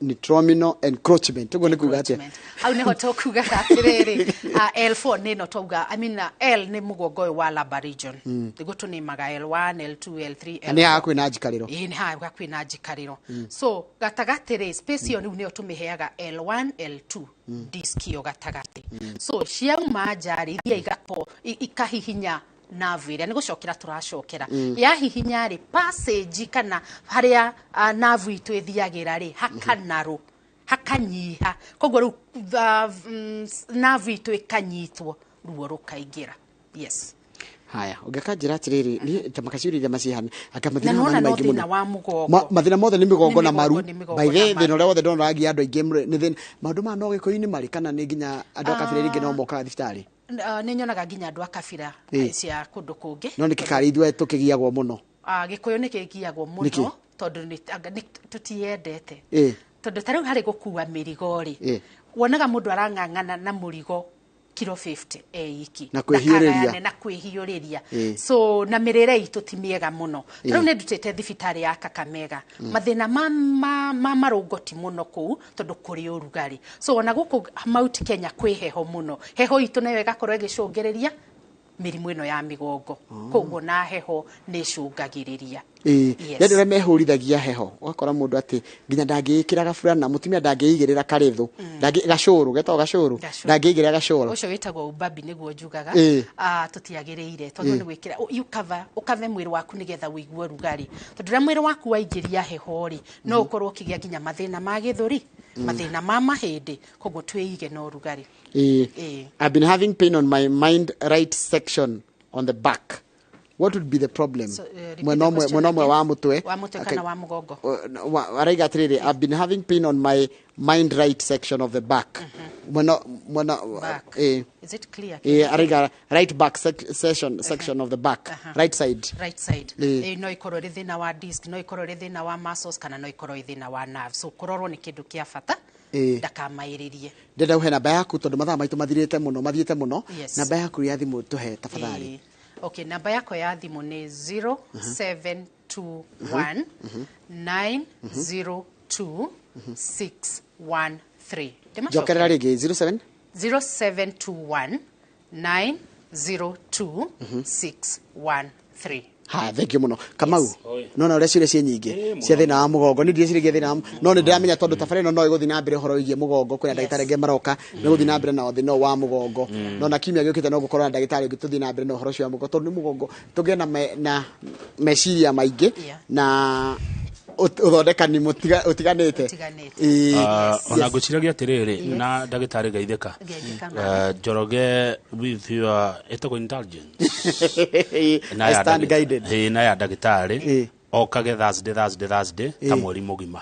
nitrominal encroachment. Uguo ni kuga atia?
Hau niho tukugaga atiriri L4 ni no twauga, I mean L ni mugongo uyu wa lumbar region. Niguo tunimaga L1 L2 L3 L4.
Ni haha kwina njikariro.
Ii ni haha kwina njikariro. So gatagati ri space iyo riu niyo tumiheaga L1 L2 disc iyo gatagati. So ciauma nja ri iria igako ikahihinya nerve ĩrĩa nĩ gũcokera tũracokera. Yahihinya rĩ passage kana harĩa nerve itũ ĩthiagĩra rĩ hakanarũ hakanyiha, koguo rĩu nerve itũ ĩkanyitwo ruo rũkaingĩra. Yes.
Haya, ũngĩkanjĩra atĩrĩrĩ niĩ ta makaciũria macihana aka mathĩna
maya maingĩ mũno wa mũgongo.
Mathĩna mothe nĩ mĩgongo na maru. By the thĩna ũrĩa wothe ndona ũragia andũ aingĩ nĩ thĩna maũndũ maya no gĩkũyũ-inĩ marĩ kana nĩ nginya andũ a kabira iria ingĩ no mokaga thibitarĩ?
Nĩ nyonaga nginya andũ a kabira cia kũndũ kũngĩ.
No nĩ kĩkari ithuĩ tũkĩgiagwo mũno.
Gĩkũyũ nĩ kĩgiagwo mũno tondũ tũtiendete. Tondũ ta rĩu harĩ gũkua mĩrigo rĩ, wonaga mũndũ arang'ang'ana na mũrigo kilo 50 eiki
na kwĩhiũrĩria
na kwĩhiũrĩria. So na mĩrĩre itũ ti mĩega mũno. Rĩu nĩ ndutĩte thibitarĩ ya Kakamega mathĩna ma marũngo ti mũno kũu tondũ kũrĩ ũrugarĩ. So ona gũkũ Mount Kenya kwĩ heho mũno, heho itũ nayo ĩgakorwo ĩgĩcũngĩrĩria mĩrimũ ĩno ya mĩgongo. Koguo na heho nĩ ĩcũngagĩrĩria.
Yes. Ũrĩa mehũrithagia heho ũgakora mũndũ atĩ nginya ndangĩĩkĩra gaburana, mũtumia ndangĩigĩrĩra karĩthũ, gacũrũ getagwo gacũrũ, ndangĩigĩrĩra gacũrũ.
Ũcio wĩtagwo ubabi nĩguo njugaga. Tũtiagĩrĩire tondũ nĩ gwĩkĩra you cover ũkave mwĩrĩ waku nĩgetha ũigue ũrugarĩ, tondũ rĩrĩa mwĩrĩ waku waingĩria heho rĩ no ũkorwo ũkĩgĩa nginya mathĩna ma gĩthũri, mathĩna ma mahĩndĩ, koguo twĩige na ũrugarĩ.
I've been having pain on my mind right section on the back. What would be the problem?
So,
mwena ũmwe wa mũtwe.
Wa mũtwe kana wa mũgongo?
Araiga atĩrĩrĩ, I've been having pain on my mind right section of the back. Mwena
back. Is it clear?
Araiga right back section of the back. Right side.
Right side. No ikorwo ĩrĩ thĩna wa disc, no ikorwo ĩrĩ thĩna wa muscles kana no ikorwo ĩrĩ thĩna wa nerve. So kũrorwo nĩ kĩndũ kĩa bata. Ndakamaĩrĩrie.
Ndenda ũhe namba yaku tondũ mathaa maitũ mathirĩte mũno, mathiĩte mũno. Namba yaku ya thimũ tũhe tafadhali.
Okay, namba yako ya thimũ nĩ 0721 902 613.
Njokerera rĩngĩ 07
0721 902 613.
Ha, thank you muno. Kamau, no na ũrĩa ciũria ciĩ nyingĩ cia thĩna wa mũgongo. Niĩ ndireciria thĩna wa no nĩ ndĩramenya tondũ tabarĩra ĩno no ĩgũthiĩ na mbere ũhoro wĩgiĩ mũgongo, kwĩna ndagĩtarĩ angĩ maroka nĩ gũthiĩ na mbere na thĩna ũyũ wa mũgongo. No na kiumia gĩũkĩte no gũkorwo na ndagĩtarĩ ũngĩ tũthiĩ na mbere na ũhoro ũcio wa mũgongo, tondũ nĩ mũgongo tũgĩe na na meciria maingĩ na ũthondekani ũtiganĩte.
Ona ngwĩciragia atĩrĩrĩ na ndagĩtarĩ Geithĩka. Njoroge with your ethical intelligence
I stand guided.
Na ya ndagĩtarĩ okage Thursday ta mweri mũgima.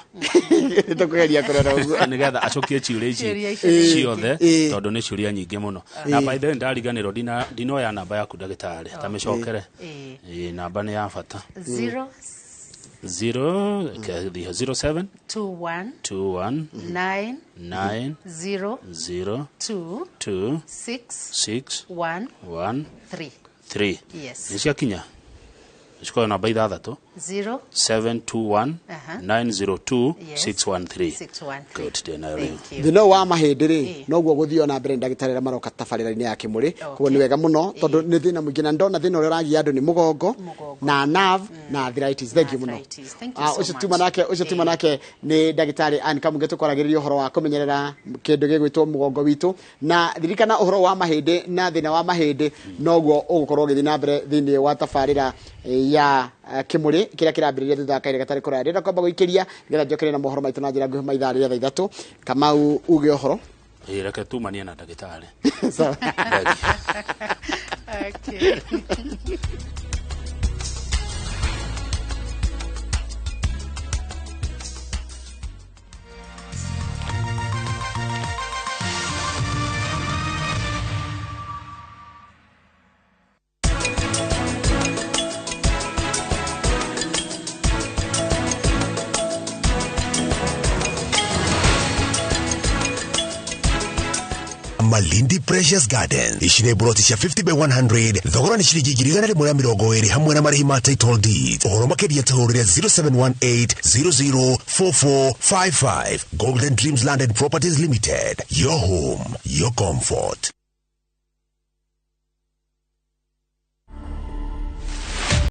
Tũkũgeria kũrora ũguo.
Nĩgetha acokie ciũria ici ciothe tondũ nĩ ciũria nyingĩ mũno. Na by the way ndariganĩrwo ndinoya namba yaku ndagĩtarĩ ta mĩcokere. Namba nĩ ya bata.
0
0 07
21
21
9
9
0
0
2
2
6
6
1
1
3.
3.
Yes.
Nĩ ciakinya cikorwo namba ithathatũ
0
721 902 613.
613.
Good, ndĩnayo rĩu.
Thĩna ũyũ wa mahĩndĩ rĩ noguo gũthiĩ na mbere ndagĩtarĩ arĩa maroka tabarĩra-inĩ ya Kĩmũrĩ. Koguo nĩ wega mũno tondũ nĩ thĩna mũingĩ na ndona thĩna ũrĩa ũragia andũ nĩ mũgongo na nerve na arthritis. Thank you mũno.
Thank you so
Ũcio tuma nake, ũcio tuma nake nĩ ndagĩtarĩ Ann Kamunge, tũkwaragĩrĩria ũhoro wa kũmenyerera kĩndũ gĩgwĩtwo mũgongo witũ na ririkana ũhoro wa mahĩndĩ na thĩna wa mahĩndĩ noguo ũgũkorwo ũgĩthiĩ na mbere thĩinĩ wa tabarĩra ya Kĩmũrĩ kĩrĩa kĩrambĩrĩria thutha wa kahinda gatarĩ kũraya. Ndĩrenda kwamba gũikĩria nĩgetha njokere na mohoro maitũ na njĩra nguhĩ mathaa rĩrĩa thaa 3. Kamau uge ũhoro.
Reke tumanie na ndagĩtarĩ.
Sawa.
Okay.
Malindi Precious Garden ici nĩ broti cia 50 by 100 thogora nĩ ciringi 120,000 hamwe na marĩhi ma title deed. Ũhoro makĩria tũhũrĩre 0718 004455. Golden Dreams Land and Properties Limited, your home, your comfort.